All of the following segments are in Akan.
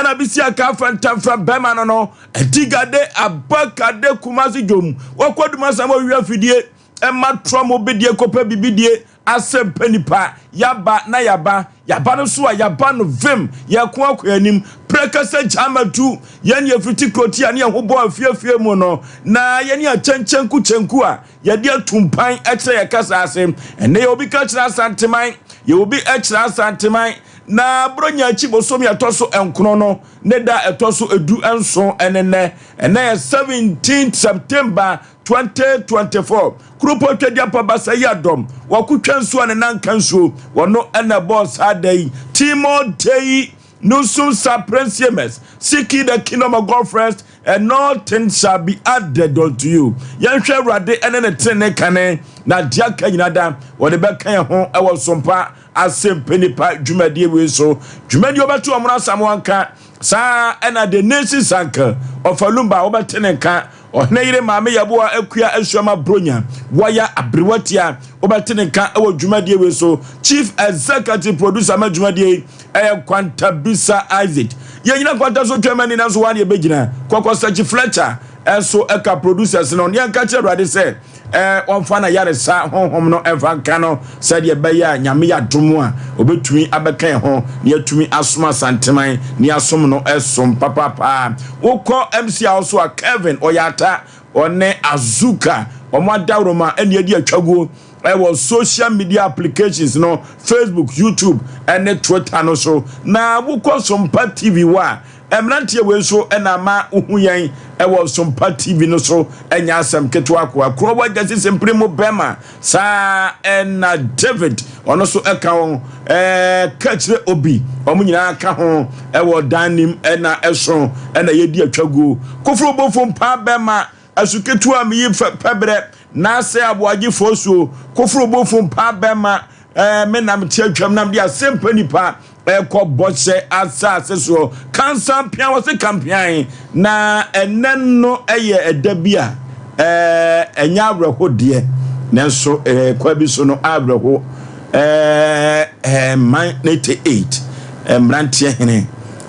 Ghana bisi aka fɛntɛmfrɛ bɛrima no no adigade abakade Kumasi dwom wɔkɔ duma sam owia fidie ɛma trɔm bidie kɔpɛ bibidie asɛmpa nipa yaba na yaba yaba no so a yaba no vim yɛko akɔ anim prɛkɛsɛ gyamatu yɛn yɛfiti kuroti a ne yɛn ho bɔ afiefie mu no na yɛne akyɛnkyɛnku kyɛnku a yɛde atumpan kyerɛ yɛ kasa ase. Ɛnɛ yɛ obi ka kyerɛ Asanteman, yɛ obi kyerɛ Asanteman na Buronya akyi bosom yɛtɔ so 9 no ne da ɛtɔ so 17 ɛne nnɛ. Ɛnɛ yɛ 17 September 2024. Kuropɔ twadi apabasa yi adɔm wɔkotwa nsuo a ne nanka nsuo wɔno ɛna ɛbɔɔ saa da yi. Timotei Nusum Saprensiames, seek ye the kingdom of God first, and all things shall be added unto you. Yɛnhwɛ Awurade ɛne ne tenene kane na deɛ aka nyina da wɔde bɛka yɛn ho ɛwɔ sompa asɛmpa nipa dwumadie wei so. Dwumadie wɔbɛto wɔn asam wɔnka saa ɛna the nation sanka ɔfalumba wɔbɛte ne nka ɔhene yere maame yɛboa akua asuama bronya wɔyɛ aberewatia wɔbɛte ne nka ɛwɔ dwumadie wei so. Chief executive producer ma dwumadie ɛyɛ Kwantabisa Isaac. Yɛnyina Kwanta so twɛm ani nanso wɔn yɛbɛgyina kɔkɔ Sɛkyi Fletcher ɛnso ɛka producers no. Nea nka kyerɛ Awurade sɛ wɔmfa na yaresa honhom no ɛmfa nka no sɛdeɛ ɛbɛyɛ a Nyame yɛ adom a obɛtumi abɛka yɛn ho na yɛatumi asom Asanteman na yɛasom no ɛsom papapaa. Wokɔ MC a so a Kevin Ɔyata ɔne Azuka ɔmo adaworoma ɛne adi atwaguo ɛwɔ social media applications no, Facebook, YouTube ɛne Twitter no so. Na wokɔ Sompa TV wɔ a mmeranteɛ wei nso ɛna ama wohu yɛn ɛwɔ Sompa TV no so. Ɛnyɛ asɛm ketewa koa kuro wagya sisi mpere mu bɛrima saa ɛna David ɔno nso ɛka ho kakyire obi ɔmo nyinaa ka ho ɛwɔ dan nim ɛna ɛso ɛna yɛdi atwaguo koforo bofo mpa bɛrima asu ketewa mi yi pɛbrɛ n'asɛ aboagyefoɔ suo koforo bofo mpa bɛrima me nam te atwam nam de asɛmpa nipa ɛkɔ bɔhyɛ asase soɔ kansa mpia wɔ se kampian na ɛnɛ no ɛyɛ ɛda bi a ɛnyɛ awerɛho deɛ nanso kwa bi so no awerɛho man 88 mmeranteɛ hene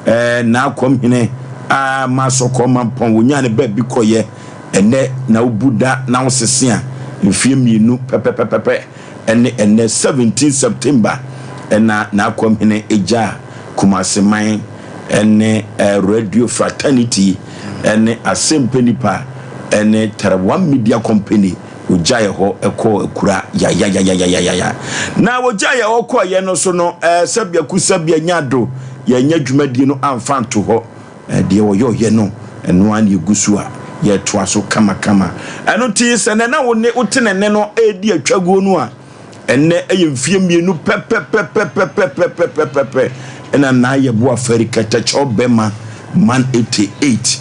n'akɔm hene a masɔkɔ mampɔn wonya ne baabi kɔyɛ ɛnɛ na wobu da na wosese a mfie 2 pɛpɛpɛpɛ ɛne ɛnɛ 17 September ɛna n'akɔm hene egya Kumaseman ɛne Radio Fraternity ɛne Asɛmpa Nipa ɛne Tarawan Media Company ogya yɛ hɔ ɛkɔ akura yayayayayaya na ogya yɛ hɔ kɔ yɛ no so no sɛbea ku sɛbea nya do yɛnyɛ dwumadie no amfa nto hɔ deɛ wɔyɛ ɔyɛ no ɛno ara na egu so a yɛtoa so kamakama. Ɛno nti sɛ nɛ na wo ne wote ne ne no edi atwaguo no a ɛnɛ ɛyɛ mfie 2 pɛpɛpɛpɛpɛpɛpɛpɛpɛ ɛna na yɛboa fɛri kɛtɛkyɛw bɛma man 88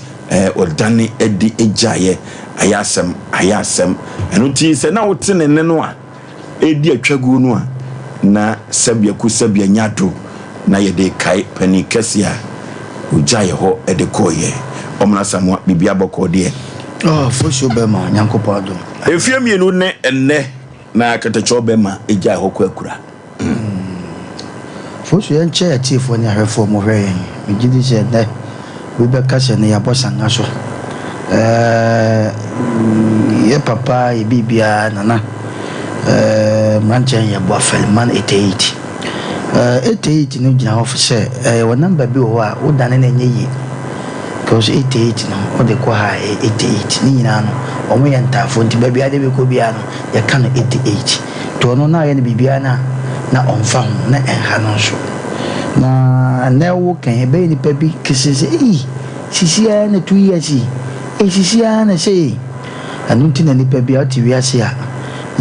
ɔdane ɛde egyaeɛ ayɛ asɛm ayɛ asɛm. Ɛno nti sɛ na wote ne ne no a edi atwaguo no a na sɛbea ku sɛbea nya do na yɛde kae panin kɛse a ogyaeɛ hɔ ɛde kɔɔyɛ ɔmena Samoa biribi abɔkɔɔ deɛ. Fosuo bɛma Nyankopɔn adom. Mfie 2 ne ɛnnɛ na kɛtɛkyɛw bɛma egyae hɔ kɔ akura. Fosuo yɛnkyɛ atiefoɔ ne ahwɛfoɔ mo hwɛ yɛn. Megye di sɛ nnɛ obi bɛka sɛ ne yɛabɔ sanga so. Yɛ papa yɛ biribiara nana mmeranteɛ yɛbɔ afɛle man 88. 88 no gyina hɔ sɛ wɔ number bi wɔ hɔ a wodane na ɛnyɛ yie. Because 88 no wode kɔ ha 88 ne nyinaa no ɔmo yɛ ntaafoɔ nti baabi ade bɛkɔ biara no yɛka no 88. Nti ɔno na ayɛ no biribiara na ɔmfa ho na ɛnha no nso. Na nnɛ wo kan ɛbɛyɛ nipa bi kese sɛ ei sisi ara na 2 years yi ei sisi ara na sɛ ɛno nti na nipa bi a ɔte wiase a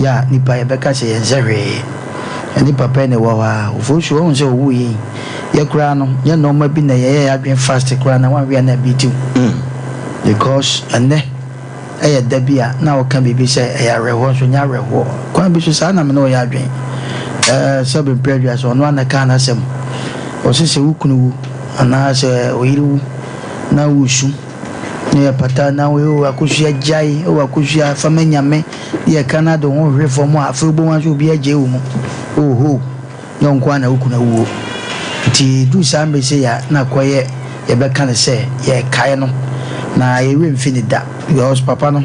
yɛ a nipa yɛbɛka sɛ yɛnsɛ hwee. Ɛne papa na ɛwɔ hɔ a ofosu ɔhu sɛ ɔwu yɛn yɛ koraa no yɛ nneɛma bi na yɛyɛ adwene fast koraa na wanwea na bi tiw. Because ɛnɛ ɛyɛ da bi a na ɔka biribi sɛ ɛyɛ awerɛhoɔ nso nyɛ awerɛhoɔ. Kwan bi so saa na me ne ɔyɛ adwene. Sɛ bempere adua sɛ ɔno ana kaa n'asɛm. Ɔse sɛ wo kunu wu anaa sɛ ɔyere wu na wusu na yɛ pata na wo akosua gyae wo akosua fa ma Nyame yɛ ka na de ho hwehwɛ fam a afei wobɛhu sɛ obi agye wo mu. Oho nyɛ wo nko ara na wo kunu awuo. Nti du saa mmere sɛ ya na kɔyɛ yɛbɛka no sɛ yɛrekae no na yɛn werɛ mfi no da because papa no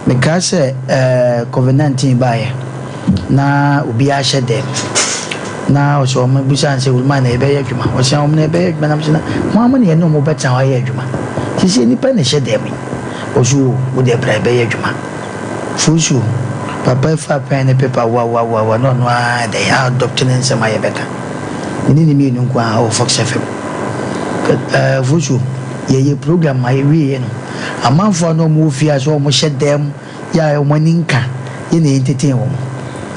mekae sɛ ɛɛ covid 19 baeɛ na obiara hyɛ dɛm na ɔsɛ wɔn bisa no sɛ Ulman na yɛbɛyɛ adwuma ɔsɛ wɔn na yɛbɛyɛ adwuma na mesɛ na mo ara mo na yɛne wɔn bɛtena hɔ ayɛ adwuma sisi nnipa na ɛhyɛ dɛm yi ɔsɛ o wo deɛ bra yɛbɛyɛ adwuma Fosuo papa yi faa pɛn ne pepa wawawawa na ɔno ara dɛn adopt ne nsɛm a yɛbɛka. Me ne ne mmienu nko ara wɔ Fox FM. Ɛɛ Fosuo, yɛyɛ program ma yɛwieɛ no, amanfoɔ a na wɔwɔ fie a sɛ wɔhyɛ dan mu yɛ a wɔn ani nka yɛ na yɛntetee wɔn.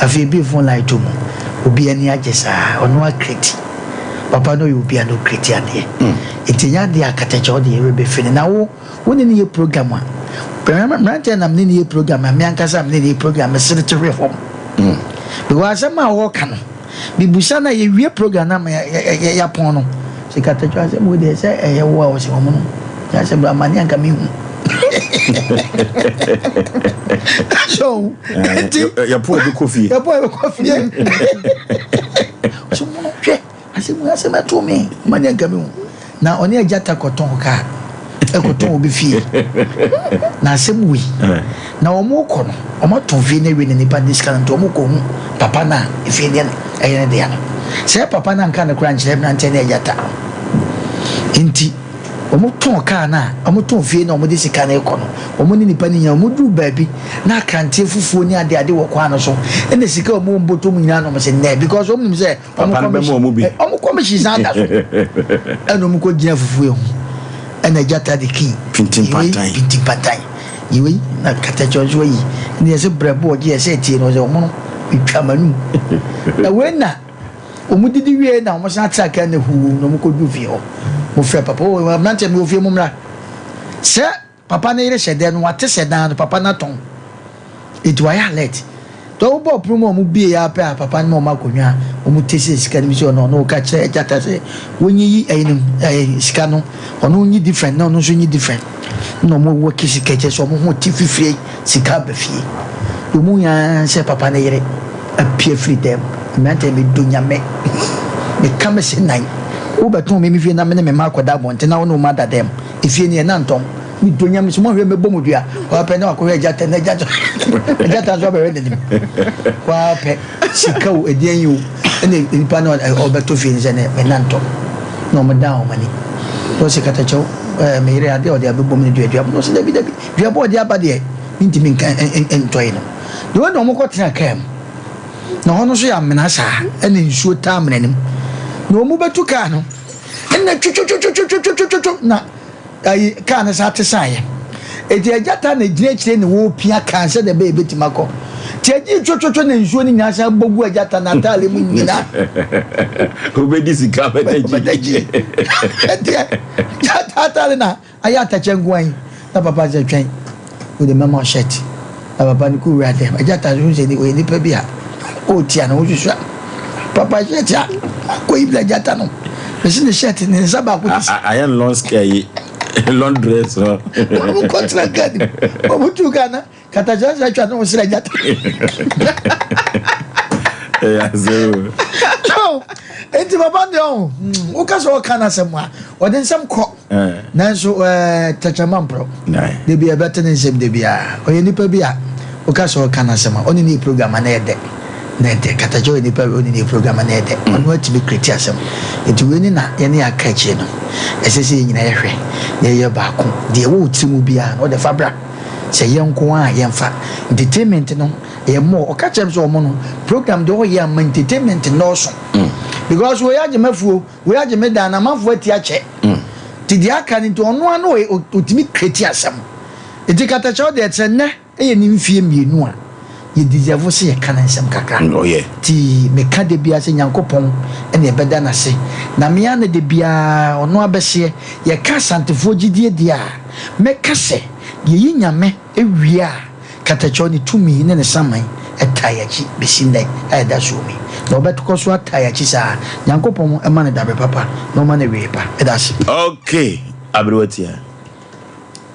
Afei yɛbue phone line to mu, obi ani agye saa, ɔno ara create. Papa no ɔyɛ obi a na ɔcreate adeɛ. Nti ɛnyɛ adeɛ a katakyɛ wode yɛn werɛ bɛfiri no. Na wo. Wo ne no yɛ program a, mmeranteɛ na me ne no yɛ program a, me ankasa me ne no yɛ program, mesere te hwe fam. Because asɛm a wɔreka no, mebusa no a yɛwie program no ama yɛapɔn no, sɛ katatwa asɛm wei deɛ sɛ ɛyɛ wo a wɔsɛ wɔn no, yɛ asɛm bra amane anka mehu. So, nti yɛpo ɛbɛkɔ fie. Yɛpo ɛbɛkɔ fie. So mo no hwɛ. Asɛm wei asɛm ɛtoo me ma nea nka mehu na ɔne agya ta kɔtɔn kaa ɛkɔtɔn obi fie na asɛm wei na wɔn kɔ no wɔn atɔn fie no awie na nipa de sika no nti wɔn kɔ hu papa no a efie no ɛyɛ ne dea no sɛ papa no anka no koraa nkyerɛ mmeranteɛ ne agya ta nti wɔn tɔn kaa no a wɔn tɔn fie no a wɔn de sika no kɔ no wɔn ne nipa no nyinaa wɔn duru baabi na akranteɛ fufuo ne ade ade wɔ kwan no so ɛna sika wɔn wɔ mbɔtɔ mu nyinaa na wɔn sɛ nɛ because wɔn nim sɛ Papa no bɛma wɔn bi. Wɔn kɔmihyin san da so. Ɛna wɔn kɔ gyina fufuo ho. Ɛna gyata de kii. Pintimpantan. Pintimpantan. Yiwei na katakyɛ nso ayi. Ɛna yɛsɛ brɛbo ɔgye yɛsɛ etie no ɔsɛ wɔn no etwa m'anum. Na wei na wɔn didi wie na wɔn san tra kaa na huu na wɔn kɔ du fie hɔ. Mo frɛ papa o mmeranteɛ mi wɔ fie mo mmra. Sɛ Papa no yere hyɛ dɛn no wate sɛ dan no papa no atɔn nti wayɛ alert nti ɔmo bɔɔ pono mu a ɔmo bie ara pɛ a papa no ma ɔmo akonnwa a ɔmo te sɛ sika no bi sɛ ɔno ɔno ɔka kyerɛ agyata sɛ wɔnyiyi ɛyi no ɛyi sika no ɔno nyi different na ɔno nso nyi different na ɔmo wɔ ki sika kyɛ sɛ ɔmo ho te fifire sika aba fie ɔmo nyinaa sɛ papa no yere apue firi dɛm mmeranteɛ me do nyame meka me se nan wobɛtɔn me me fie na me ne me mma akɔda abɔnten na wo ne wo mma da dɛm Efie no yɛ na ntɔn. Me dɔ Nyame sɛ moanhwɛ mɛbɔ mo dua. Waa pɛ na wakɔhwɛ agyata na agyata agyata nso abɛhwɛ n'anim. Waa pɛ sika o ɛdeɛn yi o ɛna nipa no ɔbɛtɔ fie no sɛ ne me na ntɔ na wɔn dan wɔn ani. Na ɔsɛ katakyɛw ɛɛ me yere adeɛ ɔde abɛbɔ mu no dua dua na ɔsɛ dabi dabi dua bɔ ɔde aba deɛ mentumi nka ntɔ yi no. Deɛ wɔn na wɔn kɔ tena kaa mu na hɔ no nso yɛ amena saa ɛna nsuo taa amena no mu na wɔn bɛtu kaa no. Ɛna twotwotwotwotwotwotwo na ayi kaa no saa te saeɛ. Eti agya taa na gyina akyire na wɔrepia kaa sɛdeɛ ɛbɛyɛ ebɛtumi akɔ. Ti agye twotwotwo na nsuo no nyinaa san bɔ gu agya ta n'ataade mu nyinaa. Wobɛdi sika bɛda gyi. Ɛdeɛ agya ta ataade na Ayɛ atɛkyɛ nkoa yi na papa sɛ twɛn wode mɛma wo shirt na papa no kɔ wura dɛm agya ta so sɛ ɔyɛ nipa bi a ɔretia no wosusua papa shirt a akɔ yi bila agya ta no mesi ne shirt ne nsa baako ti si ayɛ no long skirt yi long dress no wɔn kɔ tena kaa nim wɔn tu kaa na Katakyɛ sɛ atwa ne ho srɛ gyata. Enti papa deɛ ɔho hmm, woka sɛ ɔka no asɛm a ɔde nsɛm kɔ eh. nanso eh, tɛkyɛma mporɔ da bi ɛbɛte ne nsɛm da biara ɔyɛ nipa bi a woka sɛ ɔka no asɛm a ɔne ne program a na ɛdɛ na ɛdɛ katakyɛ ɔyɛ nipa bi ɔne ne program a na ɛdɛ hmm. ɔno atumi kreti asɛm nti wei ne na yɛne aka akyire no ɛsɛ sɛ yɛ nyina yɛhwɛ na yɛyɛ baako deɛ ɛwɔ wo tiri mu biara no ɔde fa bra Sɛ yɛn nko ara a yɛnfa. Entertainment no ɛyɛ more. Ɔka kyerɛ me sɛ ɔmo no program deɛ ɔyɛ ama entertainment nnɔɔso. Because wei agye m'afuo, wei agye me dan na amanfoɔ ati akyɛ. Nti deɛ aka no nti ɔno ara no ɔtumi create asɛm. Nti katakyɛw deɛ sɛ nnɛ ɛyɛ ne mfie mmienu a yɛ deserve sɛ yɛka ne nsɛm kakra. Nti meka da biara sɛ Nyankopɔn na yɛbɛda no ase. Na me ara na da biara ɔno abɛseɛ. Yɛka Asantefoɔ gyidie deɛ a, mɛka sɛ Yeyi Nyame wie a, katakyɛw ne tumi ne ne saman taa yɛakyi besi nnɛ a yɛda so wom yi. Na ɔbɛkɔ so ataa yɛakyi saa. Nyankopɔn mma no dabre papa na ɔmma no awiei pa. Meda ase. Ok aberewa tia.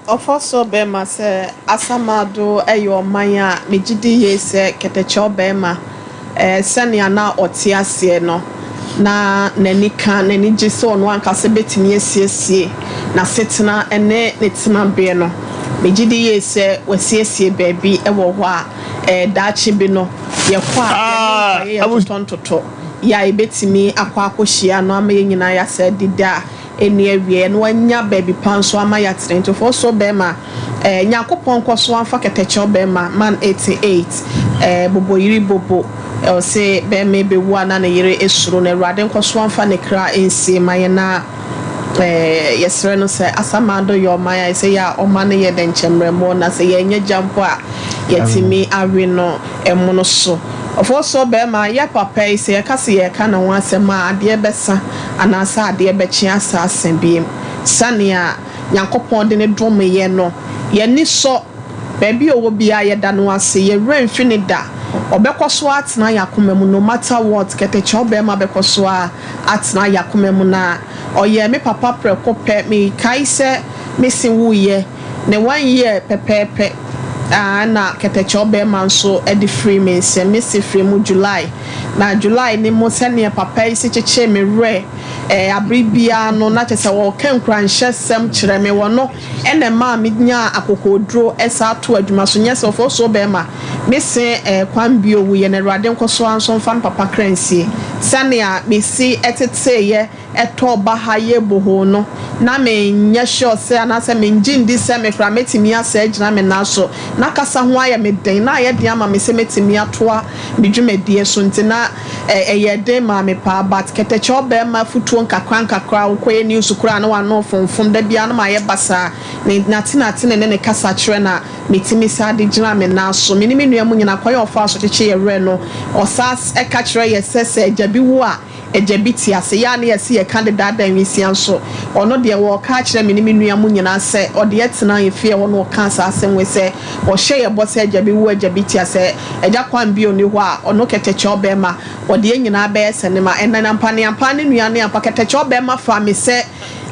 Ɔfɔsɔ bɛma sɛ Asamado yɛ ɔman a megye di yie sɛ kɛtɛkyɛw bɛma sɛnea na ɔte aseɛ no. na n'ani ka, n'ani gye sɛ ɔno ankasa bɛtumi asiesie n'asetena ne ne tenaberɛ no. Megye di yie sɛ wasiesie baabi wɔ hɔ a, eh, daakye bi no, yɛkɔ a, yɛne nkwaeɛ yɛ totɔntotɔ yɛ a yɛbɛtumi akɔ akɔhyia no ama yɛn nyinaa yɛasɛ adidi a ɛnni awieɛ na wanya baabi pa nso ama yɛatena. Nti ɔfɔɔ bɛrima, eh, Nyankopɔn nkɔ so amfa kɛtɛkyɛw bɛrima, man 88, eh, bobo yiri bobo, eh, ɔse bɛrima ɛbɛwu a na ne yere esuro no, Awurade nkɔ so amfa ne kra nsie ma yɛn na eh, yɛsrɛ no sɛ Asamando yɛ ɔman a ɛsɛ yɛ a ɔma no yɛ dɛnkyɛmmerɛmoɔ na sɛ yɛnyɛ gya mpo a yɛtumi awe no ɛmono so. Ɔfɔɔ so bɛrima, yɛ papa yi sɛ yɛka sɛ yɛreka ne ho asɛm a adeɛ bɛsa anaasɛ adeɛ bɛkye asa asa biem. Sɛnea Nyankopɔn de ne dom yɛ no, yɛni sɔ. Baabi a ɔwɔ biara yɛda no ase, yɛn werɛ mfi no da. Ɔbɛkɔ so ara atena yɛn akoma mu no matter what, kɛtɛkyɛw barima bɛkɔ so ara atena yɛn akoma mu na ɔyɛ me papa prɛko pɛ. Mekae sɛ me se wuiɛ ne one year pɛpɛɛpɛ a ɛna kɛtɛkyɛw barima nso de firii me nsam. Me se firii mu July na July no mu sɛdeɛ papa yi si kyekyee me werɛ eh, abere biara no na kyerɛ sɛ ɔreka nkuranhyɛsɛm kyerɛ me. Ɔno na ɛmaa minyaa akokoɔduro saa too adwuma so, nyɛ sɛ ɔfɔɔsuo bɛɛma, me se eh, kwan bio wu yɛ na Awurade nkɔso ara nso mfa me papa kra nsie. Sɛnea mesi teteeɛ tɔɔ baha yɛ bohoo no, na menyɛ sure sɛ anaasɛ mengye ndi sɛ me koraa mɛtumi asɛe agyina me nan so. Na kasa ho ayɛ me den, na ayɛ den ama me sɛ mɛtumi atoa me dwumadie so nti na ɛyɛɛ den maa me paa but kɛtɛkyɛw bɛɛma afutuo nkakra nkakra wokɔyɛ news koraa na wano fonfom da biara na mayɛ basaa ne natenatene ne ne kasa kyerɛ na metumi saa de gyina me nan so me ne me nua mu nyina kwan a ɔfaa so kyekye yɛ werɛ no ɔsaa ka kyerɛ yɛ sɛ sɛ agya bi wu a Agya bi te ase, yɛ a na yɛse yɛka dedaada nwisiaa nso, ɔno deɛ ɔɔka akyerɛ me ne me nua mo nyinaa sɛ ɔde yɛ tenaa yɛ fie hɔ na ɔkaa saa asɛm wei sɛ ɔhyɛ yɛ bɔ sɛ agya bi wu agya bi te ase, agya kwan bio nni hɔ a ɔno kɛtɛkyɛw bɛɛma ɔde yɛ nyinaa bɛyɛ sɛ ne ma. Ɛnna ampa ne ampa ne nua ne ampa kɛtɛkyɛw bɛɛma faa me sɛ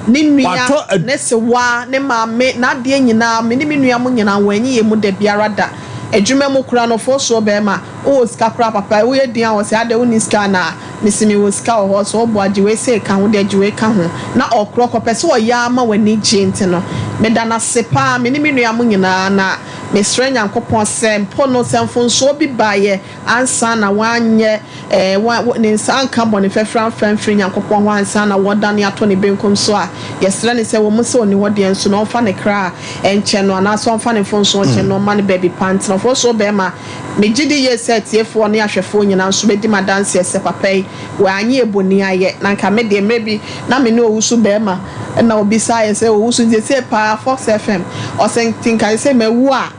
ne nua, ne sewaa, ne maame, n'adeɛ nyinaa, me ne me nua mo nyinaa wɔanyi yɛ mu da biara da. Adwuma mu koraa no ɔfɔɔsoɔ bɛɛma, wowɔ sika koraa papa, woyɛ din a ɔse adɛn wonni sika anaa? Mese mewɔ sika wɔ hɔ, sɛ ɔboa gye wei sei ka ho deɛ gye wei ka ho, na ɔkorɔ kɔpɛ sɛ ɔyɛ ara ma w'ani gye nti no, meda no ase paa, me ne me nua mo nyinaa, na mesrɛ Nyankopɔn sɛ mpo no sɛ mfonsoɔ bi baeɛ ansa na wanyɛ eh, wa, ne nsa anka bɔne fɛfrɛ amfa amfiri Nyankopɔn hɔ ansa na wɔdane ato ne benkum so a, yɛsrɛ no sɛ wɔ mu sɛ ɔnni hɔ deɛ nso no ɔmfa ne kra nkyɛ no anaasɛ ɔmfa ne mfonsoɔ nkyɛ no ɔmma no baabi pa ntena. Ɔfonsoɔ bɛɛma. Megye di yie sɛ atiefoɔ ne ahwɛfoɔ nyinaa nso bɛdi me adanseɛ sɛ papa yi, wanyɛ boni ayɛ. Na anka me deɛ, mmerɛ bi na me ne Owusu barima na ɔbisaa yɛn sɛ, Owusu, nti seesei paa Fox FM, ɔse nti nka seesei mawu a,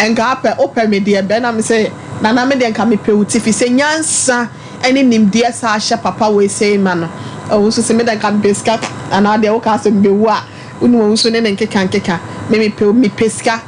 nka apɛ, wopɛ me deɛ bɛn? Na mese, Nana me deɛ nka mepɛ wo ti, firi sɛ nyansa ne nimdeɛ saa ahyɛ papa wei sei ma no. Owusu se, me deɛ nka mepɛ sika, anaa deɛ wokaa sɛ mebɛwu a, wonim Owusu ne ne nkeka nkeka, me mepɛ, mepɛ sika.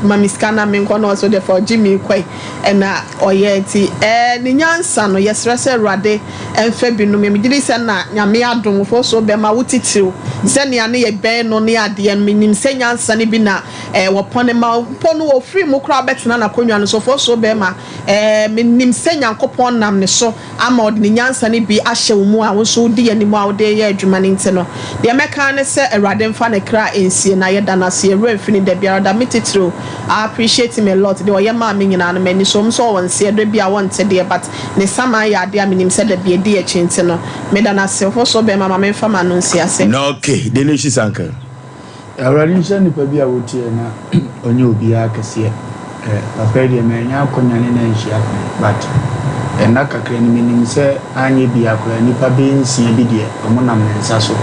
Ma me sika na menkɔ na ɔse wodeɛ fa ɔgye me kɔe ɛna ɔyɛɛ nti ɛɛ ne nyansa no yɛsrɛ sɛ awurade ɛmfa bi nom yɛ megyedi sɛ na nyame adom foso bɛma wo titiriw sɛnea ne yɛ bɛn no ne adeɛ no menim sɛ nyansa no bi na ɛɛ wɔpɔne ma mpo no ɔfiri mu koraa bɛtena n'akonnwa no so foso bɛma ɛɛ menim sɛ nyankopɔn nam ne so ama ɔde ne nyansa no bi ahyɛ wo mu a wo nso wodi anim a wode reyɛ adwuma no nti no, deɛ mɛka ara ne sɛ Awurade mfa ne kra nsie na yɛda no ase, yɛn werɛ mfi no da biara da. Me titiriw, I appreciate him a lot, deɛ ɔyɛ maa me nyinaa no m'ani sɔ, ɔwom sɛ ɔwɔ nseɛ, da bi a ɔnte deɛ but ne saman yɛ adeɛ a menim sɛ da bi ɛdi akyi nti no, meda no ase. Wo so bɛrima ma memfa m'ano nsi ase. Na okay, deɛ na ɛsi saa nka. Awurade nhyira nipa bi a wotie na ɔnyɛ obiara kɛseɛ. Eh, papa yi deɛ mannya akwanya ne no anhyia pɛn but nna kakra ni menim sɛ anyɛ biaa koraa nnipa bɛyɛ nsia bi deɛ ɔmo nam ne nsa so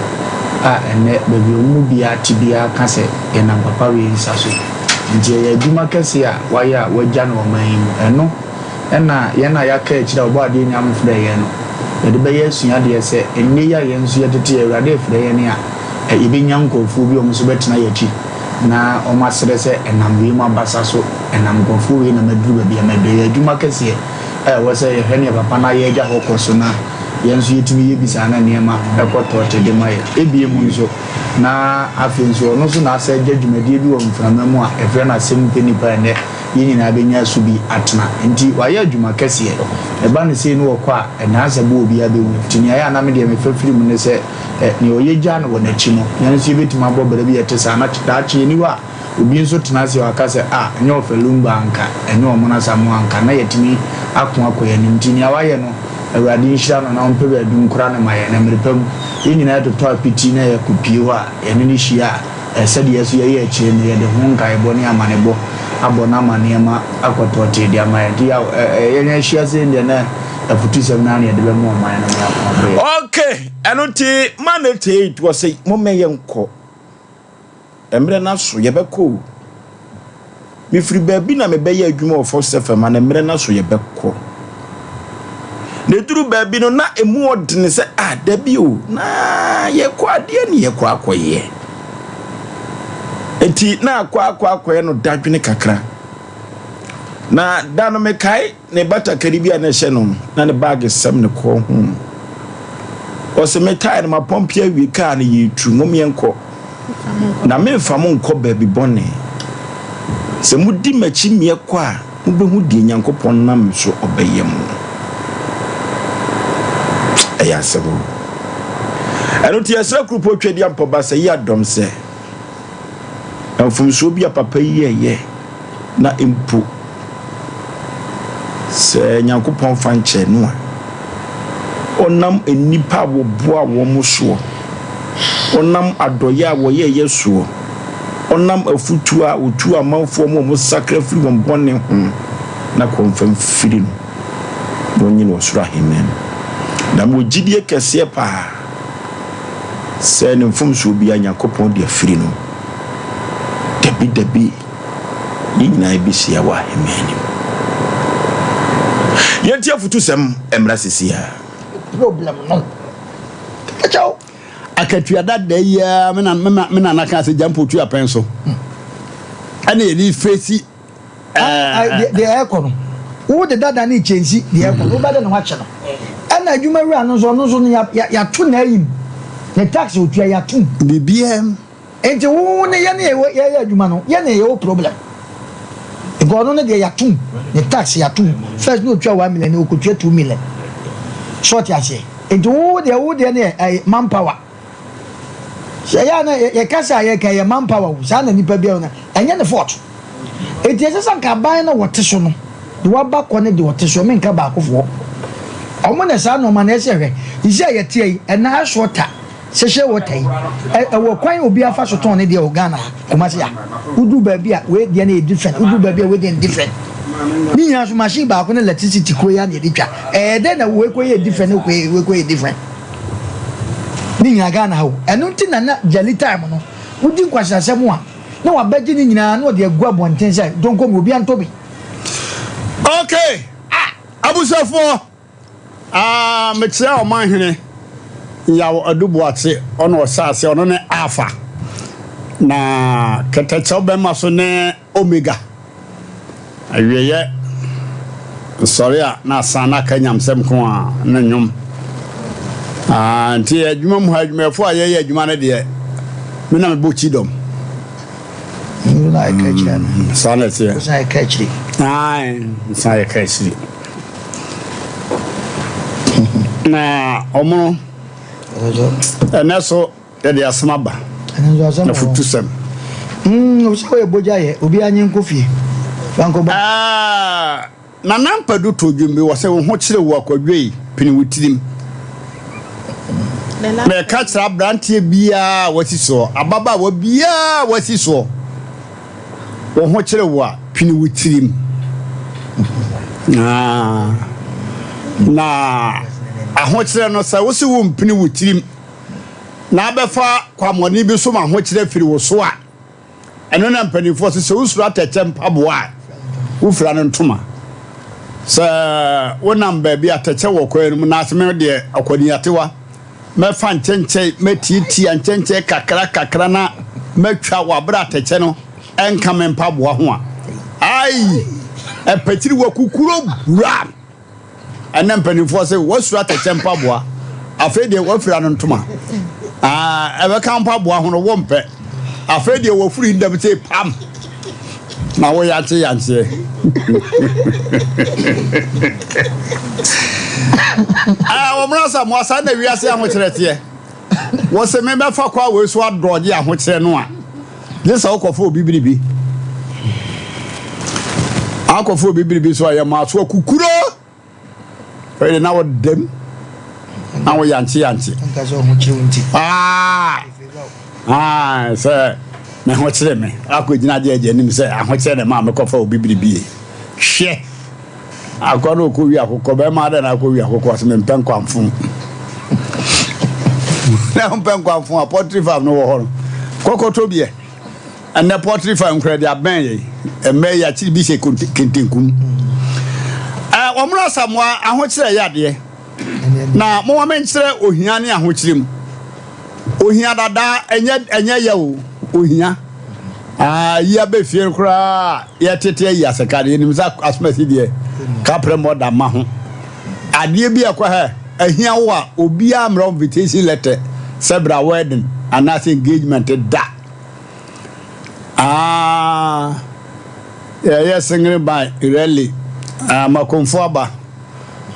a ɛnnɛ baabi a ɔmo mu biaa te biaa ka sɛ yɛnam papa wei nsa so nti ɛyɛ adwuma kɛseɛ a wayɛ a wagya no ɔman yi mu ɛno Ɛna yɛn a yɛaka akyiri a Ɔbɔadeɛ nnya mfrɛɛ yɛn no, yɛde bɛyɛ asuadeɛ sɛ, ɛnnɛ yi a yɛn nso yɛtete yi, Awurade refrɛ yɛn a, yɛbɛnya nkorɔfoɔ bi a wɔn nso bɛtena yɛn akyi na wɔasrɛ sɛ, Ɛnam wei mo abasa so, ɛnam nkorɔfoɔ wei na maduru baabi a maduru. Ɛyɛ adwuma kɛseɛ a ɛwɔ sɛ yɛhwɛ neɛ papa no ayɛ agya hɔ kɔ so na yɛn nso yɛtumi yɛ bi saa na nneɛma kɔ tɔɔte de ma yɛn. Ebiem nso, na afei nso ɔno nso na asɛ agya dwumadie bi wɔ mframa mu a yɛfrɛ no Asɛm Pɛ Nipa ɛnnɛ. yɛn nyinaa bɛnya so bi atena. Nti wayɛ adwuma kɛseɛ. Ɛba no sei no wɔkɔ a, ɛnaa sɛ bo obiara bɛwu. Nti nea ɛyɛ a na me deɛ mefa firi mu ne sɛ, ɛ, nea ɔyɛ gyaa no wɔ n'akyi no, yɛn nso yɛbɛtumi abɔ bra bi a ɛte saa na daakye yɛnni hɔ a, obi nso tena ase a waka sɛ, ah, ɛnyɛ Ɔfɛ Lumba anka, ɛnyɛ Ɔmona Asamoah anka, na yɛatumi ako akɔ yɛn anim. Nti nea wayɛ no, Awurade nhyira no na ɔmpɛ baabi nkora no ma yɛn. Na mmerɛ pa mu, yɛn nyinaa yɛtotɔ apiti na yɛkɔpue hɔ a, yɛne no hyia a, ɛ, sɛdeɛ yɛn nso yɛyɛ akyire no, yɛde ho nkaebɔ ne amanebɔ abɔ no amanneɛ ma akɔ tɔɔtee de ama yɛn. Nti yaw, ɛ, ɛ, yɛn ahyia sei deɛ na afutusɛm no ara na yɛde bɛma ɔman no ma yɛako akɔ yɛn. Okay, ɛno nti man 88 wɔse mommɛ yɛnkɔ. Mmerɛ no aso, yɛbɛkɔ o. Mefiri baabi na mebɛyɛ adwuma wɔ Fox FM a, na mmerɛ no aso yɛbɛkɔ. Na ɛduru baabi no, na ɛmu ɔdene sɛ, ah, dabi o, na yɛkɔ adeɛ ne yɛkɔ akɔyɛ. Nti na akɔ akɔ akɔyɛ no dadwene kakra. Na da no mekae Ne batakari bi a na ɛhyɛ no na ne baage sɛm ne kɔn ho. Ɔse me tae no mapɔmpe awie kaa no yɛretu mom yɛnkɔ na memfa mo nkɔ baabi bɔne. Sɛ modi m'akyi meɛ kɔ a mobɛhu deɛ Nyankopɔn nam me so ɔbɛyɛ mo. Ɛyɛ asɛm o. Ɛno nti yɛsrɛ Kuropɔn Tweaduampɔ Baasa yi adɔm sɛ mfomsoɔ bi a papa yi yɛɛyɛ na mpo sɛ Nyankopɔn fa nkyɛɛ no a, ɔnam nnipa a wɔboaa wɔn soɔ, ɔnam adɔeɛ a wɔyɛeɛ soɔ, ɔnam afutuo a ɔtuu amanfoɔ ma wɔsakra firi wɔn bɔne ho na kɔ mfa mfiri no, na ɔnye no wɔ soro ahemman mu. Na mewɔ gyidie kɛseɛ paa sɛ ne mfomsoɔ biara Nyankopɔn de afiri no. Dabi, dabi. Yɛn nyinaa yɛbɛhyia wɔ ahemman no mu. Yɛntie afotusɛm mmra seesei ara. Problem no. Kyɛw. Akatua dada yi ara me na me nana ka sɛ gya mpo tua pɛn so. Ɛna yɛde fesi. Deɛ ɛkɔ no wo de dada ne kyɛnsi deɛ ɛkɔ no wobɛde ne ho akyɛ no ɛna adwuma wura no nso ɔno nso no yɛato n'ayim ne tax otua yɛatom. Biribiara. Nti wo ne yɛne yɛyɛ adwuma no yɛne yɛwɔ problem because ɔno ne deɛ yɛatom ne tax yɛatom first na otua one million okotua 2 million so ɔte aseɛ. Nti wo deɛ wo deɛ ne yɛ manpower sɛ yɛ na yɛka sɛ a yɛka yɛ manpower o saa na nipa biara na ɛnyɛ ne fault. Nti ɛsɛ sɛ nka aban no wɔte so no de waba kɔ ne de ɔte so menka baakofoɔ ɔmo na saa nneɛma na ɛsɛ hwɛ sisi a yɛte yi ɛna asoɔ ta Sachet water yi, ɛwɔ kwan a obiara fa so tɔn ne deɛ wɔ Ghana ha, Kumasi ha. Woduru baabi a, wei deɛ no yɛ different, woduru baabi a wei deɛ no different. Ne nyinaa nso machine baako ne electricity koro yi ara na yɛde twa. Ɛyɛ dɛn na wei kɔ yɛ different ne wei kɔ yɛ different? Ne nyinaa Ghana ha o. Ɛno nti na na Gyali time no, wodi nkwaseasɛm a, na wabɛgye ne nyinaa na ɔde agu abɔnten sɛ donko mi, obiara ntɔ bi. Okay, abusuafoɔ. Ah, mekyerɛ ɔmanhene Yaw Adu Boakye, ɔna ɔhyɛ ase, ɔno ne Alpha, na kɛtɛkyɛw bɛma so ne Omega. Awieeɛ, nsɔre a na asan na aka nyamsɛm ko a ne nnwom. Ah, nti adwuma mu ha, adwumayɛfoɔ a yɛyɛ adwuma no deɛ, me na mebɔ kyidɔm. Saa na ɛteɛ. San yɛ ka akyiri. Na ɔmono ɛnɛ so yɛde asɛm aba na futusɛm. Sɛ woyɛ bogya yɛ obi anyi nkɔ fie. Ah, Nana Ampadu too dwom bi wɔ sɛ wo ho kyere wo akwadwo yi pene wo tirim. Meka kyerɛ aberanteɛ biara a wasi soɔ, ababaawa biara a wasi soɔ, wo ho kyere wo a pene wo tirim. Na, na ahokyerɛ no sɛ wo se wo mpene wo tirim na abɛfa kwammɔne bi so ma ahokyerɛ firi wo so a, Ɛno na mpanimfoɔ se sɛ wosuro atɛkyɛ mpaboa a, wofira no ntoma. Sɛ wonam baabi atɛkyɛ wɔ kwan no mu na ase me deɛ ɔkwaniatewa mɛfa nkyɛnkyɛn mɛtiatia nkyɛnkyɛn kakra kakra na mɛtwa wɔ abere atɛkyɛ no ɛnka me mpaboa ho a, ai ɛpɛkyiri wɔ kukuro wura. Ɛnɛ mpanimfoɔ sɛ wasura atɛkyɛ mpaboa, afei deɛ wafira no ntoma. Ɛbɛka mpaboa ho no wɔmpɛ. Afei deɛ wafuri ndam sɛ pam. Na wo yankye yankyeɛ. Ah, wɔn asa mo asa na wiase ahokyerɛ teɛ. Wɔsɛ me bɛfa kɔ a wei so adɔgye ahokyerɛ no a. Gye sɛ wokɔfa obi biribi. Akɔfa obi biribi so a yɛ maa so akukuro. Ɛyɛ na wɔdam na wɔyankye yankye. Ah, ah, sɛ me ho kyerɛ me akɔgyina adeɛ agya anim sɛ ahokyerɛ na ɛma mekɔfa obi biribie. Hwɛ akɔ na ɔkɔwi akokɔ bɛrima adɛ na akɔwi akokɔ sɛ mempɛ nkwanfo. Na mpɛ nkwanfo a poultry farm no wɔ hɔ no kɔkɔtɔ biɛ. Ɛnnɛ poultry farm koraa de abɛn yɛn. Ɛmmɛ yi akyiri bi hyɛ kentenkum. Ɛɛ wɔn asamoa ahokyerɛ yɛ adeɛ. Na mo ma menkyerɛ ohia ne ahokyerɛ mu. Ohia dada ɛnyɛ ɛnyɛ yɛ o. Ohia. Aa yi abɛ fie koraa yɛtete ayi asɛka deɛ yɛnim sɛ asomasi deɛ kaprɛ mmɔ da ma ho. Adeɛ bi ɛkɔ hɛ ahia wo a obiara mmerɛ invitation letter sɛ bra wedding anaasɛ engagement da. Ah, yɛyɛ singing band rally. Ah, Makomfo aba.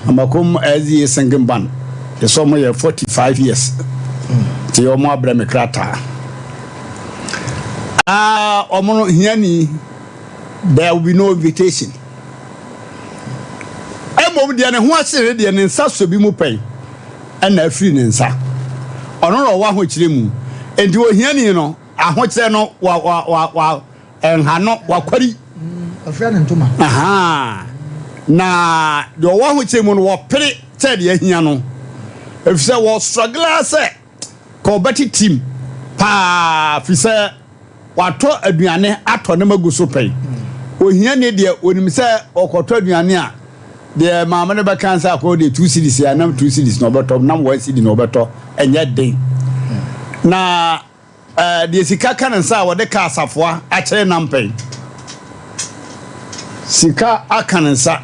Makom SDA singing band. Yɛsɛ ɔmo yɛ 45 years. Nti ɔmo abrɛ me krataa. Ah, ɔmo no hiani. There will be no invitation. Mmom deɛ ne ho akyere deɛ ne nsa sɔ bi mu pɛn. na afiri ne nsa. Ɔno na ɔwɔ ahokyerɛ mu. Enti ohiani no, ahokyerɛ no, wa, wa, wa, wa, ɛnha no, wakwari. Ɔfira ne ntoma. Aha. Na deɛ ɔwɔ ahokyerɛ mu no, wɔpere sɛ deɛ ahia no. Ɛfiri sɛ wɔstruggle ara sɛ ka ɔbɛte tim paa, firi sɛ Watɔ aduane atɔ ne ma gu so pɛn. Ohiani deɛ onim sɛ ɔkɔtɔ aduane a, deɛ maame no bɛka sɛ akɔ deɛ two cedis a nam two cedis na ɔbɛtɔ, nam one cedi na ɔbɛtɔ, ɛnyɛ den. Na ɛɛ deɛ sika ka ne nsa a wɔde ka asafoa akyerɛ nam pɛn. Sika aka ne nsa.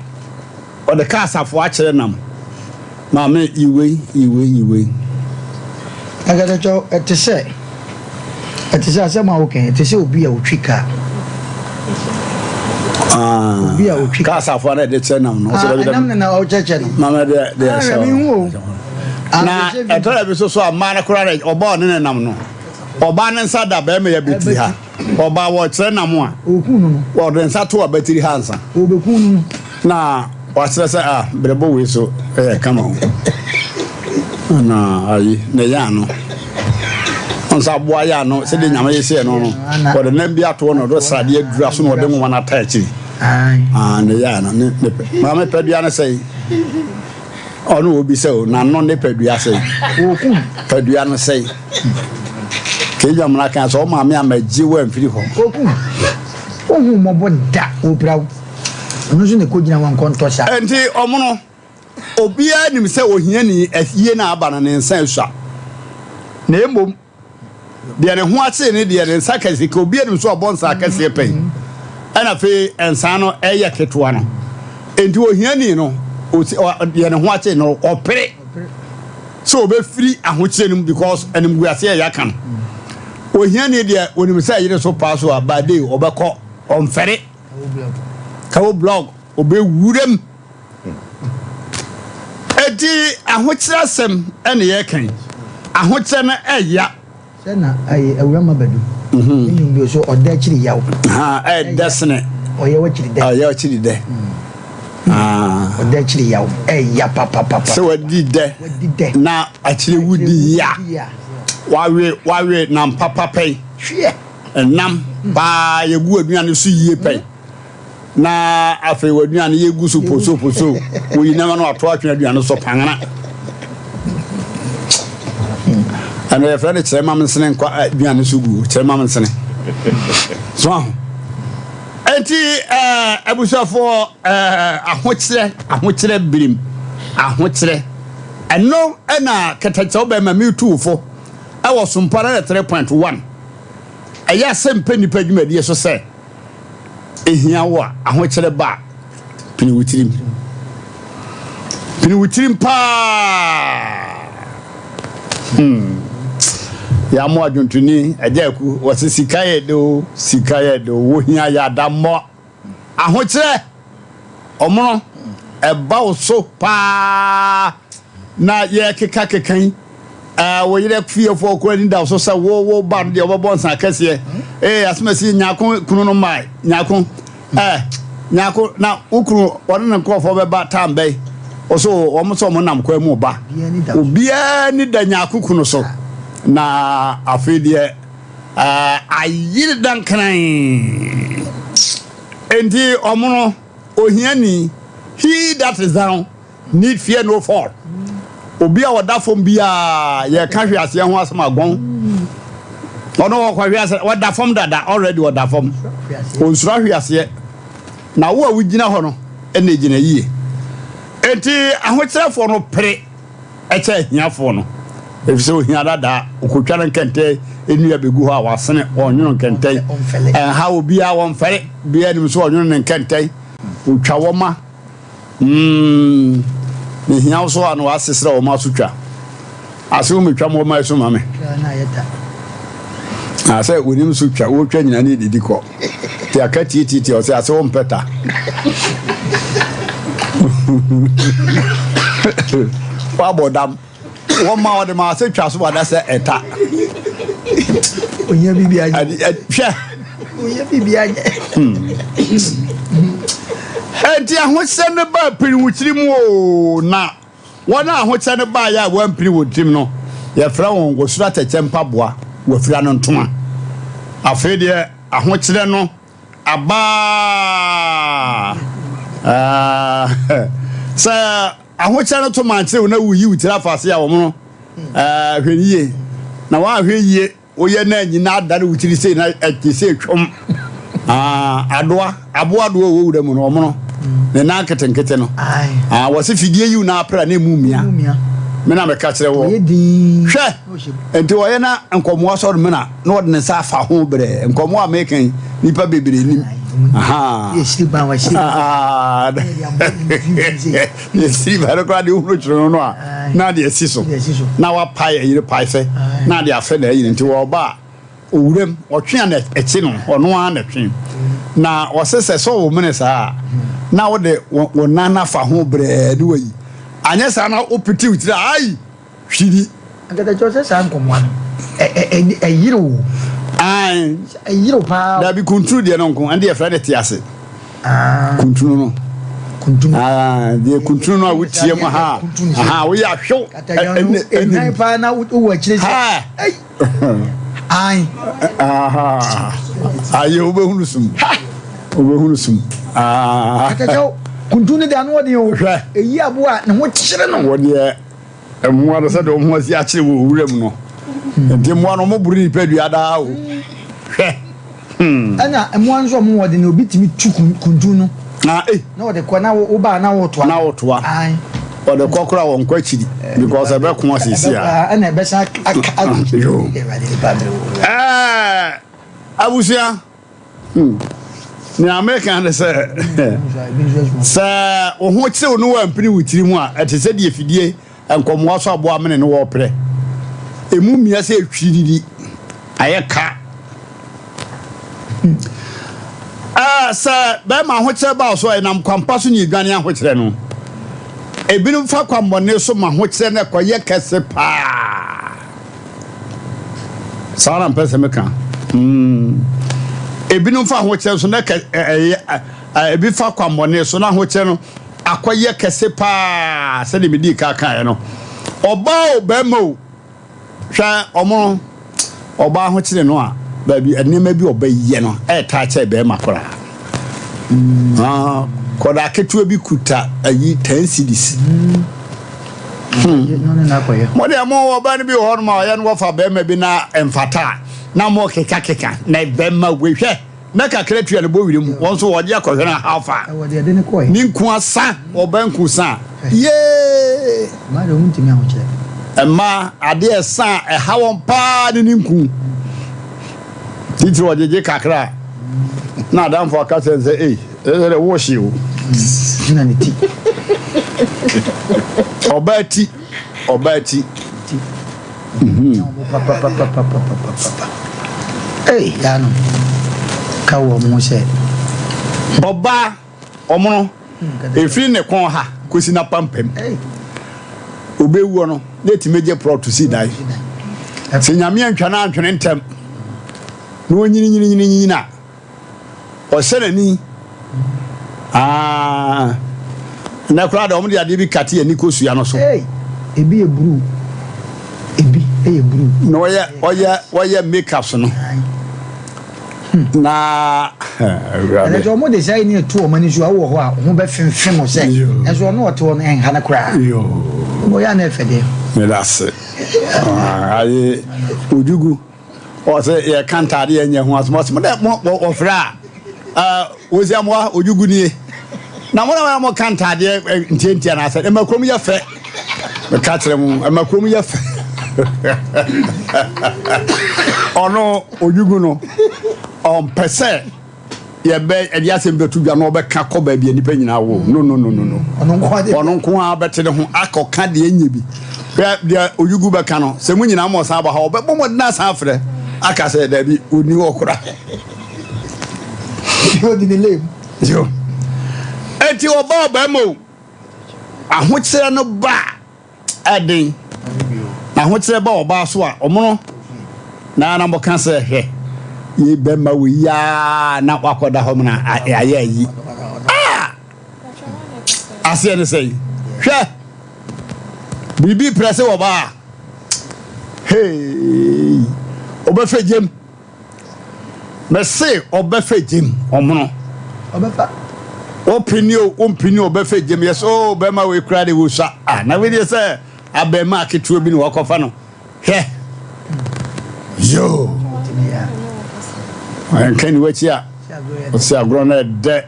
Ɔde ka asafo akyerɛ nam. Maame, yi wei, yi wei, yi wei. Akatakyɛw, ɛte sɛ, ɛte sɛ asɛm a woka yi, ɛte sɛ obi a otwi kaa. Ah, Obi a otwi kaa asafo a na ɛde kyerɛ nam no. Ah, ɛnam ne na ɔkyerɛkyerɛ no. Maame deɛ deɛ Ah, ɛhyɛ hwɛ, mehu o. Ah, Na hwɛ, hwɛ, ɛtɔ da bi so so a mmaa no koraa na ɔbaa ɔne ne nam no. Ɔbaa ne nsa da bɛrima yɛ abɛtiri ha. Ɔbaa wɔkyerɛ nam a. Ɔreku no no. Ɔde nsa to abatiri ha ansa. Ɔrebɛku no no. Na wakyerɛ sɛ ah brɛbɔ wei so ɛyɛ kama o. Na ayi na ɛyɛ ano. Nsa aboa yɛ ano sɛdeɛ nyame yɛ sɛ no no. Wɔde nam bi ato na ɔde sradeɛ adura so na ɔde nwoma no ata akyiri. Ah na ɛyɛ ano ne ne pɛ. Maame pɛdua no sɛe. Ɔno obi sɛ o n'ano ne padua sɛe. Padua no sɛe. Kenya mmara kan sɛ ɔmaame ama gye wo amfiri hɔ. Oku. Ohu mmɔbɔ da opira wo. Ɔno nso na ɛkɔgyina wɔn nkɔntɔ saa. Enti ɔmono obiara nim sɛ ohiani ayie na aba no ne nsa asua. Na mmom Deɛ ne ho akyere ne deɛ ne nsa kɛse ka obi anim so ɔbɔ nsa akɛseɛ pɛn ɛna afei nsa no ɛyɛ ketewa no nti ohiani no deɛ ne ho akyere no ɔpere sɛ ɔbɛfiri ahokyere no mu because animguaseɛ ɛyɛ aka no ohiani deɛ onim sɛ yere so paa so a by day ɔbɛkɔ ɔmfɛre kawo blog ɔbɛwuram Enti ahokyerɛ asɛm na yɛreka yi. Ahokyerɛ no ɛya. Sɛ na ɛyɛ Awurama Badu. Ne nnwom bi so ɔdɛ akyiri yaw. Ɛdɛ sene. Ɔyɛ akyiri dɛ. Ɔyɛ akyiri dɛ. Ɔdɛ akyiri yaw ɛya papapapa. Sɛ wadi dɛ. Wadi dɛ. Na akyiri wudi ya. Wawe wawe nam papa pɛn. Hwiɛ. Nam paa yɛgu aduane so yie pɛn. Na afei w'aduane yɛ gu so poso poso woyi nneɛma no ato atwene aduane so pangana ɛno yɛfrɛ no kyerɛ mam nsene nkwa aduane so gu kyerɛ mam nsene so aho enti ɛɛ abusuafoɔ ɛɛ ahokyerɛ ahokyerɛ birim ahokyerɛ ɛno ɛna kɛtɛkyɛw bɛrima mi tu fo ɛwɔ sompa no yɛ 3.1 ɛyɛ asɛm pɛ nipa dwumadie so sɛ Ehia wo a, ahokyere ba a, pini wo tirim. Pini wo tirim paa. Hmm. Yɛamo adwontoni Agya Aku, wɔse sika yɛ de o, sika yɛ de o, wohia yɛ adammɔ. Ahokyerɛ, ɔmono, ɛba wo so paa na yɛkekakeka yi. Ɛɛ, wo yerɛ fiefoɔ koraa ani da wo so sɛ wo wo ba no deɛ wɔbɛbɔ nsa akɛseɛ. Ee, asomasi Nyako kunu no mmae. Nyako, ɛɛ, Nyako, na wo kunu ɔne ne nkurɔfoɔ bɛba tam bɛn? Ɔso wɔn sɛ wɔn nam kwan mu ba. Obiara ni da Nyako kunu so. Na afei deɛ ɛɛ, ayere dankran. Enti ɔmono, ohiani, he that is down Need fear no fall. Obi a ɔda fam biara yɛka hweaseɛ ho asɛm agɔn. Ɔno ɔkɔ hwease ɔda fam dada already ɔda fam. Onsuro ahweaseɛ. Na wo a wogyina hɔ no ɛna egyina yie. Enti ahokyerɛfoɔ no pere ɛkyɛ ahiafoɔ no. Efisɛ ohia dada okotwa ne nkɛntɛn nnua begu hɔ a wasene ɔnwono nkɛntɛn. Ɛnha obiara wɔmfɛre biara nim so ɔnwono ne nkɛntɛn. Otwa wɔma. Mm, mehia wo so a na w'asesrɛ wɔn aso twa. Ase wo metwa mo wɔn aso ma me. Na sɛ wonim so twa, wotwa nyina ne didi kɔ. Ti aka tietietie ɔsɛ ase wo mpɛ ta. Wabɔ dam. Wɔn ma wɔde ma ase twa so wada sɛ ɛta. Ohia biribi anyɛ. Hwɛ. Ohia biribi anyɛ. Enti ahokyerɛ no baa piri wo tirim o na wɔn a ahokyerɛ no baeɛ a wɔampiri wɔn tirim no yɛfrɛ wɔn wɔsuro atɛkyɛ mpaboa wɔafira no ntoma. Afei deɛ ahokyerɛ no aba sɛ Ahokyerɛ no to mankyere wo na wuyi wo tiri afa ase a wɔn no ɛɛ hwɛ no yie na wɔanhwɛ yie woyɛ na anyi na adane wo tiri sei na ɛte sɛ twom aa adoa aboa adoa wɔ wura mu no wɔn no ne nan nketenkete no aa wɔsi fidie yiw na apra na emu mia me na meka kyerɛ wɔ hwɛ nti wɔyɛ na nkɔmmoa sɔre mu na na ɔde ne nsa afa ho brɛ nkɔmmoa a meka yi nipa bebree nim yɛsiri ba no koraa deɛ wohunu kyerɛ no no a na de asi so na wapae ayiri pae fɛ na de afɛ na ayiri nti wɔba a owuram ɔtwe a na ɛkye no ɔno ara na ɛtwe na ɔse sɛ sɛ ɔwɔ mene saa a na wode wo nan afa ho brɛɛ ne wayi anyɛ saa na wopete wo tiri a ai Hwiri. Ankatakyɛ sɛ saa nkɔmmoa no ɛyere wo. Ae. Ɛyere wo paa. Dabi kuntunu deɛ no nko ɛnde yɛfrɛ no te ase. Ah. Kuntunu no. Kuntunu. Ah, deɛ kuntunu no a wotie mu ha. Aha, woyɛ ahwew. Ɛne ɛne paa na wowɔ akyire sɛ. Ha. Ae. Aha. Ayɛ wobɛhunu sum. Wobɛhunu sum. Ah. Ankatakyɛ kuntunu no deɛ ano ɔden o. Hwɛ. Eyi aboa ne ho kyere no. Wɔ deɛ Mmoa no sɛdeɛ wɔn ho asi akyere wɔ wuram no nti mmoa no wɔboro nipadua daa o hwɛ. Hmm. Ɛna mmoa nso wɔn wɔde na obi tumi tu kuntun no. Na eh. Na wɔde kɔ na wo ba na wɔtoa. Na wɔtoa. Wɔde kɔ koraa wɔn kɔ akyiri eh, because ɛbɛ ko asisi a. Ɛna ɛbɛsa aka aka. Yo. Ɛɛ abusua. Hmm. Nea meka ne sɛ, sɛ wo ho kyew no wampini wo tiri mu a, ɛte sɛ deɛ fidie nkɔmmoa so aboa amene no wɔreprɛ. Emu mmia sɛ etwirididi, ayɛ ka. Ɛɛ sɛ bɛrima ahokyerɛ ba so a, ɛnam kwampa so ne edwane ahokyerɛ no. Ebinom fa kwammɔne so ma ahokyerɛ no ɛkɔyɛ kɛse paa. Saa na mpɛ sɛ meka. Mm. Ebinom fa ahokyerɛ so na ɛyɛ ebi fa kwammɔne so na ahokyerɛ no akɔyɛ kɛse paa sɛdeɛ medii ka kaeɛ no. Ɔbaa o bɛrima o hwɛ ɔmo ɔbaa ahokyere no a baabi nneɛma bi ɔbɛyɛ no ɛɛtaa kyɛ bɛrima koraa. Mm. Ah, kɔdaa ketewa bi kuta ayi 10 cedis. Mm. Hmm. Mo deɛ mo ɔbaa no bi wɔ hɔnom a ɔyɛ no wɔfa bɛrima bi na mfata a na mo kekakeka na bɛrima wei hwɛ na kakra tua no bɔ wira mu wɔn nso wɔde akɔhwɛ no how far ne nku asa ɔba nku sa yee mmaa adeɛ ɛsa a ɛha wɔn paa ne ne nku titiri ɔgyegye kakra a na adamfo aka kyerɛ no sɛ ei ɛsɛ dɛ wohye o gyina ne ti ɔbaa ti ɔbaa ti. Hia wɔn papapapapapapa. Ei, yanom, ka wɔn ho sɛ. Ɔbaa, ɔmono, ɛfiri ne kɔn ha kɔsi n'apampam. Ɔbɛwuo no, na ɛtumi gye prɔto si dan. Sɛ Nyame antwa no antwene ntɛm na ɔnyininyininyininyini a, ɔhyɛ n'ani aa nnɛ koraa deɛ wɔn de adeɛ bi kate ani kosua no so. Ebi yɛ bruu, ebi yɛ bruu. Na ɔyɛ ɔyɛ ɔyɛ makeups no. Na awurade. Ɛnna wɔn de saa yi ne etu wɔn ani so a wowɔ hɔ a ho bɛ fimfim sɛ ɛnso ɔno ɔte hɔ no ɛnha no koraa. Wɔyɛ a na ɛfɛ deɛ. Meda ase. Aye ojugu. Ɔsɛ yɛka ntaade yɛ nyɛ ho asɛm ɔsɛ mo dɛ mo wɔfrɛ a wɔsi amoa odwugu nie na mo na mo ka ntaadeɛ ntiantia na asɛ ɛma kurom yɛ fɛ meka kyerɛ mo ɛma kurom yɛ fɛ ɔno odwugu no ɔmpɛ sɛ yɛbɛ ɛde asɛm bɛto dwa na ɔbɛka kɔ baabi a nnipa nyinaa wɔ no no no no no ɔno nko ara bɛte ne ho akɔka deɛ nyɛ bi hwɛ deɛ oyugu bɛka no sɛ mo nyinaa mo ɔsan bɔ ha ɔbɛbɔ mmɔden asan afrɛ aka sɛ daabi ɔni hɔ kora eti ɔba ɔbɛma o ahokyerɛ no ba a Ɛden na ahokyerɛ ba ɔbaa so a, ɔmono na na moka sɛ, Hwɛ, yei bɛma wei yi ara na wakɔda hɔ mena ayɛ ayi. Ah! Aseɛ ne sɛn? Hwɛ, biribi prɛse wɔ baa. Hey! Ɔbɛfɛ gyam. Mese ɔbɛfɛ gyem ɔmono. Ɔbɛfa. Wopene o wompene o ɔbɛfɛ gyem yɛ sɛ o bɛma wei kura de wosua ah na wei deɛ sɛ abɛɛma aketewa bi na wakɔfa no hwɛ yoo nka ni wakyi a ɔsi agorɔ no ɛdɛ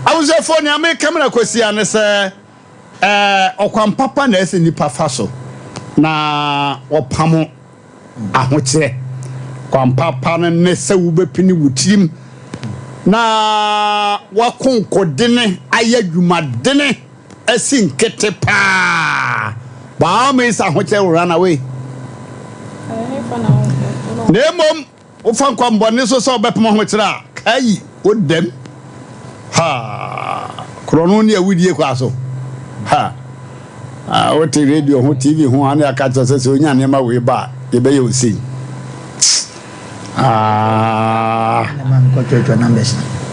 abusuafoɔ nea meka mena kɔsia ne sɛ ɔkwan papa na ɛsɛ nipa fa so na ɔpamo Ahokyerɛ. Kwan papa no ne sɛ wobɛpini wo tirim na woako nkodene ayɛ adwumadene asi nkete paa. By all means ahokyerɛ will run away. Na mmom Wofa nkwammɔne so sɛ wobɛpem ahokyerɛ a, kai, wo dɛm. Ha! Korɔno ne awudie kwaa so. Ha! Ah, wote radio ho, TV ho, ane aka kyerɛ sɛ sɛ onya nneɛma wei ba a, yɛbɛyɛ wo sei. Ah.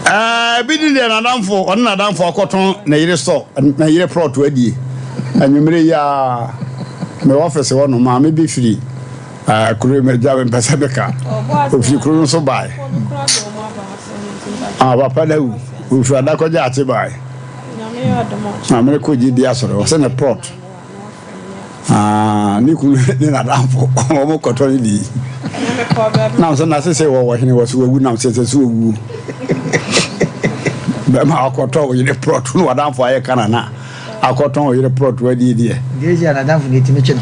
Eh, bi ne deɛ n'adamfo, ɔne n'adamfo akɔtɔn ne yere sɔ, ne yere prɔto adie. Anwummere yi a, me ɔfese hɔ no, maame bi firi Ah, kuro yi magya mempɛ sɛ meka. Ofi kuro no so bae. Ah, papa no awu. Ofi adakɔgya ate bae. Maame no kɔ gyidi asɔre, ɔsɛ ne plot. Ah, ne kunu ne n'adamfo, wɔn kɔtɔ ne di. Nam sɛ na sese wɔ wɔ hene wɔ so wawu nam sɛ sɛ so wawu. Bɛma akɔtɔ wo yere plot no w'adamfo ayɛ kana na akɔtɔn wo yere plot wadie deɛ. Deɛ ɛsi a n'adamfo no etimi kye no.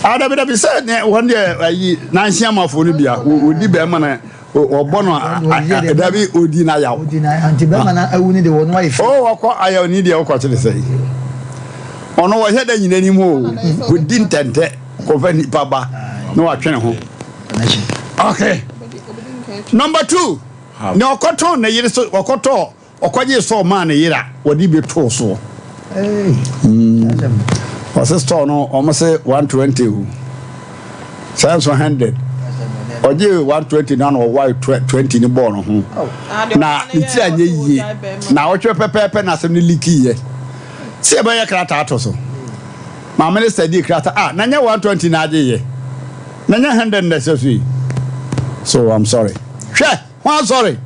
Ah, dabi dabi sɛ ne wɔn deɛ ayi nansi amafoɔ no bia wɔdi bɛrima na wɔbɔ no dabi odi na yaw. Odi na nti bɛrima na awu ne de wɔn ayɛ fi. O wɔkɔ ayaw ni deɛ wɔkɔ kyerɛ sɛ ɔno wɔhyɛ dɛ nyina anim o wɔdi ntɛntɛ kɔfɛ nipa ba na watwe ne ho. Okay number 2 ne ɔkɔtɔn ne yere so ɔkɔtɔ Ɔkɔgyee sɔɔ maa ne yere a wɔde bi too soɔ. Ɔse store no wɔn se 120 o. Sɛ nso 100. Ɔgye 120 na na ɔwae 20 ne bɔɔ no ho. Na ne tiri anyɛ yie. Na ɔtwerɛ pɛpɛɛpɛ na asɛm no likiiɛ. Sɛ yɛbɛyɛ krataa ato so. Maame no sɛ dii krataa ah na nyɛ 120 na agye yɛ. Na nyɛ 100 na ɛsɛ so yi. So I'm sorry. Hwɛ! Ho asɔre.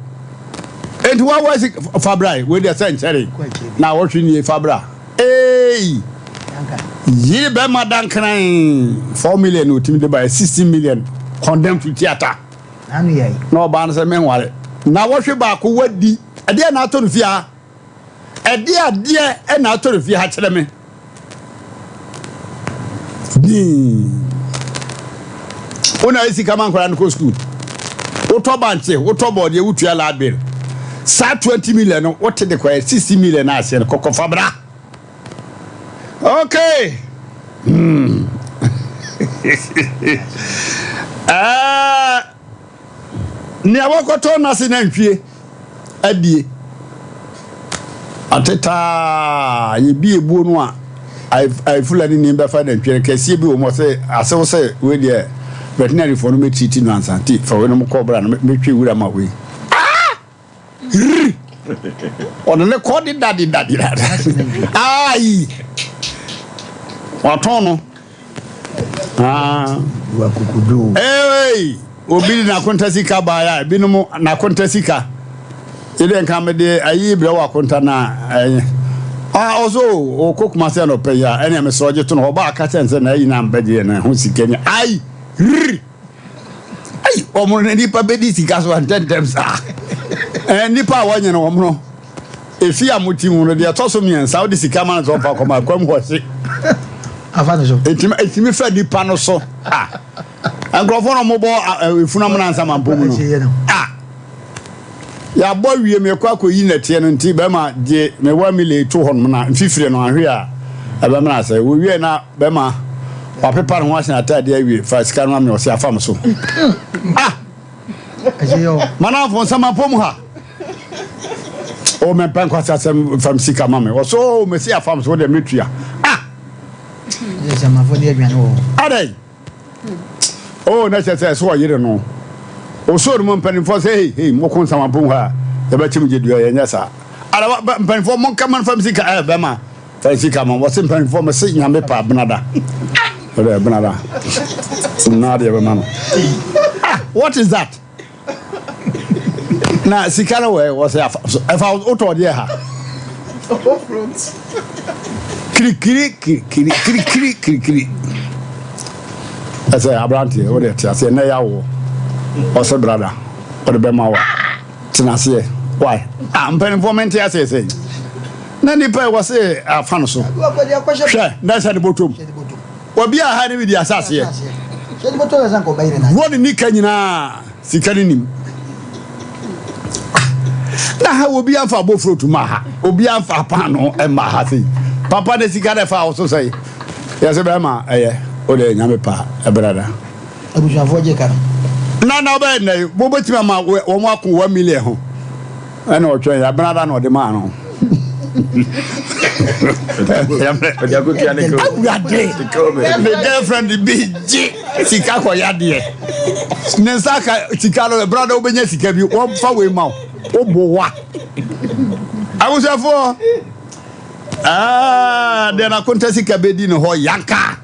Enti wa wa si fa bra yi, wei deɛ sɛ nkyɛre na awɔtwe nie fa bra. Eei! Yiri bɛma dankran 4 million na otimi de ba 16 million condemn to theater. Na ɔbaa no sɛ menware. Na wɔhwe baako wadi. Ɛdeɛ na atɔ no fie ha. Ɛdeɛ adeɛ na atɔ no fie ha kyerɛ me. Dii. Wo na ayɛ sika ma nkwadaa no kɔ sukuu. Wotɔ bankye, wotɔ bɔɔdeɛ, wotua light bill. Saa 20 million no, wote de kɔɛ 60 million na aseɛ no kɔkɔfa bra. Okay. Hmm. Ɛɛ, nea wɔkɔtɔ n'ase nantwie adie atetaa yɛbi ebuo no a ayefulani ni bɛfa nantwie no kɛseɛ bi wɔ mu ɔsɛ asew sɛ wei deɛ veterinary foɔ no mɛtiriti no ansa nti fa wei no kɔ bra no mɛtwe wura ma wei. Rrr! Ɔde ne kɔ deda deda deda. Ayi! Watɔn no. Ah. Hey! Obi de n'akonta sika baeɛ a ebinom n'akonta sika. Yɛde nka mede ayi brɛ wɔ akonta na ɛyɛ. Ah, ɔso ɔkɔ Kumasi anɔpa yi a ɛnea mesrɛ ɔgye to no ɔba aka kyɛn sɛ na ayi na mbɛgye na ho sika ni. Ayi! Rrr! Ei, wɔn no nipa bɛdi sika so ntɛntɛm saa. Ɛɛ nipa a wɔnyɛ no wɔn no efi a mo ti mu no deɛ ɛtɔ so mmiɛnsa wode sika ma no sɛ ɔmfa kɔma akwam hɔ se. Afa ne so. Etimi etimi fɛ nipa no so. Ah, nkurɔfoɔ na wɔbɔ efunu amena nsamampo mu no. Ah. Yɛabɔ wie mekɔ akɔyi nnɛteɛ no nti bɛma gye me wamile to hɔ nom na mfifire no ahwe a ɛbɛmena sɛ wɔwie na bɛma wapepa ne ho ahyɛ n'ataadeɛ awie fa sika no ma me ɔse afa me so ah manamfo nsɛm apɔ mu ha o mempɛ nkwasi asɛm fam sika ma me ɔso o mesi afa me so wodeɛ mɛtua ah adɛn Oh, na kyerɛ sɛ ɛsɛ ɔyere no. Osoo no mu mpanimfoɔ sɛ, hei, hei, moko nsamampo hɔ a, yɛbɛkyem gye dua, yɛnyɛ saa. Ara, mpanimfoɔ, monka ma no fam sika, ɛ, bɛma, fa sika ma. Wɔse mpanimfoɔ, mese nyame pa, benada. Ɔdɛ, benada. Na adeɛ bɛma no. Ah, what is that? Na sika no wɔ wɔ sɛ afa so ɛfa wotɔ deɛ ha. Kirikiri kirikiri kirikiri kirikiri. Ɛsɛ aberanteɛ wode ɛte aseɛ na ɛyɛ awoɔ ɔsɛ brada ɔde bɛma wa tena aseɛ why ah mpanimfoɔ mente aseɛ sɛ na nipa ɛwɔ se afa no so hwɛ na ɛsɛ ne bɔtɔm. Obi a ha ne bi di asaseɛ. Wɔ ne nika nyinaa sika ne nim. Na ha obi anfa abofrotu ma ha. Obi anfa paano ma ha sei. Papa ne sika na ɛfa wo so sɛe. Yɛsɛ bɛrima ɛyɛ o de nyame pa ɛbrada. Abusuafoɔ gye ka no. Na na ɔbɛyɛ nnɛ mobɛtumi ama wɔn ako 1 million ho. Ɛna ɔtwɛn yɛ abenada na ɔde maa no. Awurade ne girlfriend bi gye sika kɔ yadeɛ ne nsa ka sika no brada wobɛnya sika bi wɔmfa wei ma wo wobowa abusuafoɔ ah, deɛ nakonta sika bɛdi ne hɔ yanka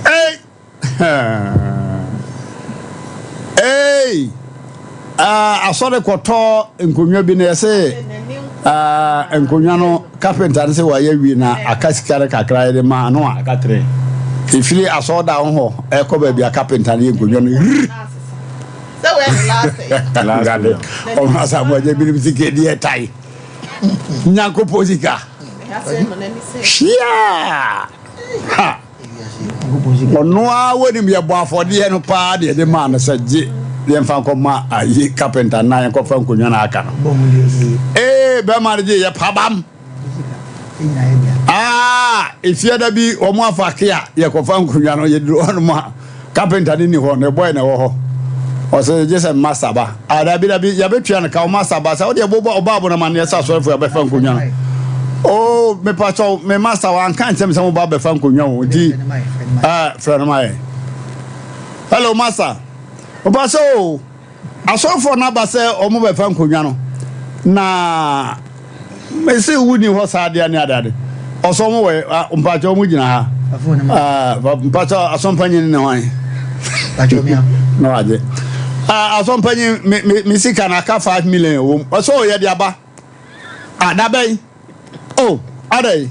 hey. Hey! Uh, asɔre kɔtɔ nkonnwa bi na yɛse uh, nkonnwa no carpenter no sɛ wayɛ wie na aka sika no kakra yɛde ma ano a ɛfiri asɔre da ho hɔ ɛkɔ baabi a carpenter no yɛ nkonnwa no riri ɔmo asamoagya binom sika di ɛtae nyankopɔn sika hwia ha Ɔno ara wɔnim yɛbɔ afɔdeɛ no paa deɛ yɛde maa no sɛ gye yɛmfa nkɔma ayi kapenta na yɛnkɔfa nkonnwa no aka no. Ee bɛrima no gye yɛ pabam. Ah, efiada bi wɔn afa ke a yɛkɔfa nkonnwa no yɛduru hɔnom a kapenta no ni hɔ ne bɔe na ɛwɔ hɔ. Ɔsɛ gye sɛ masa ba. Ah, dabi dabi yɛbɛtua no ka wo masa ba sɛ wodeɛ bobɔ ɔba abo no ma neɛ sɛ asɔrefoɔ yɛbɛfa nkonnwa no. Oh, mepakyɛw me masa wanka nkyɛm sɛ moba bɛfa nkonnwa o nti eh, frɛ no ma yɛ. Hello masa. Mepakyɛw o. Asɔfoɔ no aba sɛ wɔn bɛfa nkonnwa no, na mese wonni hɔ saa adeɛ ne adeade. Ɔsɔ wɔn wɔ mpakyɛ wɔn gyina ha. Mpakyɛ asɔmpanyin ne hwan? Na wagye. Asɔmpanyin me me me sika na aka 5 million wɔ mu. Ɔsɔ ɔyɛ de aba. Ah, da bɛn? Oh, adɛn?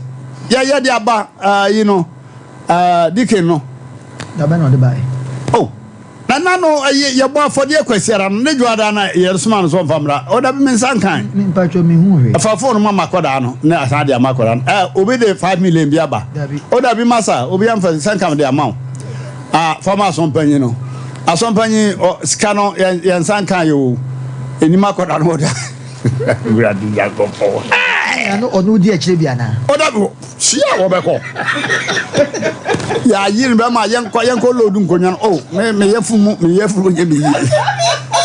Yɛyɛ de aba ayi no, deacon no. Da bɛn na ɔde baeɛ? Oh, na na no ɛyɛ yɛbɔ afɔdeɛ kwasiara no ne dwoada na yɛsoma no so ɔmfa mmra. Oh, dabi me nsa nkan. Me mpatwɔ me hu hwee. Ɛfa phone ma makɔdaa no ne asan de ama akɔdaa no. Eh, obi de 5 million bi aba. Dabi. Oh, dabi masa, obi amfa sɛ nka mede ama wo. Ah, fa ma asɔmpanyin no. Asɔmpanyin, ɔ, sika no yɛn yɛn nsa nkan yɛ o. Enim akɔdaa no wɔ da. Awurade Nyankopɔn. Ɛna ɔno di akyire bi anaa? Ɔda bi hɔ. Hyia a wɔbɛkɔ. Yɛayi no bɛma yɛnkɔ yɛnkɔ load nkonnwa no. Oh, me me yɛfu mu me yɛfu mu nyɛ me yie.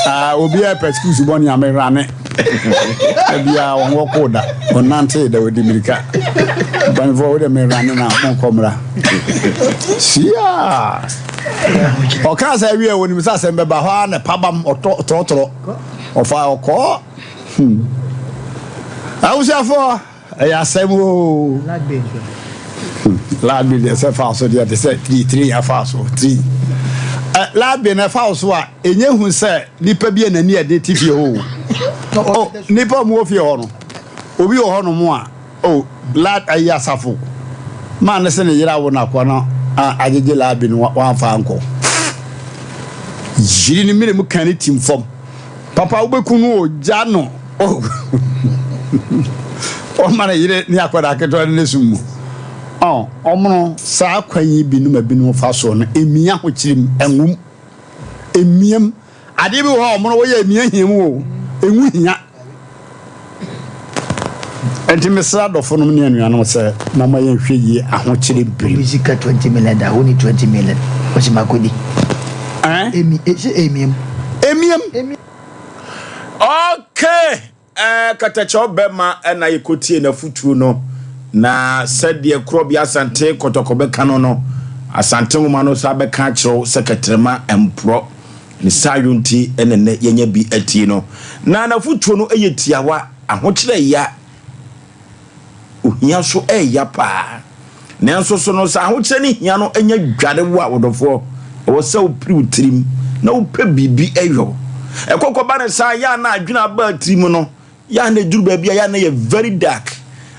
Ah, obi a pɛ schools bɔ nea mehwane. Ebia wɔn wɔkɔ da, wɔnante da wɔdi mirika. Mpanyinfoɔ wo de mehwane na monkɔ mmra. Hyia. Ɔkaa sɛ awie wɔnim sɛ asɛm bɛba hɔ ara na pabam ɔtɔ trɔtrɔ. Ɔfa ɔkɔɔ. Hmm. Abusuafoɔ. Ɛyɛ asɛm oo. Laabi deɛ sɛ fa so deɛ te sɛ tiri tiri afa so tiri. Ɛ laabi na ɛfa so a enye hu sɛ nipa bi a n'ani ɛde ti fie hɔ o. O nipa a wɔwɔ fie hɔ no obi wɔ hɔ nom a o la ɛyɛ asafo maa ne sɛ ne yere awo n'akoa no agyegye laabi no wamfa ankɔ. Yiri ne mene mu kan ne tim fam. Papa wobɛku no o gya no o ɔma ne yere ne akwadaa ketewa no ne sum mu ɔ ɔmono saa kwan yi binom a binom fa soɔ no emia ho kyirim ɛnwom emiam adeɛ bi wɔ hɔ ɔmono wɔyɛ emia hia mu o enwu hia nti mesrɛ adɔfo nom ne anuanom sɛ mama yɛnhwɛ yie ahokyere bere Obi sika 20 million da woni 20 million wɔsi makɔdi Eh? Emi, eh, sɛ emiam. Emiam. Okay, eh, katakyɛw bɛma ɛna yɛkɔtie n'afotuo no na sɛdeɛ korɔbea Asante kɔtɔkɔ bɛka no no Asante nwoma no sa bɛka akyerɛw sɛ kɛtrɛma mporɔ ne sayo nti ɛna nnɛ yɛnya bi atie no na n'afotuo no yɛ tiawa ahokyerɛ ya Ohia so ɛyɛ paa. Nanso so no, sɛ ahokyerɛ ne hia no nya dware wo a, ɔdɔfoɔ, ɛwɔ sɛ wopere wo tirim na wopɛ biribi yɔ. Ɛkɔ kɔba no saa, yɛ a na adwene aba tirim no, yɛ a na ɛduru baabi a yɛ a na yɛ very dark.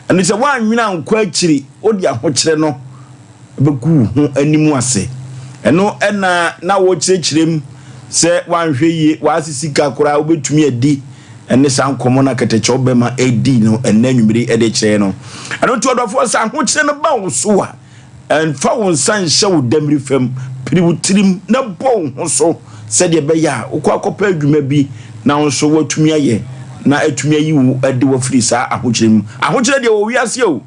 Ɛno sɛ woanwene ankɔ akyiri, wode ahokyerɛ no bɛgu wo ho anim ase. Ɛno na na wɔkyerɛkyerɛ mu sɛ woanhwɛ yie, w'ase sika koraa wobɛtumi adi ne saa nkɔmmɔ no a kɛtɛkyɛw bɛma ɛdi no ɛnnɛ anwummere yi de kyerɛ no. Ɛno nti ɔdɔfoɔ sɛ ahokyerɛ no ba wo so a, ɛmfa wo nsa nhyɛ wo dammiri fam, pere wo tirim na bɔ wo ho so sɛdeɛ ɛbɛyɛ a wokɔ akɔpɛ adwuma bi na wo nso woatumi ayɛ na atumi ayi wo de wafiri saa ahokyerɛ mu. Ahokyerɛ deɛ wɔ wiase o,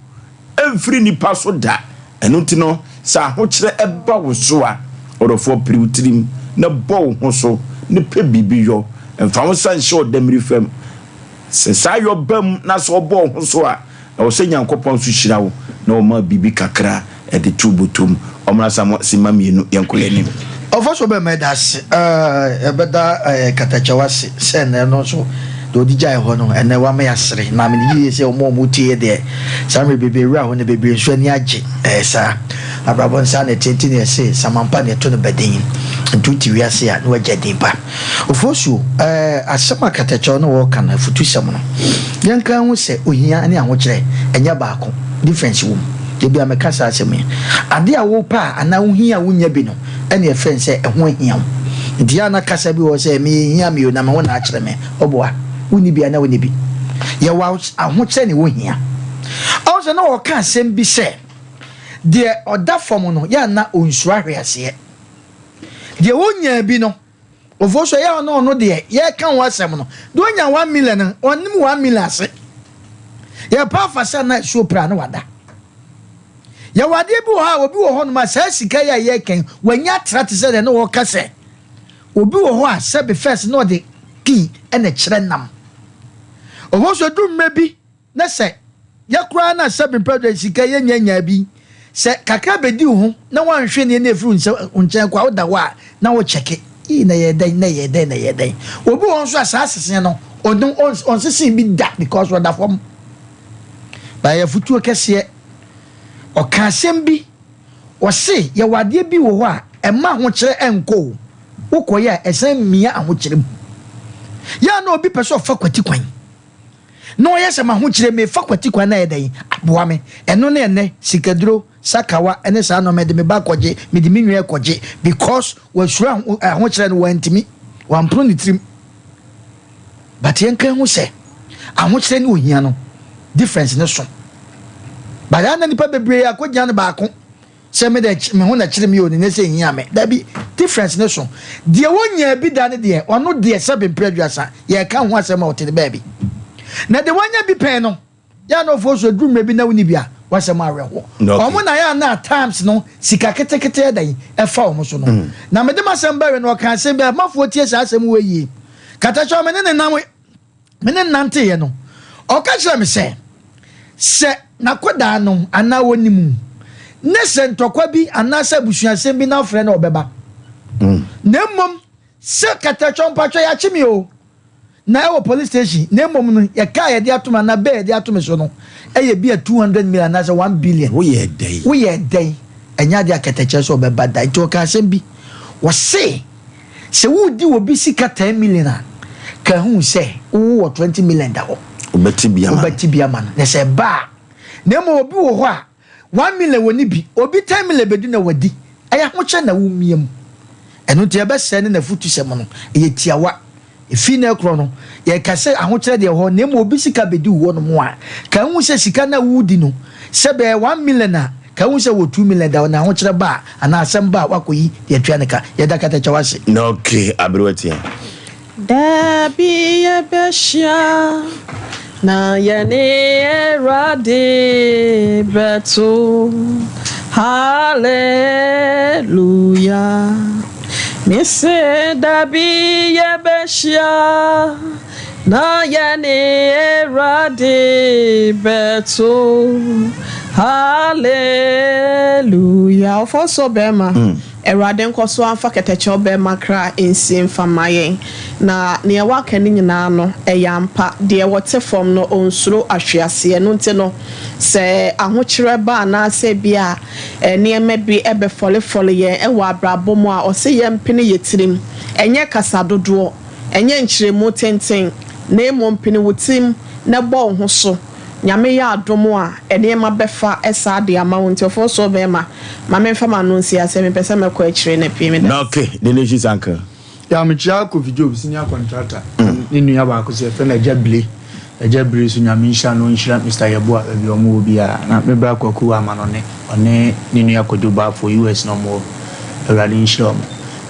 ɛmfiri nnipa so da. Ɛno nti no, sɛ ahokyerɛ ba wo so a, ɔdɔfoɔ, pere wo tirim na bɔ wo ho so na pɛ biribi yɔ. Mfa wo nsa nhyɛ ɔdammiri fam. Sɛ saa yɔ ba mu na sɛ wobɔ wo ho so a, ɛwɔ sɛ Nyankopɔn nso hyira wo na ɔma wo biribi kakra de to wo bɔtɔ mu. Ɔmmra sa mo simma mmienu, yɛnkɔ yɛn anim. Ɔfɔso bɛ mɛda ase ɛɛ yɛbɛda ɛɛ katakyɛw ase sɛ ɛnɛ no nso deɛ ɔde gyae hɔ no ɛnɛ wama yɛasere na mene yie sɛ wɔn a wɔn tie deɛ saa mmerɛ bebree wura hɔ no bebree nso ani agye ɛɛ saa abrabɔ no saa na ɛteɛ nti na yɛse samampa na ɛto no bɛden nti wote wiase a na wagya din pa Ofosuo ɛɛ asɛm a katakyɛw no wɔka no afutusɛm no yɛnka ho sɛ ohia ne ahokyerɛ ɛnyɛ baako difference wɔ mu da bi a meka saa asɛm yi ade a wopɛ a anaa wohia a wonnya bi no ɛna yɛfrɛ no sɛ ɛho ahia wo. Nti yɛ a na kasa bi wɔ hɔ sɛ me ɛhia me o na me ho na akyerɛ me. Ɔboa. Wonni bi a na wonni bi. Yɛwɔ ahokyerɛ na ɛwɔ hia. Ɔho sɛ na ɔka asɛm bi sɛ deɛ ɔda fam no yɛ a na ɔnsuro ahweaseɛ. Deɛ ɔnyaa bi no Ofo so ɛyɛ a na ɔno deɛ yɛka ho asɛm no deɛ ɔnya one million no ɔnim one million ase. Yɛpa afa sɛ na asuo pra na wada. Yɛwɔ adeɛ bi wɔ hɔ a obi wɔ hɔnom a saa sika yi a yɛreka yi wanya atra te sɛ deɛ na wɔka sɛ obi wɔ hɔ a sɛbe first na ɔde key na ɛkyerɛ nam. Ɔhɔ so ɛduru mmerɛ bi na sɛ yɛ koraa na sɛbe mpɛ dɛ sika yɛnya nyaa bi sɛ kakra bɛdi wo ho na woanhwɛ nie na ɛfiri wo nsa wo nkyɛn kɔ a woda hɔ a na wo kyɛke ii na ɛyɛ dɛn na ɛyɛ dɛn na ɛyɛ dɛn. Obi wɔ hɔ nso a saa sese no ɔno ɔnsese bi da because ɔda fam. But ɛyɛ afutuo kɛseɛ. Ɔka asɛm bi, ɔse yɛwɔ adeɛ bi wɔ hɔ a ɛmma ahokyerɛ ɛnkɔ o, wokɔyɛ a ɛsan mia ahokyerɛ mu. Yɛ a na obi pɛ sɛ ɔfa kwati kwan na ɔyɛ sɛ m'ahokyerɛ mefa kwati kwan na ayɛ dɛn aboa me. Ɛno ne ɛnɛ sikaduro, sakawa ne saa nnoɔma ɛde me ba kɔgye, mede me nua kɔgye because wasuro ahokyerɛ no wantumi, wampono ne tirim. But yɛnka nhu sɛ ahokyerɛ ne ohia no difference no so. But ɛyɛ a na nipa bebree akɔgyina no baako sɛ me deɛ me ho na kyerɛ me o ne sɛ ehia me. Dabi, difference no so. Deɛ wɔnyaa bi da no deɛ ɔno deɛ sɛbe mpere aduasa yɛka ho asɛm a ɔte ne baabi. Na deɛ wanya bi pɛn no yɛ a na ɔfoɔ so aduru mmerɛ bi na wonni bi a W'asɛm awerɛhoɔ. Wɔn na yɛ a na at times no sika ketekete yɛ dɛn ɛfa wɔn so no. Mm. Na mede m'asɛm bɛwe no ɔka asɛm bi a mafoɔ tie saa asɛm wɔ yie. Katakyɛ me ne ne nam me ne nanteeɛ no ɔka kyerɛ me sɛ sɛ n'akɔdaa no anaa wɔnim ne sɛ ntɔkwa bi anaasɛ abusuasɛm bi na afrɛ no ɔbɛba. Mm. Na mmom sɛ katakyɛ mpatwɛ yɛakye me o. Na ɛwɔ police station na mmom no yɛ car yɛde ato me anaa bail yɛde ato me so no ɛyɛ bi a 200 million anaasɛ 1 billion. Woyɛɛ dɛn? Woyɛɛ dɛn? Ɛnyɛ adeɛ a kɛtɛkyerɛ sɛ ɔbɛba da. Nti ɔka asɛm bi. Ɔse sɛ woredi obi sika 10 million a, ka hu sɛ wowɔ 20 million da hɔ. Wobɛte bi ama no. Wobɛte bi ama no. Na sɛ ɛba a, na mmom obi wɔ hɔ a 1 million wɔ ne bi, obi 10 million bɛdu na wadi. Ɛyɛ ahokyɛ na womia mu. Ɛno nti ɛbɛsɛe ne n'afutusɛm no. Ɛyɛ tiawa. Ɛfiri nnɛ rekorɔ no, yɛka sɛ ahokyerɛ deɛ ɛwɔ hɔ, na mmom obi sika bɛdi wo hɔ nom a, ka hu sɛ sika no a woredi no, sɛ bɛyɛ 1 million a, ka hu sɛ wɔ 2 million da hɔ, na ahokyerɛ ba a, anaa asɛm ba a, woakɔyi deɛ atua ne ka. Yɛda Katakyɛw ase. Okay, aberewa tia. Dabi yɛbɛhyia na yɛne Awurade bɛto hallelujah. Mese dabi yɛbɛhyia na yɛne Awurade bɛto hallelujah. Ɔfɔ so bɛrima. Awurade nkɔ so amfa kɛtɛkyɛw bɛrima kra nsie mfa mma yɛn. Na nea waka no nyinaa no, ɛyɛ ampa. Deɛ ɔte fam no, ɔnsuro ahweaseɛ. Ɛno nti no, sɛ ahokyerɛ ba anaasɛ ebia nneɛma bi bɛfɔlefɔle yɛn wɔ abrabɔ mu a, ɔse yɛmpene yɛn tirim. Ɛnyɛ kasa dodoɔ, ɛnyɛ nkyerɛmu tenten, na mmom pene wo tirim na bɔ wo ho so. Nyame yɛ adom a, nneɛma bɛfa saa de ama wo. Nti ɔfɔɔsoɔ bɛɛma, ma menfa m'ano nsi aseɛ, mepɛ sɛ mɛkɔ akyire na pii. Meda ase. Okay, the nation's uncle. Yeah, mekyia Kofi Job, senior contractor, ne nua baako so yɛfrɛ no Agya Bile. Agya Bile so Nyame nhyira no, ɔnhyira Mister Yeboah baabi a ɔmo wɔ biara. Na me bra Kwaku wɔ Amanɔne, ɔne ne nua Kwadwo Baffour, US na ɔmo wɔ. Awurade nhyira ɔmo.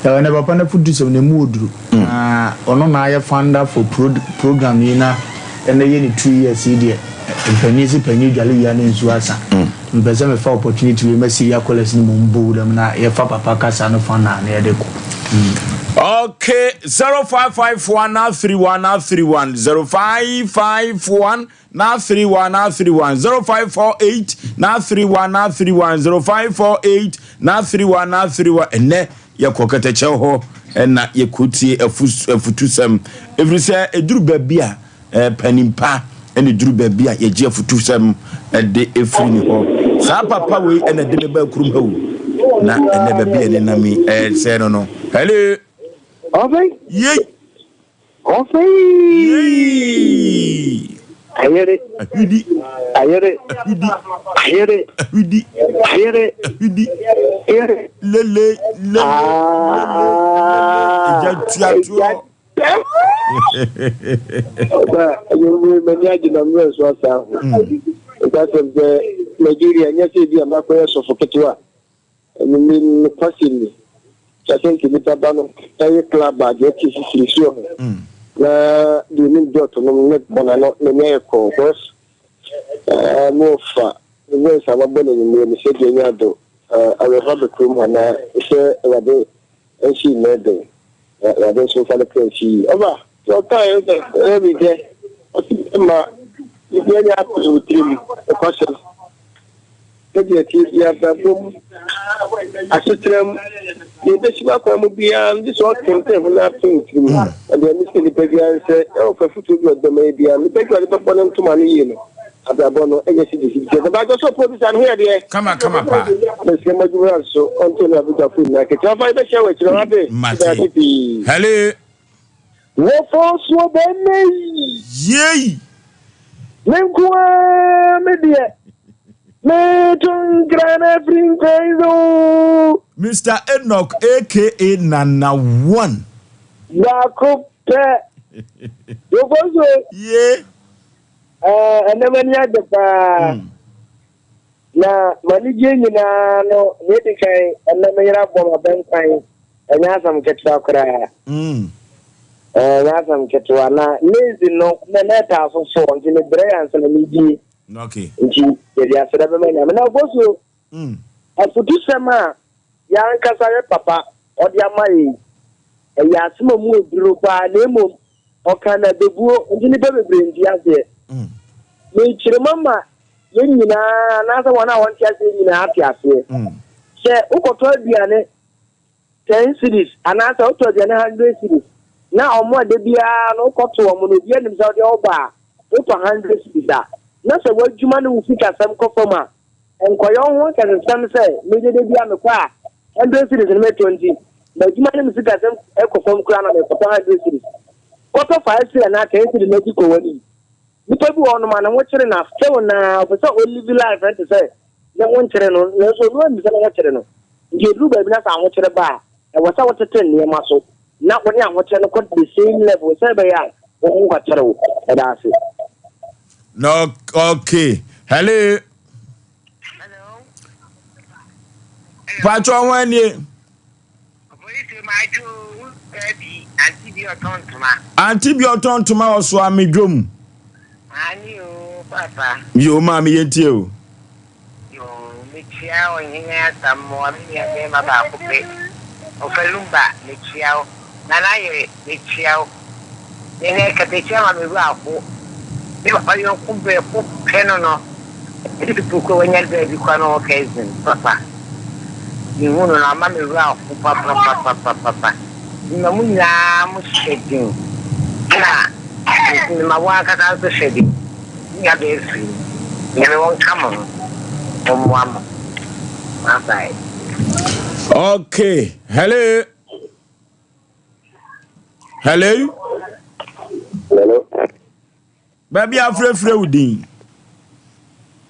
Yeah, ɛnɛ papa no afutusɛm no emu wɔ duru. Na ɔno na ayɛ founder for pro program yi na ɛnɛ yɛ ne 2 years yi deɛ, mpanyin se panyin dwale wia ne nsuo asa. Mepɛ sɛ mefa opportunity wei ma Syria callers no mmom bɔ wuram na yɛfa papa kasa no fa na na yɛde kɔ. Okay, 0551 na 31 na 31 0551 na 31 na 31 0548 na 31 na 31 0548 na 31 na 31. Ɛnɛ yɛkɔ kɛtɛkyɛw hɔ ɛna yɛkɔtie afutusɛm, ɛfiri sɛ ɛduru baabi a panimpa ɛna ɛduru baabi a yɛgye afutusɛm ɛde ɛfiri ne hɔ. Saa papa wei ɛna ɛde me ba kurom ha o, na ɛnɛ baabi a ɛnenam yi ɛsɛ no. Hello. Ɔfɛ. Yei. Ɔfɛ. Yei. Ayere. Ahwidi. Ayere. Ahwidi. Ayere. Ahwidi. Ayere. Ahwidi. Ayere. Lele lele. Ah. Ɛgya tuatoɔ. Ɔba ɛnyɛmire m'ani agye na mmerɛ nso asa ho. Nkwasɛm sɛ Nigeria nyɛ sɛ ebi a makɔyɛ sɔfo ketewa. Ɛnyɛmire nokwasɛm ni. Kyɛ sɛ nka nipa ba no ɛyɛ club a deɛ ɛte sisiri soɔ ho. Na deɛ onim dɔɔto nom ne bɔ n'ano n'ani ayɛ kɔɔ because mo fa voice a mabɔ n'anwummerɛ no sɛ deɛ nyɛ ado awerɛhoɔ abɛkurom ha na sɛ Awurade nsi mmɛ den na Awurade nso mfa no kra nsi yie. Ɔba sɛ ɔkaeɛ sɛ ɛyɛ me dɛ ɔse ma biribiara nyɛ akɔ wɔ tirim nokwasɛm sɛdeɛ ɛteɛ biara abrabɔ mu asetena mu deɛ ɛbɛsi w'akwan mu biara no gye sɛ ɔtenten ho na ato wo tirim. Na deɛ mesɛ nipa biara ne sɛ ɛwɔ fa fotuo bi ɔde bɛma yɛ biara nipa bi a ɔde bɛbɔ ne ntoma no yie no abrabɔ no ɛnyɛ sidi sidi sɛ bɛbɛ sɛ producer no ho yɛ deɛ Kama kama paa. Mesrɛ mo adwuma nso ɔnto ne abodwafo nyinaa ketewa fa yɛbɛhyia wɔ akyirɛ wate. Mate. Medase pii. Hello. Wɔfɔ soɔ bɛmɛ yi. Yei. Me nko ara me deɛ. Meto nkra na afiri nkwan so. Mr Enoch aka Nana One. Baako pɛ. Wɔfɔ so. Ye. Ɛnɛ m'ani agye paa. Na m'anigye nyinaa no, nea edi kan, ɛnɛ me yere abɔ m'abɛnkwan. Ɛnyɛ asɛm ketewa koraa. Ɛnyɛ asɛm ketewa. Na lazy no, na na ɛtaa so soɔ, nti mebrɛ yɛ ansa na medie. Okay. Nti yɛde aseda bɛma Nyame. Na Ofosuo, afotusɛm a yɛn ankasa yɛ papa ɔde ama yɛn yi, ɛyɛ asɛm a mu aduro paa na mmom ɔka no abɛbuo nti nnipa bebree nte aseɛ. Mekyerɛ mu ama yɛn nyinaa anaasɛ wɔn a wɔnte aseɛ nyinaa ate aseɛ. Sɛ wokɔtɔ aduane ten cedis anaasɛ wotɔ aduane hundred cedis na wɔn a da biara no wokɔto wɔn no obiara nim sɛ wode woba a wotɔ hundred cedis a na sɛ w'adwuma ne wo sikasɛm kɔ fam a nkɔyɛ wo ho akɛsesɛm sɛ mede da biara mekɔ a hundred cedis no metɔ nti m'adwuma ne me sikasɛm kɔ fam koraa na mekɔtɔ hundred cedis kɔtɔ five cedis anaa ten cedis na di kɔ w'anim. Nipa bi wɔ hɔnom a ne ho kyere no a still na ɔpɛ sɛ ɔlive life no te sɛ ne ho nkyere no nanso ɔno anim sɛ ne ho kyere no. Nti ɛduru baabi na sɛ ahokyere ba a, ɛwɔ sɛ wotete nneɛma so na wo ne ahokyere no kɔ the same level sɛ ɛbɛyɛ a wo ho nkɔkyere wo. Meda ase. No, okay. Hello. Hello. Pacho ho anie. Auntie bi ɔtɔn ntoma wɔ so amedwom. Ani o papa. Yo maame yɛntie o. Yo mekyia ɔhene Asamoah me nua bɛrima baako pɛ. Ɔfa Lumba mekyia wo. Nana yere mekyia wo. Nene katakyia ma me wura aho. Me papa yɔnko bɛko pɛ no no. Ɛde pipu kɔ wanya baabi kɔ no cousin papa. Mehu no no ama me werɛ aho papapapapapa. Mema mo nyinaa mo hyɛ den ɛna mema wo ankasa nso hyɛ den. Me nua bɛɛ firi mu. Nyame wɔnka mo ho. Wɔmmoa mo. Bye bye. Okay. Hello. Hello. Hello. Baabi afrɛfrɛ wo din.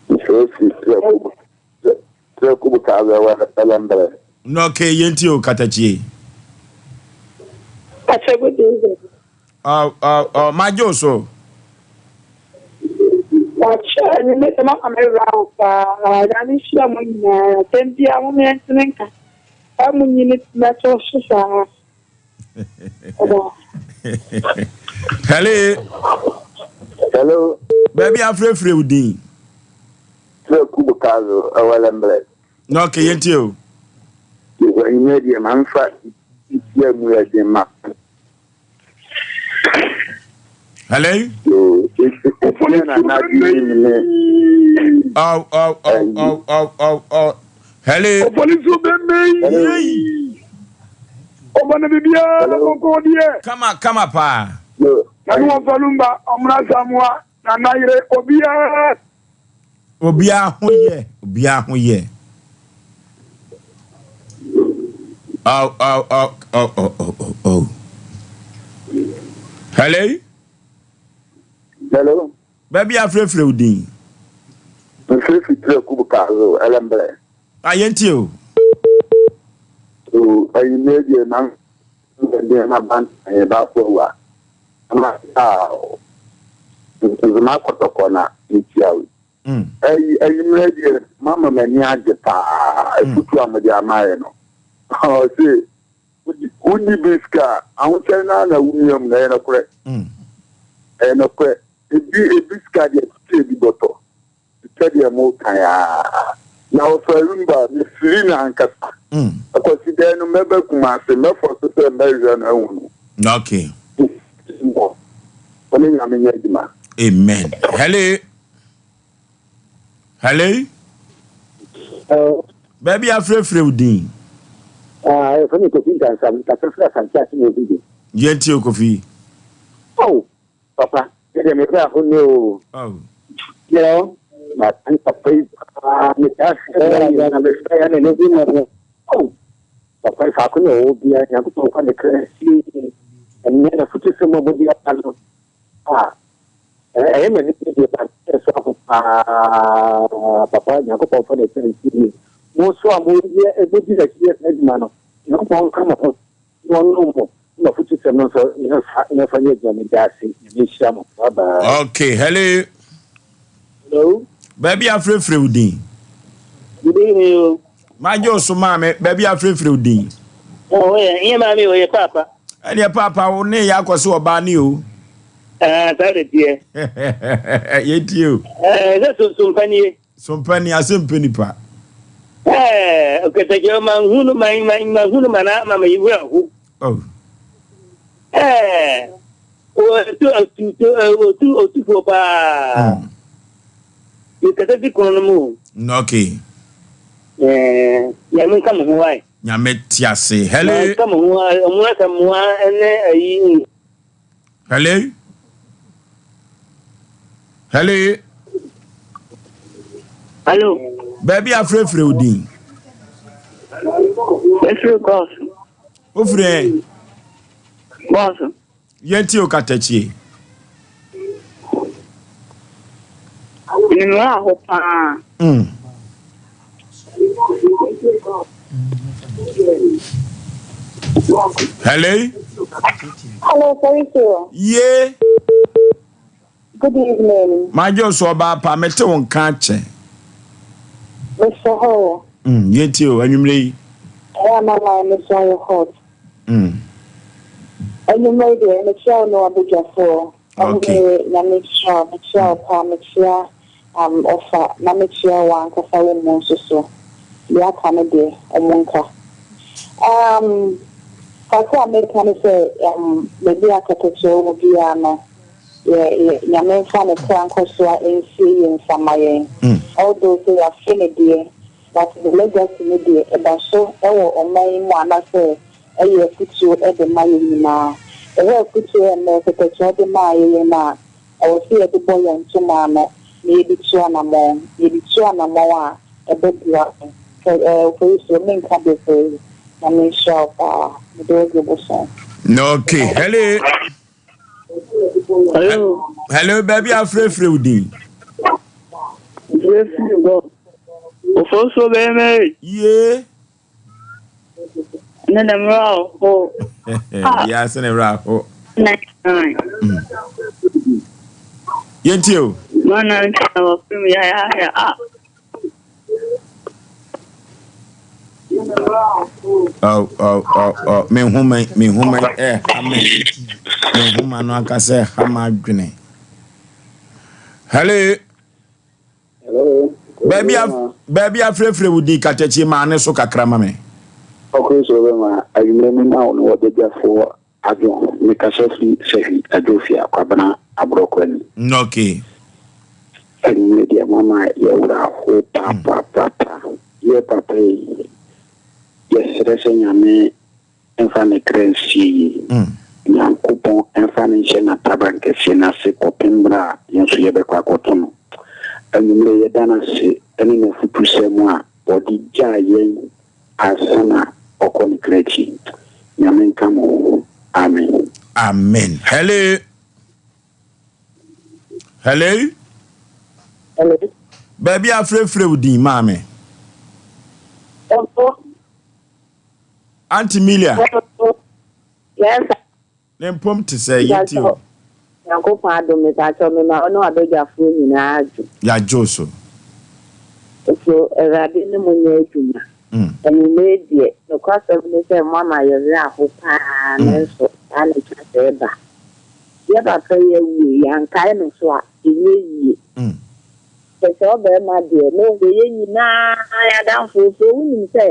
Mfrɛfiri Prɛko Prɛko bu kaa bɛ wɛ ɛlɛmbrɛ. No okay yɛntie o katakyie. Pakyɛ good evening. Ɔ ɔ ɔ magye wo so. Pakyɛ anwummerɛ sɛ mama me werɛ aho paa Nyame nhyira mo nyinaa asɛm biara mom yɛntene nka saa mo nyini mɛto so saa. Hello. Hello. Baabi afrɛfrɛ wo din. Sɛ kubu kazo ɛwɔ lɛmbrɛ. Na ɔkè yɛn tie o. Yɛwɔ enyimɛ deɛ ma nfa ntia mu yɛ den ma. Hello. Yoo esi na na di ni ne. Aw aw aw aw aw aw aw. Hello. Opolisi obemme yi. Ọba na biribiara kɔkɔɔ deɛ. Kama kama paa. Na ne wɔfa lumba ɔmena samoa na nayere obiara. Obiara ho yɛ obiara ho yɛ. Oh oh oh oh oh oh oh oh. Hello. Hello. Baabi afrɛfrɛ wo din. Mfrɛfrɛ tiri kubu kaazo ɛlɛmbrɛ. A yɛntie o. So ɛyi deɛ na deɛ na ban yɛ baako awa. Ama a nzema kɔtɔkɔ na metia wo. Ɛyi ɛyimmerɛ deɛ mama m'ani agye paa afutu a mode ama yɛ no. Ɔse wonni bi sika ahokyɛre no na wo nua mu na ɛyɛ nokorɛ. Ɛyɛ nokorɛ. Ebi ebi sika deɛ tete ebi bɔtɔ. Sɛdeɛ moka aa. Na ɔfa rumba mefiri no ankasa. Akwasi dɛn no mɛba Kumase mɛfɔ so sɛ mɛhwehwɛ no ahu no. Okay. Ɔne Nyame nyɛ adwuma. Amen. Hello. Hello. Hello. Baabi afrɛfrɛ wo din. Ah, yɛfrɛ me Kofi Nkansah, mekasa firi Asante ase na obi de. Yɛntie o Kofi. Oh, papa, me deɛ me werɛ aho nnɛ o. Oh. You know, matan papa yi paa, metaa frɛ no na mefrɛ ya na ne bi ma no. Oh, papa yi faako na ɔwɔ biara, Nyankopɔn mfa ne kra nsie yie. Ɛnnɛ n'afotusɛm a ɔde aba no, ah, ɛyɛ m'ani gye deɛ ba ɛso aho paa. Papa, Nyankopɔn mfa ne kra nsie yie. Mo nso a moyɛ modi n'akyi yɛ saa adwuma no, Nyankopɔn nka mo ho. Na ɔnom mo na afotusɛm no nso yɛmfa yɛmfa nyɛ adwuma. Meda ase. Nyame nhyira mo. Bye bye. Okay, hello. Hello. Baabi afrɛfrɛ wo din. Good evening o. Magye wo so maame, baabi afrɛfrɛ wo din. Oh, yɛ nyɛ maame o, yɛ paapa. Ɛneɛ paapa wo ne yɛ akɔ so ɔbaa ne o. Ah, saa na ɛteɛ. Yɛtie o. Ɛɛ, sɛ sompa nie. Sompa ni ase mpɛ nipa. Ɛɛ, ɔkɛtɛkyɛ ma nhu no ma ma ma hu no ma na ma ma yi wura ho. Oh. Ɛɛ, otu otu otu otufoɔ paa. Mekasa fi kɔn no mu. Okay. Ɛɛ, nyame nka mo ho wae. Nyame te ase. Hello. Nka mo ho wae. Ɔmo asa mmoa ɛne ayi. Hello. Hello. Hello. Baabi afrɛfrɛ wo din. Mefiri Gɔs. Wofiri ɛ? Gɔs. Yɛntie o katakyie. Mmerɛ aho paa. Hello. Hello, sorry, sir. Yeah. Good evening. Majo so ọba pa mete wo nka akyɛ. Mr. Hall. Yɛntie o anwummerɛ yi. Ɛyɛ ama line no so ayɛ hot. Anwummerɛ yi deɛ mekyia wo ne w'abadwafoɔ. Okay. Ɔhene Nyame nhyira wo. Mekyia wo paa, mekyia um, ɔfa na mekyia wo ankasa wo mu nso so. Deɛ aka no deɛ ɔmo nka. Um, kakra a meka ne sɛ um, baabi a kɛtɛkyerɛ wɔ biara no, yɛ, yɛ, Nyame mfa ne kra nkɔ so a nsie yɛ nsa ma yɛn. Although sɛ yɛafe ne deɛ, but the legacy no deɛ ɛda so ɛwɔ ɔman yi mu anaasɛ ɛyɛ afutuo ɛde ma yɛn nyinaa. Ɛhɔ afutuo ɛnnɛ kɛtɛkyerɛ de maa yɛn a, ɛwɔ sɛ yɛde bɔ yɛn ntoma ano na yɛde tu anammɔn. Yɛde tu anammɔn a, ɛbɛboa yɛn. Sɛ ɛɛ opolisi menka bebree na menhyira wo paa. Mede wo gye bosom. Okay. Hello. Hello. Hello, baabi afrɛfrɛ wo din. Mefiri Gɔs. Ofosuo bɛyɛ Mary. Yee. Ne dɛm werɛ aho. Yɛ ase ne werɛ aho. 99. Yɛntie o. Mana ntina wɔfiri mu yayaya a. Oh, oh, oh, oh. Me nhoma, me nhoma ɛha me. Me nhoma no ankasa ɛha m'adwene. Hello. Hello. Baabi a baabi afrɛfrɛ wo din katakyi maa ne so kakra ma me. Ɔkoro so bɛma anwummerɛ me ma wo no wɔ badwafoɔ adwo mekasa firi Sahwi Adwofia Kwabena Aborɔkɔ ani. Okay. Anwummerɛ deɛ mama yɛwerɛ aho paapaapaapa. Yɛ papa yi yɛsrɛ sɛ Nyame mfa ne kra nsie yie. Nyankopɔn mfa no nhyɛ n'ataban kɛseɛ no ase kɔpem berɛ a yɛn nso yɛbɛkɔ akɔto no. Anwummerɛ yɛda no ase ne n'afutusɛm a ɔde gyaa yɛn ansa na ɔkɔ ne kra akyi. Nyame nka mo ho. Amen. Amen. Hello. Hello. Hello. Baabi afrɛfrɛ wo din maame. Hello. Auntie Milia. Yes. Ne mpom te sɛ yɛnti o. Nyankopɔn adom mepakyɛw mema wo ne w'abadwafoɔ nyinaa adwo. Yɛadwo so. So Awurade ne mo nyɛ adwuma. Anwummere deɛ, nokwasɛm ne sɛ moama yɛn werɛ aho paa nanso saa na ɛtwa sɛ ɛba. Yɛ papa yi awu yi, yɛankae no so a, ɛnyɛ yie. Kyerɛ sɛ ɔbarima deɛ, na ɔyɛ yɛn nyinaa yɛn adamfo. So wonim sɛ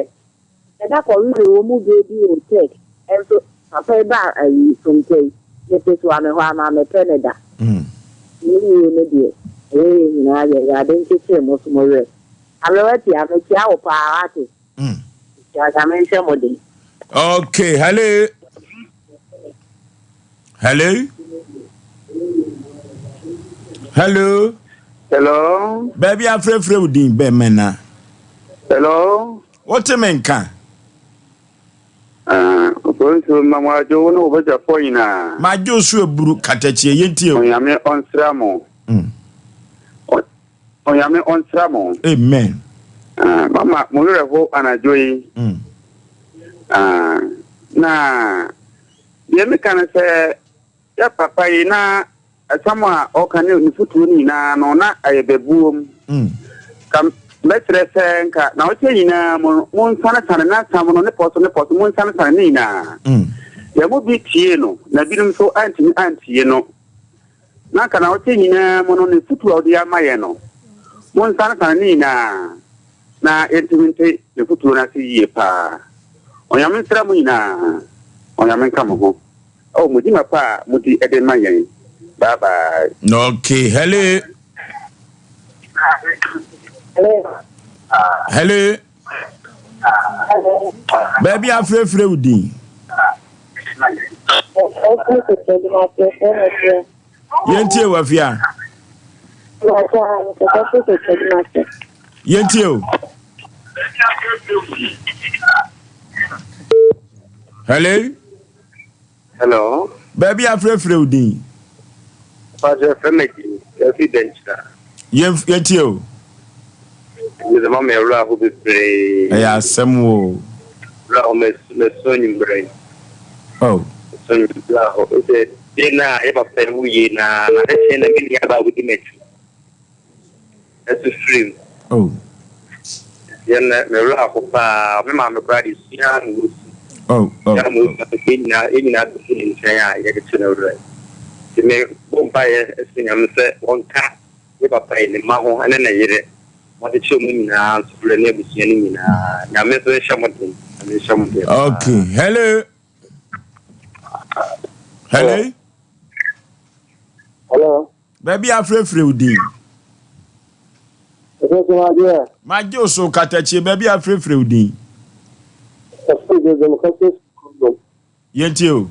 yɛda kɔwewee wɔn mu berɛ bi wɔ Turk nso papa yi baa ayi Sompa yi, mete so a me hɔ a ma mepɛ no da. Ne wuo no deɛ, ɛyɛ yɛn nyinaa yɛ. Awurade nkyekyere mo so mo werɛ. Aberewa Tia, mekyia wo paa wate. Mekyia Nyame nhyɛ mo den. Okay, hello. Hello. Hello. Hello. Baabi afrɛfrɛ wo din bɛn mɛna. Hello. Wote me nka. Opolisi ma mo adwo wo ne wo badwafoɔ nyinaa. Madwo so aburu katakyie yɛntie o. Onyame ɔnsra mo. Onyame ɔnsra mo. Amen. Mama mo werɛ ho anadwo yi. Na deɛ meka no sɛ yɛ papa yi na asɛm a ɔka ne ne fotuo no nyinaa no na ɛyɛ bɛbuom. Ka mɛkyerɛ sɛ nka na ɔkyɛ nyinaa mu monsanesane n'asɛm no ne pɔ so ne pɔ so monsanesane ne nyinaa. Yɛn mu bi tie no na binom nso antumi antie no. Na anka naawɔtwe nyinaa mu no, ne fotu a ɔde ama yɛn no, monsanesane ne nyinaa na yɛntumi nte ne fotuo no ase yie paa. Onyame nsra mo nyinaa. Onyame nka mo ho ɛwɔ mo dwuma pa a modi de ma yɛn. Bye bye. Okay, hello. Hello. Baabi afrɛfrɛ wo din. Yɛntie wo afia. Yɛntie o. Hello. Hello. Baabi afrɛfrɛ wo din. Pastor fɛ me din. Yɛfi Dɛnkyira. Yɛntie o. Mede ma me awura ho bebree. Ɛyɛ asɛm o. Awura ho mɛsɔ nwummerɛ yi. Oh. Mɛsɔ nwummerɛ ho. Sɛ deɛ na yɛ papa wu yie na na ne kyɛn na me nua baa wodi m'akyi. Ɛso firi mu. Oh. Yɛn na me werɛ aho paa. Me maame koraa de sua na ɔsu. Oh, oh. Sua na ɔsu na yɛn nyinaa yɛn nyinaa bɛsi ne nkyɛn a yɛde to ne werɛ. Nti me bɔ mpaeɛ srɛ Nyame sɛ ɔnka me papa yi ne mma ho ne ne yere ma ɔde kyerɛ wɔn nyinaa nso werɛ ne abusua no nyinaa. Nyame nso nhyɛ mo den. Nyame nhyɛ mo den paa. Okay. Hello. Hello. Hello. Baabi a afrɛfrɛ wo din. Magye wo so katakyie baabi a afrɛfrɛ wo din. Yɛntie o.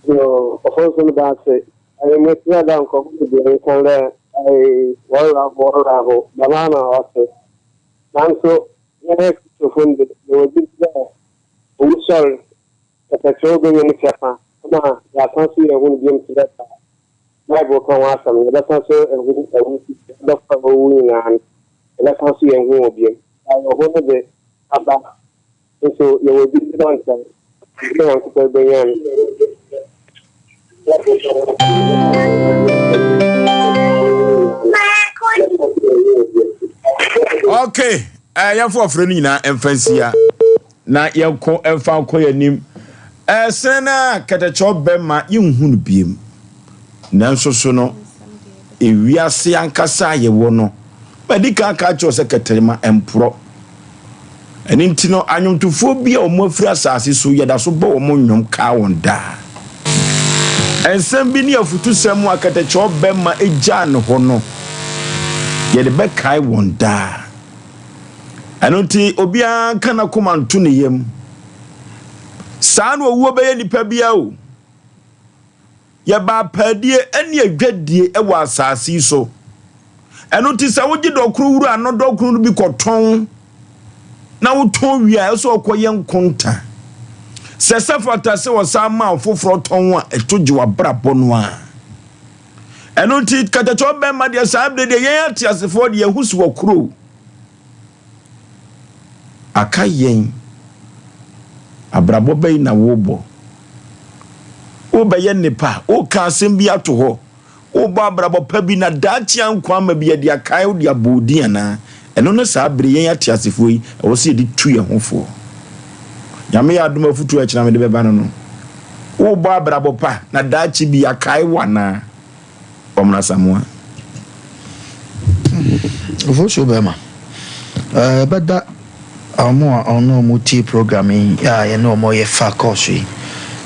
Yo, ɔfo nso da ase. Ɛyɛ mesrɛ dɛ nkorɔfo bebree nka dɛ ɛy wɔwerɛ ho wɔwerɛ ho dɛm ara na ɔtse. Naaso hɛn Kristofo no dze yɛwɔ gyedzi dɛ owusoɛr kɛtɛkyerɛw benya ne kyɛfa ma yɛasan so yeehu no bio tse dɛ dza Bible ka ho asɛm no, yɛbɛsan so ehu awufo, adɔfo a wɔawuwu nyinaa no, yɛbɛsan so yeehu hɔn bio. Awerɛhow no dze aba, nso yɛwɔ gyedzi dɛ ɔnnkyɛr, Yehowa Nyankopɔn benyan Okay, eh, yɛmfa ɔfrɛ no nyinaa mfa nsia na yɛnkɔ mfa nkɔ yɛn anim. Ɛsene no a kɛtɛkyɛw bɛma yɛnhu no biem. Nanso so no, ewiase ankasa a yɛwɔ no, madi kan aka akyerɛ wo sɛ kɛtɛrema mporɔ. Ɛno nti no, anwomtofoɔ bi a wɔn afiri asase so, yɛda so bɔ wɔn nnwom kaa wɔn daa. Nsɛm bi ne afutusɛm a kɛtɛkyɛw bɛma gyaa no hɔ no, yɛde bɛkae wɔn daa. Ɛno nti, obiara nka n'akoma nto ne yam. Saa na owuo bɛyɛ nipa biara o. Yɛba apaadie ne adwadie wɔ asase yi so. Ɛno nti sɛ wogye dɔkono wura no dɔkono no bi kɔtɔn na wotɔn wie a, ɛsɛ ɔkɔyɛ nkonta. Sɛ sɛ fata sɛ ɔsan ma foforɔ tɔn a, ɛto gye w'abrabɔ no a. Ɛno nti katakyɛ bɛma deɛ saa berɛ deɛ yɛn ateasefoɔ deɛ yɛho si wɔ kuro. Aka yɛn. Abrabɔ bɛn na worebɔ? Worebɛyɛ nnepa? Woreka asɛm bi ato hɔ? Worebɔ abrabɔ pa bi na daakye a nkwa ama bi yɛde akae wo de abɔ wo din anaa? Ɛno ne saa bere yɛn ateasefoɔ yi ɛwɔ sɛ yɛde tu yɛn ho foɔ. Nyame yɛ adom afutuo a ɛkyena mede bɛba no no. Worebɔ abrabɔ pa na daakye bi yɛakae wo anaa? Ɔmena Asamoah. Ofosuo bɛrima, ɛbɛda wɔn a wɔne wɔn tie program yi a yɛne wɔn yɛ fa course yi.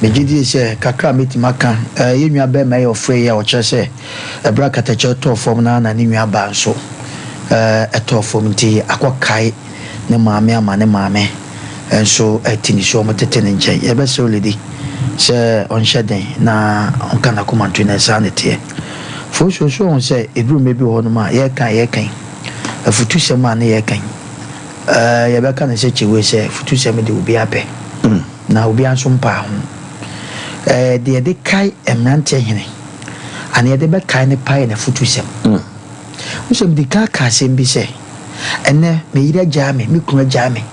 Megye die sɛ kakra a mɛtumi aka, yɛn nua bɛrima yi a ɔfrɛ yi a ɔkyerɛ sɛ ɛberɛ a katakyɛ tɔɔ fam no ara na ne nua baa nso ɛtɔɔ fam nti akɔkae ne maame ama ne maame nso ati ne su, wɔtete ne nkyɛn. Yɛbɛsrɛ Oledi sɛ ɔnhyɛ den na ɔnka n'akoma nto na saa na ɛteɛ. Fosuo so ɔhu sɛ ɛduru mmerɛ bi wɔ hɔnom a yɛreka a yɛreka yi, afutusɛm a ne yɛreka yi, ɛɛ yɛbɛka no sɛ kyewee sɛ afutusɛm de obiara pɛ na obiara nso mpaa ho. Ɛɛ deɛ yɛde kae mmeranteɛ hene anaa yɛde bɛkae no paa yɛ n'afutusɛm. Wo sɛ mede ka kaa asɛm bi sɛ, Ɛnnɛ, me yere agyaa me, me kunu agyaa me,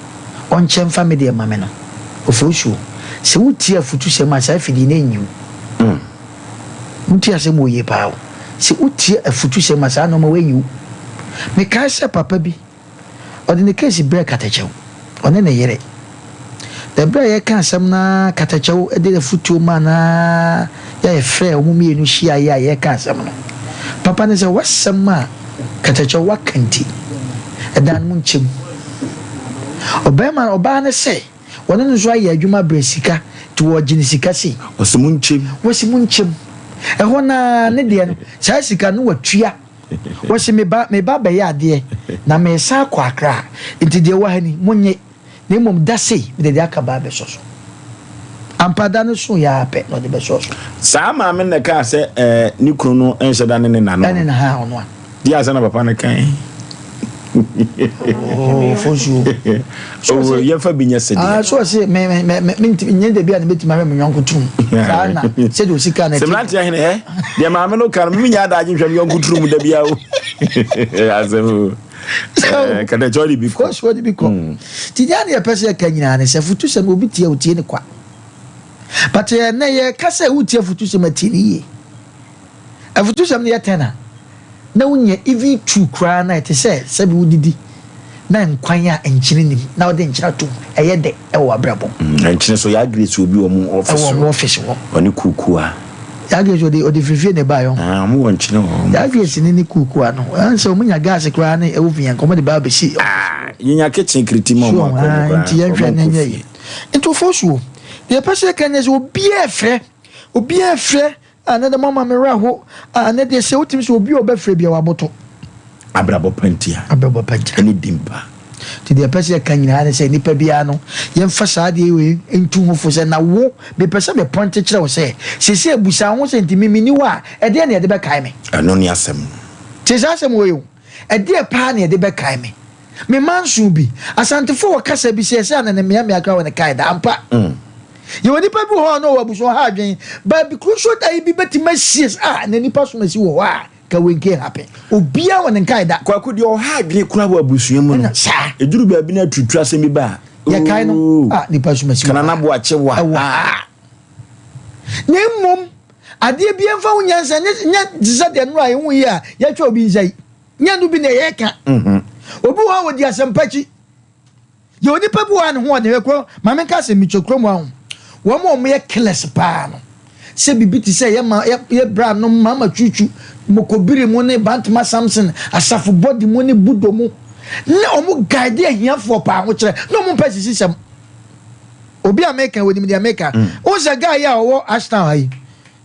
ɔnkyɛ mfa me deɛ mma me no. Ofosuo, sɛ wotie afutusɛm a, saa afidie no ɛnyi wo. Montie asɛm wɔ yie paa o. Sɛ wotie afutusɛm a, saa nnoɔma wei ɛnyi wo. Mekae sɛ papa bi, ɔde ne case brɛɛ Katakyɛw, ɔne ne yere. Na berɛ a yɛreka asɛm no ara, Katakyɛw de afutuo maa no ara, yɛ a. yɛfrɛɛ wɔn mmienu hyiaeɛ a yɛreka asɛm no, papa no sɛ, W'asɛm a katakyɛ woaka nti, ɛdan no mu nkyɛ mu. Ɔbarima, ɔbaa no sɛ, wɔne no nso ayɛ adwuma abrɛ sika, nti wɔregye no sika sei. Wɔse monkyɛ mu. Wɔse monkyɛ mu. Ɛhɔ no ara, ne deɛ no, saa sika no watua. Wɔse meba, meba abɛyɛ adeɛ, na meresan akɔ Accra, nti deɛ ɛwɔ ha ni, monnye. Na mmom da sei, mede deɛ aka ba abɛsɔ so. Ampa, da no soeɛ ara pɛ na ɔde bɛsɔɔ so. Saa maame no na ɛkaa sɛ ɛɛ ne kunu no nhyɛ da ne ne na no. Ɛne na ha ɔno a. Deɛ asɛ na papa no kan. Oh, fosuo. Oh, yɛmfa bi nyɛ sɛdeɛ. Ah, so ɔse me me me me ntumi nyɛ dabi a na metumi ahwɛ me yɔnko turum. Saa na sɛdeɛ osi kaa na ɛte. Sɛ mmeranteɛ ahene hɛ, deɛ maame no ka no, me nya adagye nhwɛ me yɔnko turum da bi a o. Asɛm o. Eh, kɛdɛ kyɛ ɔde bi kɔ. Kɔsu ɔde bi kɔ. Hmm. Ti deɛ ne yɛpɛ sɛ yɛka nyinaa ne sɛ futusɛm obi tie otie ne kwa. But ɛnɛ yɛka sɛ wotie futusɛm atie ne yie. Afutusɛm no yɛ tɛn a na wonya even two koraa na ɛte sɛ sɛbi wodidi na nkwan a nkyene nim na wode nkyene atom ɛyɛ dɛ ɛwɔ w'abrabɔ mu. Mm, nkyene so yɛ agresi obi wɔ mo ɔfisi hɔ. Ɛwɔ mo ɔfisi hɔ. Ɔne kuukua. Yagres ɔde ɔde firi fie na ɛbaeɛ ɔho. Ah, ɔmo wɔ nkyene wɔ hɔ. Yagres ne ne kuukua no, ɛn sɛ ɔmo nya gas koraa ne ɛwɔ fi yɛn nka ɔmo de ba abɛsi. Ah, yɛnya kitchen kiriti ma ɔmo akɔ ɔmo koraa. Nti yɛnhwɛ ne nyɛ yi. Nti ofosuo, deɛ ɛpɛ sɛ yɛka nyɛ sɛ obiara frɛ, obiara frɛ Ah nɛ deɛ moama me werɛ ho ah nɛ deɛ sɛ wotumi sɛ obi a ɔbɛfrɛ bia waboto. Abrabɔ pa ntia. Abrabɔ pa ntia. Ɛne din pa. Nti deɛ ɛpɛ sɛ yɛka nyinaa ne sɛ nnipa biara no yɛmfa saa adeɛ wei ntu ho fo sɛ na wo mepɛ sɛ me pɔnte kyerɛ wo sɛ seesei abusa ho sɛ nti me menni hɔ a ɛdeɛn na yɛde bɛkae me. Ɛno ne asɛm no. Tie saa asɛm wei o. Ɛdeɛ paa na yɛde bɛkae me. Me manso bi. Asantefoɔ wɔ kasa bi sɛ ɛsɛ anane mmeammea koraa wɔ ne kae da. Ampa. Yɛwɔ nipa bi wɔ hɔ a na ɔwɔ abusua ɔha adwene. Baabi crucial da yi bi bɛtumi asie sɛ ah na nipa som asi wɔ hɔ a ka wei nka happen. Obiara wɔ ne nkae da. Kwaku deɛ ɔha adwene koraa wɔ abusua mu no. Saa. Ɛduru baabi na aturutu asɛm bi ba a. Yɛkae no ah nipa som asi wɔ ha. Kanana Boakye wɔ ha. Na mmom adeɛ bi mfa ho nyansa nyɛ nyɛ te sɛ deɛ nnora yɛhu yi a yɛatwa obi nsa yi. Nyɛ no bi na yɛreka. Mhm. Obi wɔ hɔ a wɔdi asɛmpa akyi. Yɛ onipa bi wɔ hɔ a ne ho ɔden hwɛ kuro maame nka sɛ metwa kurom hɔ aho. Wɔn a wɔyɛ killers paa no sɛ biribi te sɛ yɛ ma yɛ yɛ bra nom mama twitwi mokobiri mu ne bantama samson asafo bɔdi mu ne budo mu ne wɔn guide ahiafoɔ paa ho kyerɛ na wɔn mpɛ sisi sɛm. Obi a meka onim deɛ meka. Mm. Wo sɛ guy yi a ɔwɔ Ashtown ha yi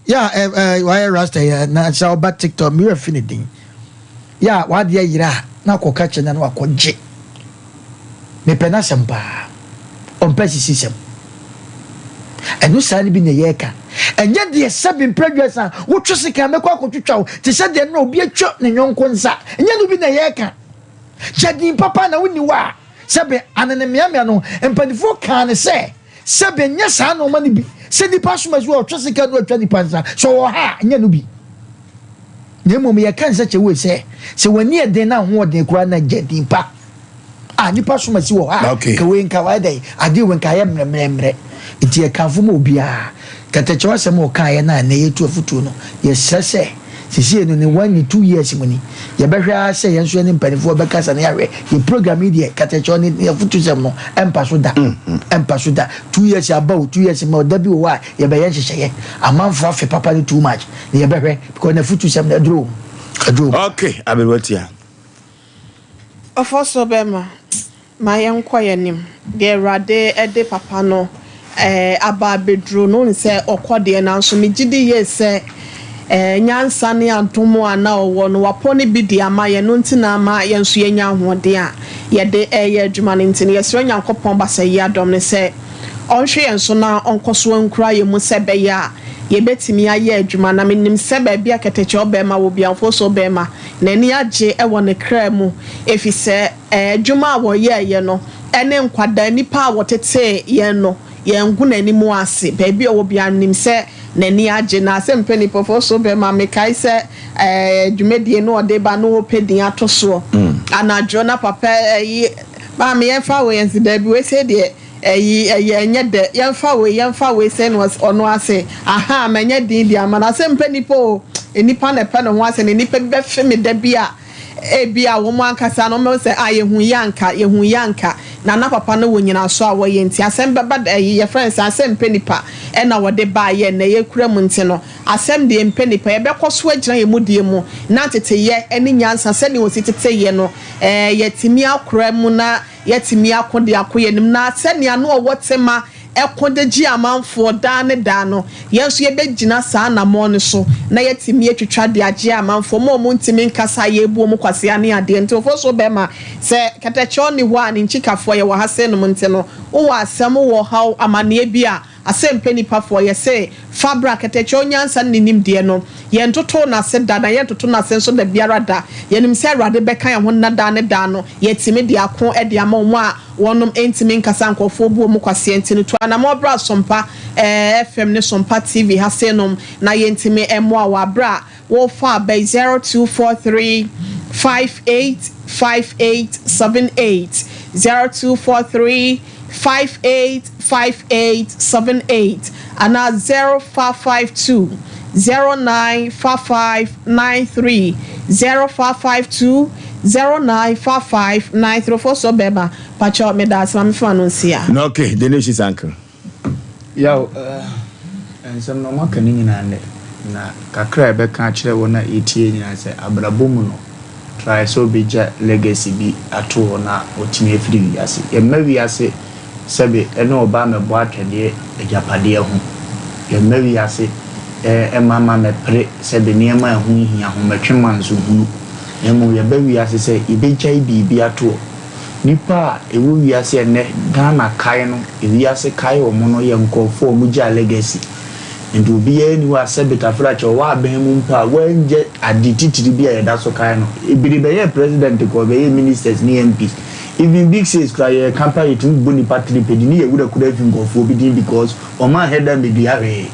yɛ a ɛ ɛ wayɛ rasta yi na sɛ ɔba TikTok mi werɛ fi ne din. Yɛ a wadeɛ yera a na akɔka kyerɛ na na wakɔgye. Mepɛ n'asɛm paa. Ɔmpɛ sisi sɛm. Ɛno saa no bi na yɛreka. Ɛnyɛ deɛ sɛbi mprɛduasa wotwe sekan mɛkɔ akɔtwitwa wo te sɛ deɛ na obi atwa ne yɔnko nsa. Ɛnyɛ no bi na yɛreka. Hyɛ din papa na wonni hɔ a. Sɛbe anenemeamea no, mpanimfoɔ kaa no sɛ, Sɛbe nyɛ saa nnoɔma no bi, sɛ nipa asoma su a ɔtwe sika no atwa nipa nsa, sɛ ɔwɔ ha a, nyɛ no bi. Na mmom yɛka nsa kyɛ wei sɛ, sɛ w'ani yɛ den na ho ɔden koraa na gya din pa a nipa asoma si wɔ hɔ a, Okay. ka wei nka wayɛ dɛn, adeɛ wei nka ayɛ mmerɛmmerɛmmerɛ. Nti yɛkamfo ma obiara. Kɛtɛkyɛw asɛm a ɔkaeɛ no a ɛnnɛ yɛtu afotuo no, yɛsrɛ sɛ, Seesei no ne one ne 2 years mu ni, yɛbɛhwɛ ara sɛ yɛn nso yɛne mpanimfoɔ bɛkasa na yɛahwɛ. Yɛn program yi deɛ, katakyɛw ne ne afutusɛm no, ɛmpa so da. Ɛmpa so da. 2 years aba o, 2 years mma o, da bi wɔ hɔ a yɛbɛyɛ nhyehyɛeɛ. Amanfoɔ afe papa no too much. Na yɛbɛhwɛ because n'afutusɛm no, aduro wɔ mu. Aduro wɔ mu. Okay, aberewa tia. Ɔfɔ so bɛma. Ma yɛnkɔ yɛn anim. Deɛ Awurade de papa no aba abɛduru no, wonim sɛ ɔkɔ deɛ, nanso megye di yie sɛ nyansa ne adom a na ɔwɔ no, wapɔ no bi de ama yɛn, ɛno nti na ama yɛn nso yɛanya ahoɔden a yɛde reyɛ adwuma no nti no, yɛsrɛ Nyankopɔn Basayi adom no sɛ ɔnhwɛ yɛn so na ɔnkɔ so nkura yɛn mu sɛ ɛbɛyɛ a yɛbɛtumi ayɛ adwuma. Na menim sɛ baabi a kɛtɛkyɛ ɔbarima wɔ biara, mfomsoɔ barima, n'ani agye wɔ ne kra mu, ɛfiri sɛ Adwuma a wɔyɛeɛ no ne nkwadaa, nnipa a wɔtetee yɛn no, yɛngu n'anim ase. Baabi a ɔwɔ biara, menim sɛ n'ani agye. Na sɛ mpanimfoɔ so bɛma mekae sɛ dwumadie no ɔde ba no ɔpɛ din ato soɔ. Anadwo na papa yi, maame yɛmfa wei yɛn se daabi wei sei deɛ ɛyi ɛyɛ ɛnyɛ dɛ yɛmfa wei yɛmfa wei sei na ɔno ase ahaa manya din de ama no. Asɛ mpɛ nipa o, nnipa na ɛpɛ ne ho asɛ na nnipa bi bɛfe me da bi a. Ebia wɔn ankasa no wɔbɛhu sɛ, Ah, yɛhuu yi anka, yɛhuu yi anka. Na na papa no wɔ nyinaso a wɔyɛ nti asɛm bɛba da yi yɛfrɛ no sɛ asɛm mpɛ nipa ɛna wɔde baayɛ nnɛ yɛkura mu nti no asɛm deɛ mpɛ nipa yɛbɛkɔ so agyina yɛn mudie mu na nteteyɛ ɛne nyansa sɛdeɛ wɔsi teteyɛ no ɛɛ yɛtumi akora mu na yɛatumi ako de akɔ yɛn anim na sɛnea na ɔwɔ tema ko de gye amanfoɔ daa ne daa no, yɛn nso yɛbɛgyina saa anammɔn no so na yɛatumi atwitwa de agye amanfoɔ, wɔn a wɔntumi nkasa a yɛrebu wɔn kwasea ne adeɛ. Nti Ofosuo bɛrima, sɛ kɛtɛkyɛw nni hɔ a, ne nkyikafoɔ, yɛwɔ ha sei nom nti no, wowɔ asɛm, wowɔ ɔhaw, amaneɛ bi a, Asɛm pɛ nipa foɔ yɛ se fa bra kɛtɛkyɛw nyansa ne ne nimdeɛ no yɛn ntotoo nase da na yɛn ntoto nase nso da biara da yɛnim sɛ awurade bɛka yɛn ho nna daa ne daa no yɛtumi de ako de ama wɔn a wɔnom ntumi nkasa nkurɔfoɔ bu wɔn kwaseɛ nti no tu anamɔn bra Sompa FM ne Sompa TV ha sei nom na yɛntumi mmoa wo aberɛ a wofa aba yi 0243 58 58 78 0243 585878 anaa 0552 095593 0552 095593 fo so bɛma pakyɛw meda ase ma me fa no nsi a. Na okay, the nation is uncle. Yaw, eh, nsɛm no wɔaka ne nyinaa nnɛ, na kakra a yɛbɛka akyerɛ wɔn a yɛtie nyinaa sɛ abrabɔ mu no, Try sɛ wobɛgya legacy bi ato hɔ na watumi afiri wiase. Yɛmma wiase sɛbe ɛne ɔbaa mmɛbɔ atwɛdeɛ agyapadeɛ ho. Yɛmma wiase ɛmma mma mmɛpere sɛbe nneɛma a ɛho nhia ho, mmɛtwe manso hunu. Na mmom yɛba wiase sɛ yɛbɛgyae biribi ato hɔ. Nnipa a ɛwɔ wiase ɛnnɛ, Ghana kae no, ewiase kae wɔn no yɛ nkorɔfoɔ a wɔgyaa legacy. Enti obiara nni hɔ a sɛbe tafrakyɛ ɔwɔ aban mu mpo a wangya ade titiri bi a yɛda so kae no. Ebiri bɛyɛɛ president kɔ ɔbɛyɛɛ ministers ne MPs. Even big six koraa yɛreka paa yɛtumi bobɔ nnipa tiri pɛ de ne yɛ wura koraa fi nkurɔfoɔ bi din because wɔn anhwɛ da ammɛdua hwee.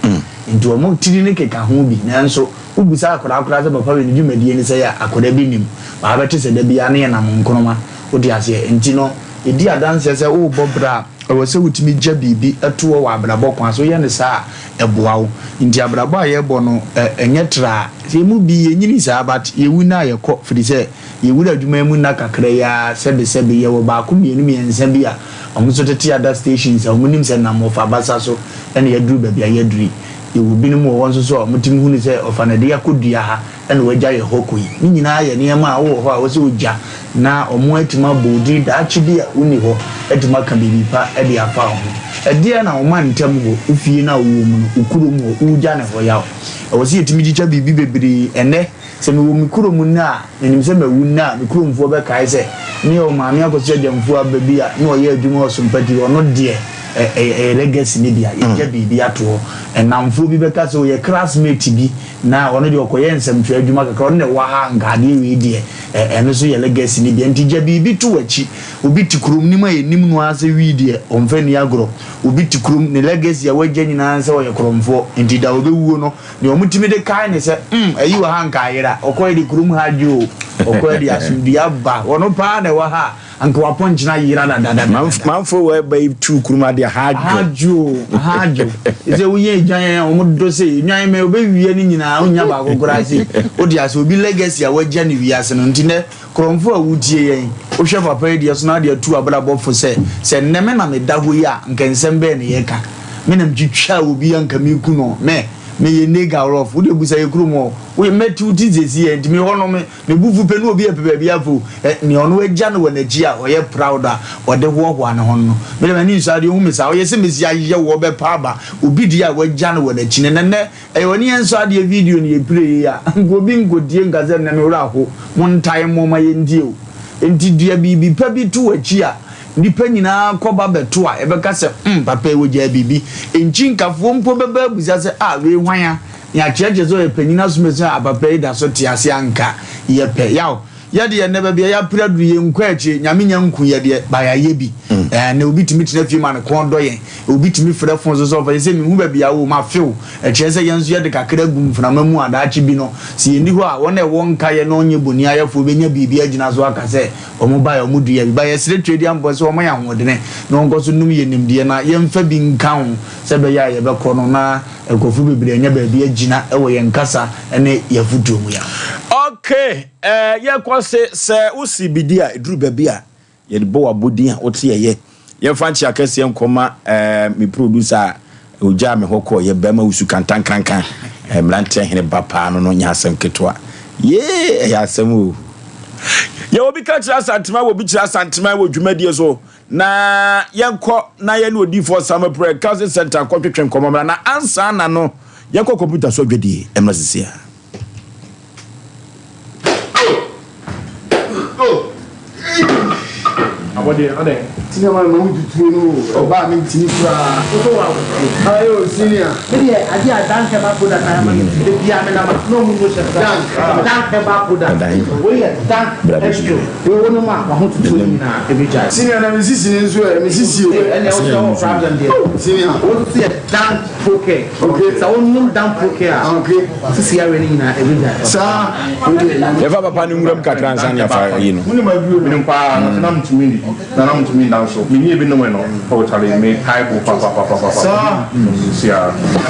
Nti wɔn tiri no keka ho bi. Nanso wobisa akwadaa koraa sɛ papa wei ne dwumadie ne sɛn a akwadaa bi nnim. Wabɛte sɛ da biara ne yɛnam nkroma. Wote aseɛ? Nti no ɛdi adanseɛ sɛ worebɔ bra a, Ɛwɔ sɛ wotumi gya biribi to hɔ wɔ abrabɔ kwan so. Woyɛ no saa a, ɛboa wo. Nti abrabɔ a yɛbɔ no, ɛnyɛ traa. Yɛn mu bi, yɛnyini saa but yɛwu no a yɛkɔ firi sɛ yɛwura adwuma yi mu nna kakra yi ara, sɛbesɛbe yɛwɔ baako, mmienu, mmiɛnsa bi a wɔn nso tete ada stations a wɔnim sɛ nam wɔfa abasa so na yɛaduru baabi a yɛaduru yi. Yɛwɔ binom wɔ hɔ nso so a wɔtumi hunu sɛ ɔfa no de akɔdua ha na wagya yɛ hɔ kɔ yi. Ne nyinaa yɛ nneɛma a wowɔ hɔ a ɛwɔ sɛ wogya na wɔatumi abɔ wo din daakye bi a wonni hɔ atumi aka biribi pa de afa wo ho. Ɛdeɛn na wo mantam hɔ, wo fie no a wowɔ mu no, wo kurom hɔ, wogya no hɔ yaw? Ɛwɔ sɛ yɛtumi kyikya biribi bebree. Ɛnnɛ, sɛ mewɔ me kurom nnɛ a, menim sɛ mawu nnɛ a, me kuromfoɔ bɛkae sɛ, ne yɛwɔ Maame Akosua Gyamfuo aba bi a na ɔyɛ adwuma wɔ Sompati, ɔno deɛ, ɛyɛ legacy no bi a, yɛgya biribi ato hɔ. Nnamfoɔ bi bɛka sɛ, ɔyɛ classmate bi, Na ɔno deɛ ɔkɔyɛ nsɛmtwerɛ adwuma kakra, ɔno na ɛwɔ ha anka adeɛ wei deɛ ɛno nso yɛ legacy no bi. Nti gya biribi to w'akyi. Obi te kurom, nim a yɛnim no ara sɛ wii deɛ ɔmfa nni agorɔ. Obi te kurom, ne legacy a wagya nyinaa ne sɛ ɔyɛ korɔmfoɔ. Nti da ɔbɛwuo no, deɛ wɔtumi de kae ne sɛ, hmm, ayi wɔ ha anka ayera, ɔkɔeɛ deɛ kurom ha adwo o, ɔkɔeɛ deɛ asomdwoeɛ aba. Ɔno paa na ɛwɔ ha a Anka w'apɔnkyena yera dadadadada. Manfo wɔ ɛba yi tu kurom adeɛ ha adwo. Ha adwo ha adwo. Sɛ woyɛ edwan a wɔn dɔ sɛ enwan mɛ obewia ne nyinaa onya baako koraa se. Wode ase obi legacy a wagya ne wiase no nti nɛ korɔmfo a wotie yɛn wohwɛ papa yi deɛ so na ade atu abrabɔ fo sɛ sɛ nnɛ me na meda hɔ yi a nka nsɛm bɛn ne yɛka me na metwitwa obi a nka meku no mɛ meyɛ nigga rough wode busa yɛ kurom hɔ mɛte wo ti sɛsi yɛ nti me hɔ no me Ne bo fu pɛ ne obi ɛpɛ baabi afa o, ɛ, nea ɔno agya no wɔ n'akyi a ɔyɛ proud a ɔde hoahoa ne ho no. Me deɛ m'ani nsɔ adeɛ, ohu me saa, ɔyɛ sɛ mesi ayɛ wo, ɔbɛpa aba. Obi deɛ a wagya no wɔ n'akyi no, na nnɛ, ɛyɛ ɔne yɛn nsɔ adeɛ video no yɛpire yei a, nka obi nkɔtie nka sɛ nnɛ me werɛ aho, montae mmɔ ma yɛntie o. Enti dua biribi pa bi to w'akyi a, nnipa nyinaa kɔba bɛto a, yɛbɛka sɛ, hmm, papa yi ɔgyaa biribi. Nkyinkafoɔ mpo bɛba abisa sɛ, ah, wei hwan a? Nea kyerɛkyerɛ sɛ ɔyɛ panyin asomasi a papa yi da so te ase anka yɛ pɛ. Yaw, yɛ deɛ nnɛ baabi a yɛapere aduru yɛnkɔ akyire, Nyame nya nku yɛ deɛ ba yɛayɛ bi. Ɛɛ nnɛ obi tumi tena fie ma ne kɔn dɔ yɛn, obi tumi frɛ fon so sɛ ɔfa yɛ sɛ mehu baabi a wowɔ mafe wo. Ɛkyerɛ sɛ yɛn nso yɛde kakra gu mframa mu a daakye bi no sɛ yɛnni hɔ a wɔn a ɛwɔ nkaeɛ na ɔnyɛ boniayɛfoɔ bɛnya biribi agyina so aka sɛ wɔn baeɛ a wɔdua bi. Ba yɛsrɛ Tweaduampɔn sɛ ɔmma yɛn ahoɔdene na ɔnkɔ so nnom yɛn nimdeɛ na yɛmfa bi nka ho sɛ ɛbɛyɛ a yɛbɛkɔ no na Nkurɔfo bebree anya baabi agyina wɔ yɛn kasa ne yɛn afotuo mu. Ya. Ok eh yɛkɔ se sɛ wo si bidi a ɛduru baabi a. Yɛde bɔ w'abodin a wote yɛyɛ. Yɛmfa nkyea kɛseɛ nkɔma eh, me producer a ɔgyaa me hɔ kɔɔyɛ, Bɛrima Wusu Kantankankan, eh, mmeranteɛ hene ba paa no no nyɛ asɛm ketewa. Yee, ɛyɛ asɛm o. Yɛwɔ bi ka kyerɛ Asantema, wɔ bi kyerɛ Asantema wɔ dwumadie so. Na yɛnkɔ na yɛne odiyifoɔ Samuel Prɛ Council Center nkɔtwetwe nkɔmmɔ mmra. Na ansa na no, yɛnkɔ kɔmputa so adwadie mmra sisi a. Abɔdeɛ adɛn. Senior man ma wo tutuo no o ɔbaa mi ntumi koraa. Wotɔ wɔ akɔkɔ. Ayi o senior. Me deɛ adeɛ a dank herbal product ayɛ ama me nti da biara me nam a na ɔmo mu hyɛ Dank. Dank herbal product wei yɛ dank extra wei wo nom a wahotutuo no nyinaa ɛbɛgyae. Senior na me sisi no nso ɛ me sisi o. Ɛnna wo sɛ wɔ problem deɛ. Senior. Wo nso yɛ dank procare. Okay. Sɛ wo nom dank procare a. Okay. Sisi awe no nyinaa ɛbɛgyae. Saa. Wo deɛ nyame. Yɛfa papa no nwuram kakra ansa na yɛafa ayi no. Wo nim aduro no. Menim paa na sɛ na mentumi nnidi na na mentumi nna nso menni ebi nomee no oh charlie me tae bo papapapapa Saa. sisi a.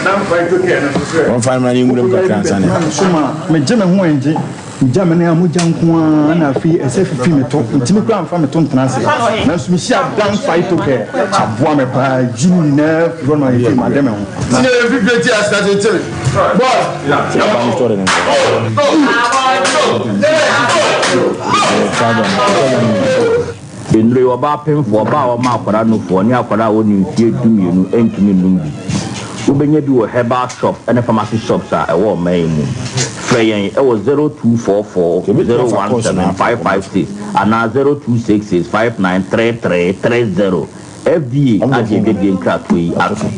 Dank phytocare no nso sɛ. Wɔmfa no mmra ne nwuram kakra ansa na. Na me so ma megye me ho ngye. Megya me nan a mogya nko ara na afei ɛsɛ fifi me to. Ntumi koraa mfa me to ntena ase. Nanso mehyia Dan Phytocare aboa me paa. Yi ne nyinaa firi hɔ no ma afei made me ho. Senior yɛ fifire ti ase akyekye me. Boy. Nnuro yi, ɔbaa pemfoɔ, ɔbaa a wɔma akwadaa nufoɔ, ne akwadaa a ɔnni mfeɛ dumienu ntumi nnom bi. Wobɛnya bi wɔ herbal shop ne pharmacy shops a ɛwɔ ɔman yi mu. Frɛ yɛn wɔ 0244 017 556 anaa 0266 593330. FDA agye adwadie nkratoɔ yi atom.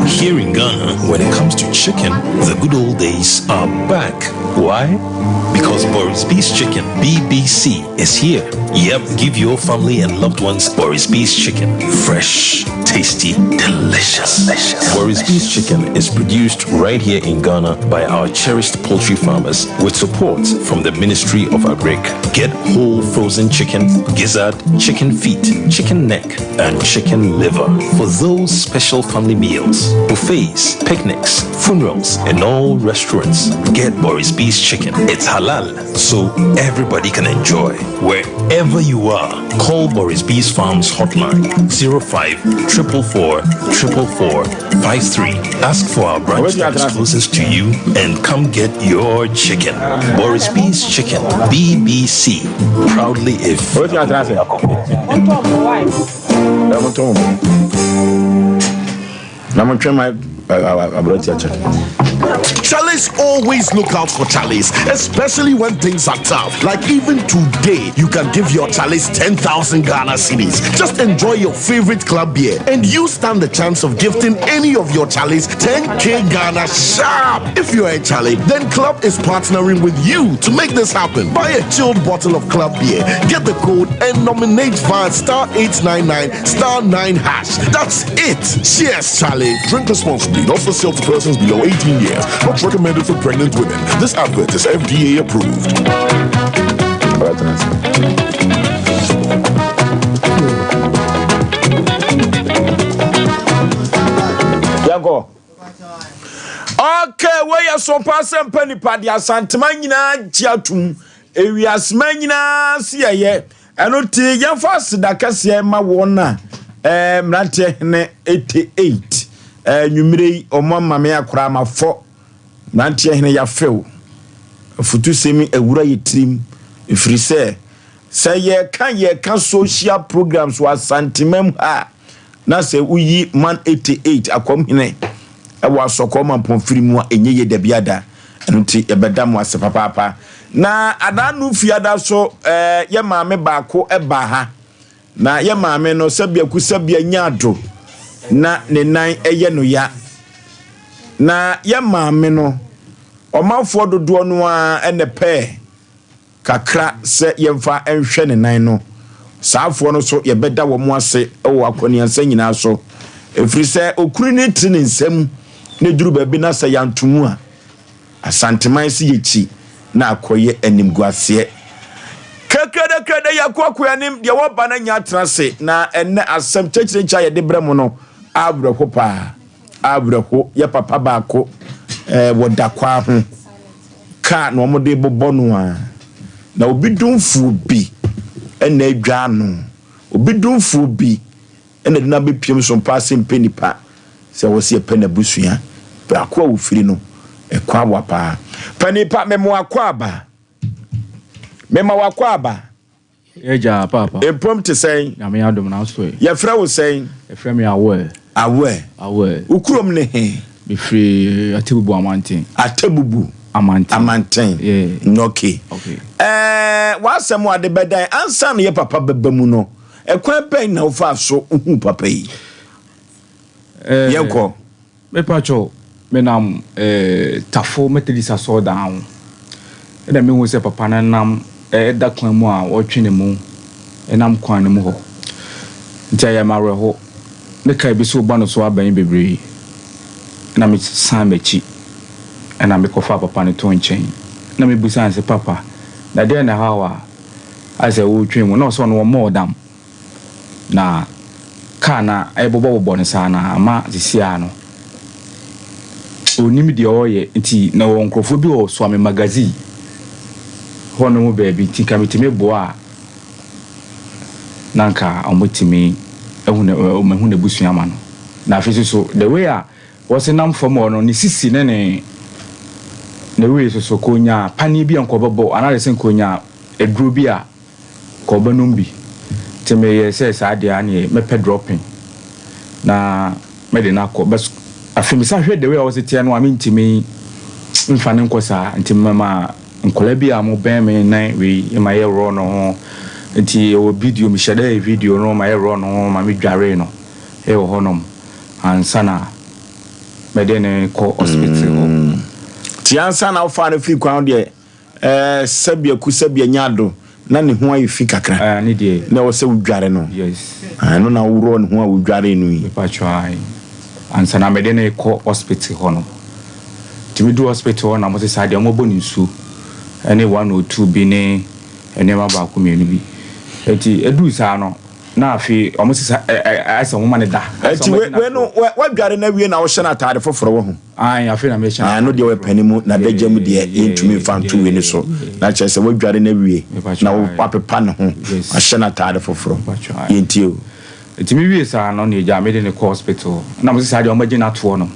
Here in Ghana, when it comes to chicken, the good old days are back. Why? Because Boris B's Chicken, BBC, is here. Yep, give your family and loved ones Boris B's Chicken. Fresh, tasty, delicious. Boris B's Chicken is produced right here in Ghana by our cherished poultry farmers with support from the Ministry of Agric. Get whole frozen chicken, gizzard, chicken feet, chicken neck, and chicken liver for those special family meals, buffets, picnics, funerals, and all restaurants. Get Boris B's Chicken. It's halal, so everybody can enjoy. Wherever you are, call Boris B's Farms hotline 05 444 444 53. Ask for our branch that is closest to you and come get your chicken. Boris B's Chicken, BBC. Proudly if. Na motwe ma aberante akyɛ. Chalice always look out for Chalice, especially when things are tough. Like even today, you can give your Chalice 10,000 Ghana cedis. Just enjoy your favorite club beer, and you stand the chance of gifting any of your Chalice 10k Ghana sharp. If you're a Charlie, then Club is partnering with you to make this happen. Buy a chilled bottle of Club beer, get the code, and nominate via star 899 star 9 hash. That's it. Cheers, Charlie. Drink responsibly, not for sale to persons below 18 years. Not recommended for pregnant women. This advert is FDA approved. Yɛnkɔ. Okay, wei yɛ so paa sɛ mpa nipa de asantema nyinaa gye atum. Ewiasema nyinaa si yɛyɛ. Ɛno ti yɛmfa aseda kɛseɛ ma wɔn a ɛɛ mmeranteɛ hene 88 ɛɛ nwummere yi wɔn ama me akora ama fɔ mmeranteɛ hene yafew afutusɛm awura yɛ tirim ɛfiri sɛ sɛ yɛka yɛka social programs wɔ Asantema mu ha na sɛ woyi man 88 akwam hene ɛwɔ asɔkɔɔ mampɔnfiri mu a ɛnyɛ yie dabiada ɛno nti yɛbɛda mo ase papaapa na adaano fiada so ɛɛ yɛ maame baako ɛbaa ha na yɛ maame no sɛbia kusɛbia nya ado na ne nan ɛyɛ no ya na yɛ maame no ɔmanfoɔ dodoɔ no ara ɛna pɛɛ kakra sɛ yɛmfa nhwɛ ne nan no. Saa afoɔ no nso, yɛbɛda wɔn ase wɔ akɔneasa nyinaa so, ɛfiri sɛ okunu no tiri ne nsam na ɛduru baabi na sɛ yɛanto mu a, Asanteman se yɛkyi na akɔyɛ animguaseɛ. Krɛkrɛdɛkrɛdɛ yɛakɔ akoanim, deɛ wɔba no anya atena ase, na ɛnnɛ asɛm kyɛkyerɛkyɛ a yɛde brɛ mo no awerɛho paa, awerɛho. Yɛ papa baako eh, wɔ dakwaa ho. Kaa na wɔde bobɔ no a, na obi domfoɔ bi na adwa ano. Obi domfoɔ bi na ɛde no abɛpiem so mpa ase mpɛ nipa sɛ wɔ sɛ yɛpɛ n'abusua. Baako a wɔfiri no, ɛkɔ awa paa. Panin pa, mema wakɔ aba. Mema wakɔ aba. Agya paapa. Mpom te sɛn? Nyame adom na so ɛ. Yɛfrɛ wo sɛn? Yɛfrɛ me Awɛ. Awɛ. Awɛ. Wo kurom ne he? Mefiri Atebubu Amanten. Atebubu. Amanten. Amanten. Yeah. Okay. Okay. Ɛɛ w'asɛm a ade bɛdan ansa na yɛ papa bɛba mu no, ɛkwan bɛn na wofaa so wohuu papa yi? Ɛɛ. Yɛnkɔ. Mepakyɛw, menam eh, Tafo Methodist asɔrdan ho na mehu sɛ papa no nam eh, da kwan mu a ɔretwe ne mu nam kwan no mu hɔ. Nti ɛyɛ me awerɛho. Ne kaa bi so reba no so abɛn bebree. Ɛna mesan m'akyi ɛna mekɔfaa papa no too nkyɛn. Na mebisaa no sɛ, Papa, na deɛn na ɛhaw wo a ayɛ sɛ woretwe mu? Na ɔsɛ ɔno ɔmmɔɔ dam. Na car no a ɛbobɔbobɔ no saa no ama sisi ara no ɔnnim deɛ ɔreyɛ nti na ɔwɔ nkurɔfoɔ bi wɔ Suame Magazine hɔ nom baabi nti nka metumi boa a na nka wɔatumi ahu na mahu n'abusua ama no. Na afei nso so the way a wɔse nam fam hɔ no ne sisi ne ne ne wei nso so nka ɔnya paneɛ bi a nka ɔbɛbɔ anaasɛ nka ɔnya aduro bi a Kɔ ɔbɛnom bi. Nti meyɛɛ sɛ saa deɛ a neɛ mɛpɛ dropping na mede no akɔ but afei mesan hwɛ the way a ɔsi teɛ no a mentumi nfa no nkɔ saa nti mema nkwadaa bi a wɔbɛn me na wei ma yɛ raw no ho nti ɛwɔ video mehyɛ dɛ yɛ video no ma yɛ raw no ho ma me dwaree no ɛwɔ hɔnom ansa na mɛde no kɔ hospital hɔ. Nti ansa na wofaa no firi kwan ho deɛ Ɛɛ sɛbea ku sɛbea nya ado na ne ho ayɛ fi kakra. Ɛɛ ne deɛ. Na ɛwɔ sɛ wodware no. Yes. Ɛno na worɔ ne ho a wodware no yi. Mepakyɛw ae. Ansa na mede no rekɔ hospital hɔ no. Nti meduu hospital hɔ na wɔse saa deɛ wɔbɔ no nsuo ɛne 102 bi ne nneɛma baako mmienu bi. Nti ɛduu saa no na afei wɔse sa ɛ ɛ ayɛ sɛ wɔma no da. Ayɛ sɛ Nti wɔde no wei no ato. wadware no awie na wohyɛ no ataade foforɔ wɔ ho. Aane, afei na mehyɛ Aane, no deɛ ɔyɛ panin mu, n'adagya mu deɛ yɛntumi mfa nto wei no so. Na kyerɛ sɛ woadware no awie, na woapepa ne ho, ahyɛ no ataade foforɔ. Yɛntie o. Nti me wie saa no na egya mede no kɔ hospital na wɔse saa deɛ wɔbɛgye no atoɔ no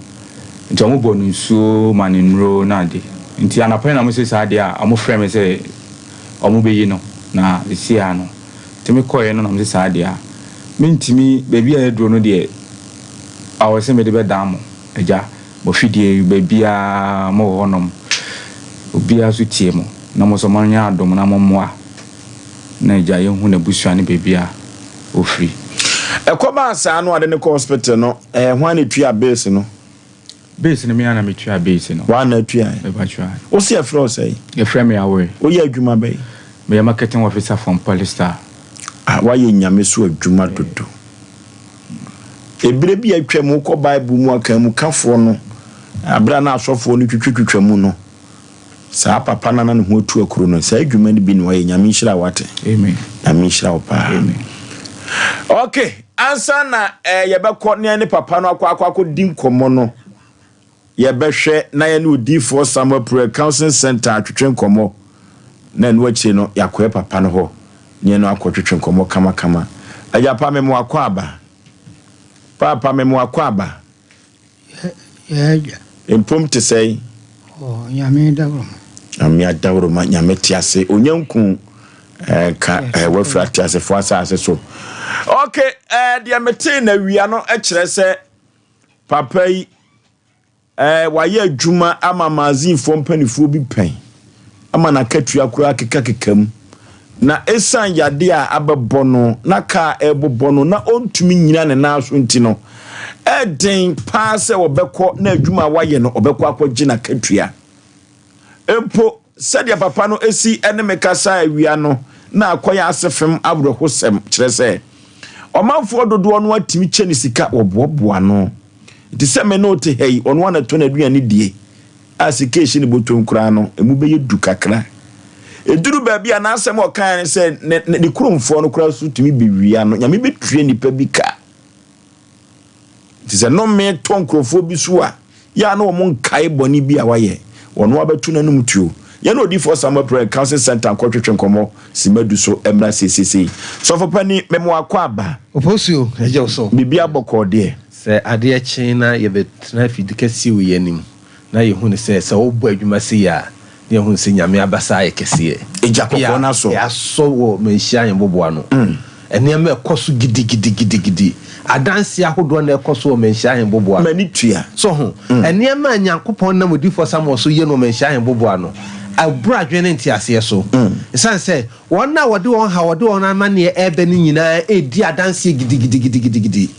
nti wɔn bɔ no nsuo ma no nnuro na ade nti anapa yi na wɔse saa deɛ a wɔn frɛ me sɛ wɔn bɛyi no na sesie ara no nti me kɔeɛ no na wɔse saa deɛ a mentumi baabi a aduro no deɛ awɔ sɛ mede bɛdan mo. Agya, mo fidie yi, baabiara mowɔ hɔ nom, obiara nso tie mo, na mo nso monyɛ adom na mommoa na Agya yɛnhu n'abusua ne baabi a ɔfiri. Ɛkɔbaa saa no ade no kɔ hospital no ɛɛ hwan na etua bills no? Bills no me ara na metua bills no. Woa na atuaɛ? Mepakyɛw. Wo se yɛfrɛ wo sɛn? Yɛfrɛ me Awoe. Woyɛ adwuma bɛn? Meyɛ marketing officer from Polestar. Ah woayɛ Nyame so adwuma dodo. Ebere bi a atwam wokɔ Bible mu akanmukafoɔ no, bere a na asɔfoɔ no twitwatwitwa mu no, saa papa no a na ne ho atu akuro no, saa adwuma no bi na ɔyɛ. Nyame nhyira wo ate. Amen. Nyame nhyira wo paa. Amen. Ok, ansa na eh, yɛbɛkɔ ne ne papa no akɔ akɔ akɔdi nkɔmmɔ no, Yɛbɛhwɛ na yɛne Odiyifoɔ Samuel Prayer Counseling Centre atwetwe nkɔmmɔ, na ɛno akyire no yɛakɔ yɛ papa no hɔ ne yɛne no akɔtwetwe nkɔmmɔ kamakama. Agya pa, mema wo akwaaba. Paapa, mema wo akwaaba. Yɛ agya. Mpom te sɛn? Oh, Nyame dawuroma. Nyame adawuroma, Nyame te ase. Onya nku eh, ka eh, wafiri ateasefoɔ asase so. Okay, eh, deɛ metee na awia no kyerɛ sɛ Papa yi, eh, wayɛ adwuma ama magazinefoɔ mpanimfoɔ bi pɛn ama n'akatua koraa kekakeka mu. Na ɛsiane yadeɛ a abɛbɔ no na kaa ɛrebobɔ no na ɔntumi nnyina ne nan so nti no, ɛden paa sɛ ɔbɛkɔ na adwuma a wayɛ no ɔbɛkɔ akɔgye n'akatua. Mpo sɛdeɛ papa no si ne me kasae awia no na akɔyɛ asefem awerɛhosɛm, kyerɛ sɛ, ɔmanfoɔ dodoɔ no ara tumi kyɛ no sika, wɔboaboa ano. Nti sɛ me ne wo te ha yi, ɔno ara na ɛtɔ n'aduane die, a sika a ɛhyɛ ne bɔtɔm koraa no, ɛmu bɛyɛ du kakra. Ɛduru baabi a n'asɛm a ɔkaeɛ ne sɛ, ne, ne, ne kuromfoɔ no koraa so tumi bɛwia no. Nyame bɛtua nnipa bi ka. Nti sɛ nnome tɔ nkurɔfoɔ bi so a, yɛ a na wɔn nkae bɔne bi a wayɛ. Ɔno abɛto n'anom tuo. Yɛne Odiyifoɔ Samuel Prayer and Counseling Center nkɔtwetwe nkɔmmɔ simma du so mmra seesei. Sɔfo Panin, mema wo akwaaba. Oposuo, yɛgye wo so. Biribiara bɔkɔɔ deɛ? Sɛ adeɛ kye na yɛbɛtena afidi kɛseɛ wei anim na yɛhunu sɛ sɛ wobɔ adwuma sei a na yɛhunu sɛ Nyame abasa ayɛ kɛseɛ. Egya kɔkɔɔ no asɔ. Asɔ wɔ Manhyia Ahemboboa no. Nneɛma ɛkɔ so gidigidigidigidi. Adanseɛ ahodoɔ na ɛkɔ so wɔ Manhyia Ahemboboa. M'ani tua. So ho. Nneɛma a Nyankopɔn nam Odiyifoɔ Samuel so yɛ no wɔ Manhyia Ahemboboa no, ɛboro adwene ne nteaseɛ so. Ɛsiane sɛ wɔn a wɔde wɔn haw, wɔde wɔn amanneɛ reba no nyinaa redi adanseɛ gidigidigidigidi.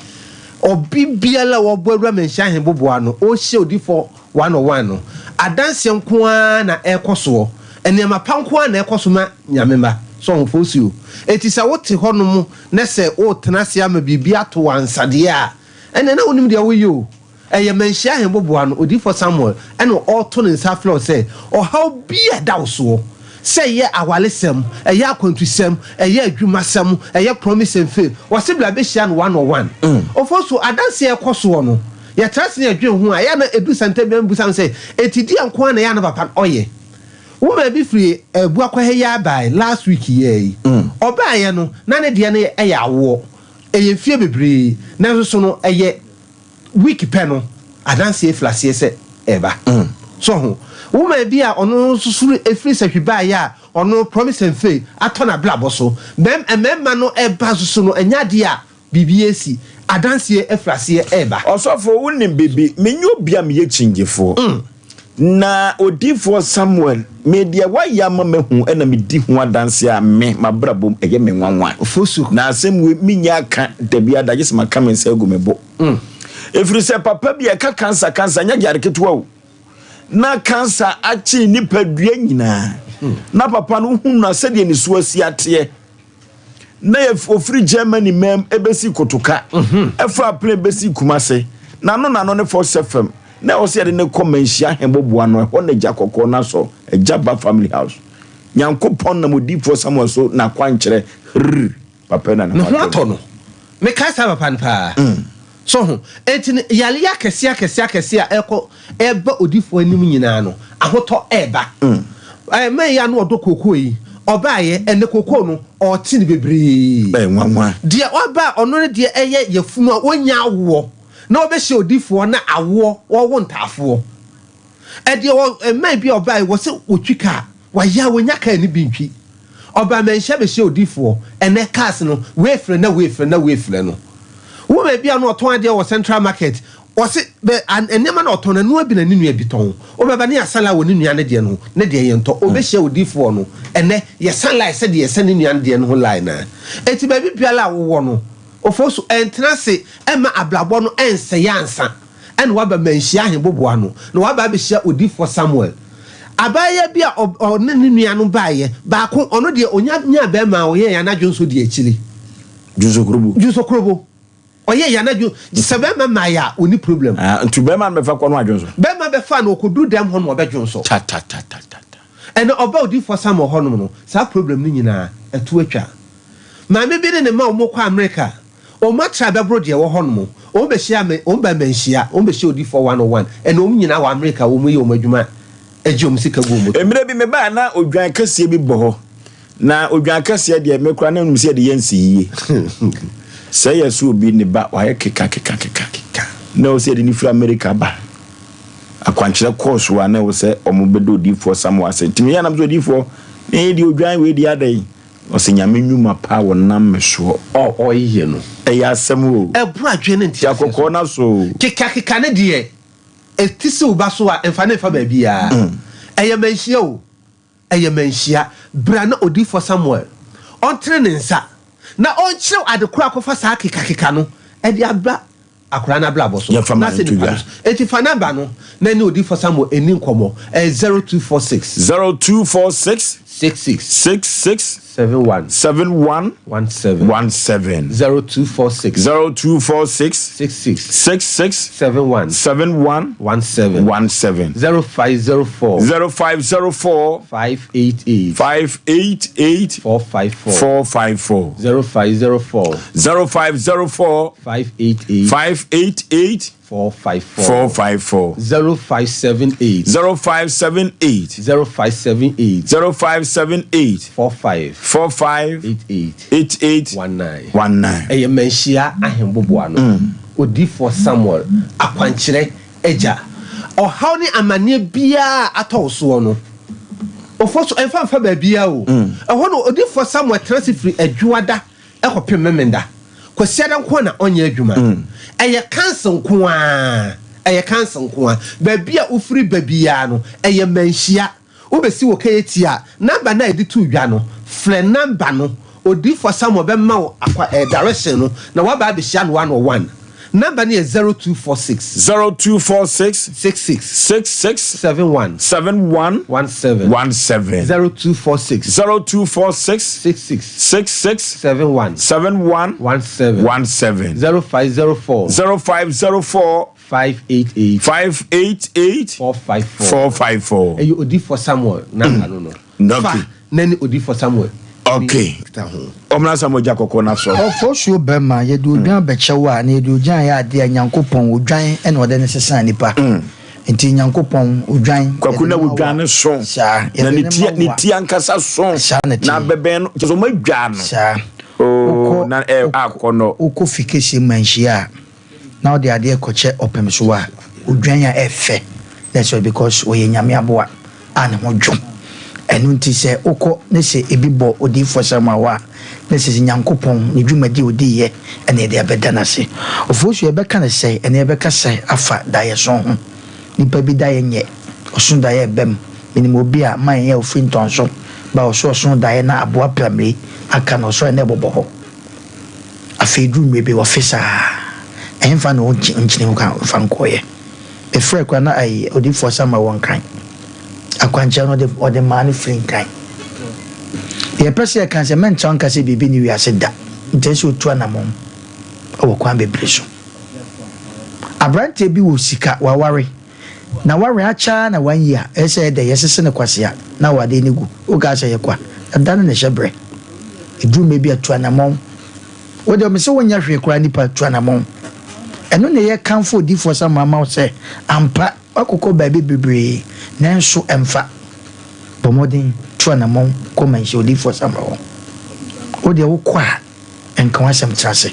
Obi biara a ɔbɔ awura Manhyia Ahemboboa no, ɔrehyia Odiyifoɔ One on one no, adanseɛ nko ara na ɛrekɔ soɔ. Nneɛma pa nko ara na ɛrekɔ so ma Nyame mma. So ɔho Fosuo? Enti sɛ wote hɔ nom na sɛ woretena ase ama biribi ato wo ansa deɛ a, ɛnneɛ na wonim deɛ woreyɛ o. Ɛyɛ Manhyia Ahemboboa no, Odiyifoɔ Samuel ɛna ɔreto ne nsa afrɛ wo sɛ, ɔhaw bi a ɛda wo soɔ, sɛ ɛyɛ awaresɛm, ɛyɛ akwantusɛm, ɛyɛ adwumasɛm, ɛyɛ promise and fail, ɔse bra bɛhyia no one on one. Ofosuo, adanseɛ a ɛrekɔ soɔ no, Yɛtra ase na yɛdwen ho a, ɛyɛ a na edu sɛntɛm bi a mibisa no sɛ, Enti deɛn nko ara na ɛyɛ a na papa no ɔyɛ? Woman bi firi Abuakwa ha yi ara bae last week yi ara yi. Ɔbaeɛ no, na ne deɛ no yɛ awoɔ. Ɛyɛ mfeɛ bebree, nanso so no ɛyɛ week pɛ no, adanseɛ firi aseɛ sɛ ɛreba. So ho? Woman bi a ɔno nso so firi Sahwi baeɛ a ɔno Promise and Faith atɔ n'abrabɔ so. Mmarima no ba nso so no, ɛnyɛ adeɛ a Biribi resi. Adanseɛ afiri aseɛ reba. Ɔsɔfo, wonim biribi? Menyɛ obi a meyɛ kyingyefoɔ. Na odiyifoɔ Samuel, me deɛ wayɛ ama mahu na medi ho adanseɛ a me, m'abrabɔ mu, ɛyɛ me nwanwa. Na asɛm wei, mennya aka da biara da, gye sɛ maka me nsa agu me bo. Ɛfiri sɛ papa bi a ɛka kansa, kansa nyɛ yare ketewa o. Na kansa akye ne nipadua nyinaa. Na papa no, wohunu no a sɛdeɛ ne su asi ateɛ. na ɔfiri Germany mam ɛbɛsi Kotoka, ɛfaa plane bɛsi Kumase, n'ano n'ano ne Fox FM, na ɛwɔ sɛ yɛde no kɔ Manhyia Ahemboboa no, ɛhɔ na Agya Kɔkɔɔ no asɔ, Agya Ba Family House. Nyankopɔn nam Odiyifoɔ Samuel so n'akwankyerɛ hrr, papa yi na ne ho atɔ no. Mekae saa papa no paa. So ho? Enti no, yareɛ akɛseɛ akɛseɛ akɛseɛ a ɛrekɔ ɛreba odiyifoɔ anim nyinaa no, ahotɔ reba. Ɛɛ, man yi a na ɔdɔ kookoo yi, ɔbaeɛ, ɛnnɛ kookoo no, ɔrete no bebree. Ɛyɛ nwanwa. Deɛ ɔba a ɔno ne deɛ ɛyɛ yafunu a ɔnnya awoɔ, na ɔbɛhyia odiyifoɔ na awoɔ, ɔrewo ntaafoɔ. Ɛdeɛ wɔ mman bi a ɔbaeɛ wɔ sɛ wɔtwi kaa, wayɛ a wɔnya kaa no bi ntwi. Ɔbaa manhyia bɛhyia odifoɔ, ɛnɛ cars no wei frɛ na wei frɛ na wei frɛ no. Woman bi a na ɔtɔn adeɛ wɔ central market, ɔse bɛ a nneɛma na ɔtɔn no ɛnoa bi na ne nua bi tɔn. Wobɛba ne yɛasa line wɔ ne nua no deɛ no ho, ne deɛ yɛntɔ. Ɔbɛhyia odifoɔ no, ɛnɛ yɛsa line sɛdeɛ yɛsa ne nua no deɛ no ho line no ara. Enti baabi biara a wowɔ no, Ofosu, ɛntena ase mma abrabɔ no ɛnsɛe ansa. Ɛna waba manhyia ahemboboa no, na waba abɛhyia odiyifoɔ Samuel. Abaayewa bi a ɔne ne nuanom baeɛ, baako, ɔno deɛ ɔnya nyaa barima a ɔyɛɛ yɛn anadwo nso di akyire. Dwonsokrobo. Dwonsokrobo. Ɔyɛɛ yɛn anadwo, sɛ barima mmaeɛ a, ɔnni problem. Ah, nti barima no bɛfa kɔ no adwonso? Barima bɛfa no, ɔkɔduru dɛm hɔ no ɔbɛdwonso. Ta ta ta ta ta ta. Ɛna ɔba odiyifoɔ Samuel hɔnom no, saa problem no nyinaa, ɛto atwa. Maame bi ne ne mma a wɔkɔ Amerika. Wɔn atra bɛboro deɛ ɛwɔ hɔ nom. Wɔn bɛhyia me, wɔn ba manhyia, wɔn bɛhyia odifoɔ one on one. Ɛnna wɔn nyinaa wɔ Amerika, wɔn yɛ wɔn adwuma gye wɔn sika gu wɔn bɔtɔ mu. Mmerɛ bi mebaeɛ na odwan kɛseɛ bi bɔ hɔ. Na odwan kɛseɛ deɛ me koraa na menim sɛ yɛde yɛ nsiyie. Sɛ yɛ sɛ obi ne ba wayɛ keka keka keka na ɛwɔ sɛ yɛde no firi Amerika ba. Akwankyerɛ kɔɔ so a na ɛwɔ sɛ wɔbɛda odiyifoɔ Samuel ase. Nti meyɛ a na mesɛ odiyifoɔ, na yei deɛ odwan wei deɛ adɛn? Ɔse Nyame nwuma pa a wɔnam me soɔ. Ɔ ɔyɛ no. Ɛyɛ asɛm o. Ɛboro adwene ne nteaseɛ so. Gya kɔkɔɔ no aso o. Kekakeka no deɛ, ɛti si wo ba so a, mfa no mfa baabiara. Ɛyɛ manhyia o, ɛyɛ manhyia. Bra na odiyifoɔ Samuel ɔntene ne nsa na ɔnkyerɛ wo ade korɔ a akɔfa saa kekakeka no de aba akwadaa no abrabɔ so Yɛmfa na ma sɛ no nto nipa dwa. no so. Enti fa number no na ne odiyifoɔ Samuel nni nkɔmmɔ. Ɛyɛ 0246. 0246. 66. 66. 71. 71. 17. 17. 0246. 0246. 66. 66. 71. 71. 17. 17. 0504. 0504. 588. 588. 454. 454. 0504. 0504. 588. 588. 454. 454. 0578. 0578. 0578. 0578. 45. 45. 88. 88. 19. 19. Ɛyɛ Manhyia Ahemboboa no. Odiyifoɔ Samuel, akwankyerɛ agya. Ɔhaw ne amaneɛ biara a atɔ wo soɔ no, Ofosu, ɛmfa mfa baabiara o. Ɛhɔ no, Odiyifoɔ Samuel tena ase firi Adwoada kɔpem Memenda. Kwasiada nko ara na ɔnyɛ adwuma. Ɛyɛ council nko ara. Ɛyɛ council nko ara. Baabi a wofiri ba biara no, ɛyɛ manhyia. Wobɛsi wɔ KAT a, number no a yɛde too dwa no, frɛ number no. Odiyifoɔ Samuel bɛma wo akwa ɛɛ direction no na woaba abɛhyia no one on one. Number no yɛ 0246. 0246. 66. 66. 71. 71. 17. 17. 0246. 0246. 66. 66. 71. 71. 17. 17. 0504. 0504. 588. 588. 454. 454. Ɛyɛ Odiyifoɔ Samuel number no no. Okay. Fa na ne Odiyifoɔ Samuel. Okay. Ɔmena Samuel gya kɔkɔɔ no asɔ. Ɔfɔsuo bɛma yɛde odwan bɛkyɛ wo a, na yɛde odwan yɛ adeɛ a Nyankopɔn, odwan na ɔde no sesaa nipa. Nti Nyankopɔn, odwan, Kwaku yɛde na no ma wo odwan a, no so. saa, Na yɛde ne no ti ma wo ne a, ti ankasa so. Saa na Na ɛteɛ. bɛbɛn no kyerɛ sɛ ɔmo adwa no. Saa. Oh, Wokɔ, na ɛ akɔ no. wokɔ fi kɛseɛ mu anhyia a, na wode adeɛ kɔkyɛ ɔpem so a, odwan a ɛfɛ, that's why because ɔyɛ Nyame aboa. a ne ho dwo. Ɛno nti sɛ wokɔ ne sɛ ebi bɔ odiyifoɔ Samuel hɔ a, na ɛsɛ sɛ Nyankopɔn ne dwumadi a odiiɛ na yɛde abɛda no ase. Ofosu yɛbɛka no sɛn? Ɛnɛ yɛbɛkasa afa daeɛso ho. Nipa bi daeɛ nyɛ, ɔso daeɛ ɛba mu. Menim obi a man a ɔfiri Ntɔnso ba ɔso ɔso daeɛ na aboa pramire aka no ɔsɔre na ɛbobɔ hɔ. Afei duru mmerɛ bi ɔfe saa. Ɛhefa na ɔnkyini fa nkɔeɛ? Mefrɛɛ koraa na ayi odiyifoɔ Samuel wɔ Nkran. Akwankyerɛ no ɔde ɔde maa no firi Nkran. Deɛ yɛpɛ sɛ yɛka ne sɛ mɛntra wo nka sɛ biribi nni wiase da. Nti ɛsɛ sɛ otu anamɔn wɔ kwan bebree so. Aberanteɛ bi wɔ sika, waware. Na ware akyɛ ara na wanyi a, ɛsɛ sɛ ɛyɛ dɛ yɛsese no kwasea na awadeɛ no gu. Wokaa sɛ ɛyɛ kwa. Ɛda no na ɛhyɛ berɛ. Ɛduru mmerɛ bi a tu anamɔn. Wo deɛ mese wonyɛ hwee koraa nipa tu anamɔn. Ɛno na ɛyɛ kamfo odiyifoɔ Samuel ama wo sɛ ampa woakokɔ baabi bebree nanso ɛmfa. Bɔ mmɔden tu anamɔn kɔ manhyia odiyifoɔ Samuel hɔ. Wo deɛ wokɔ a nka w'asɛm tra ase.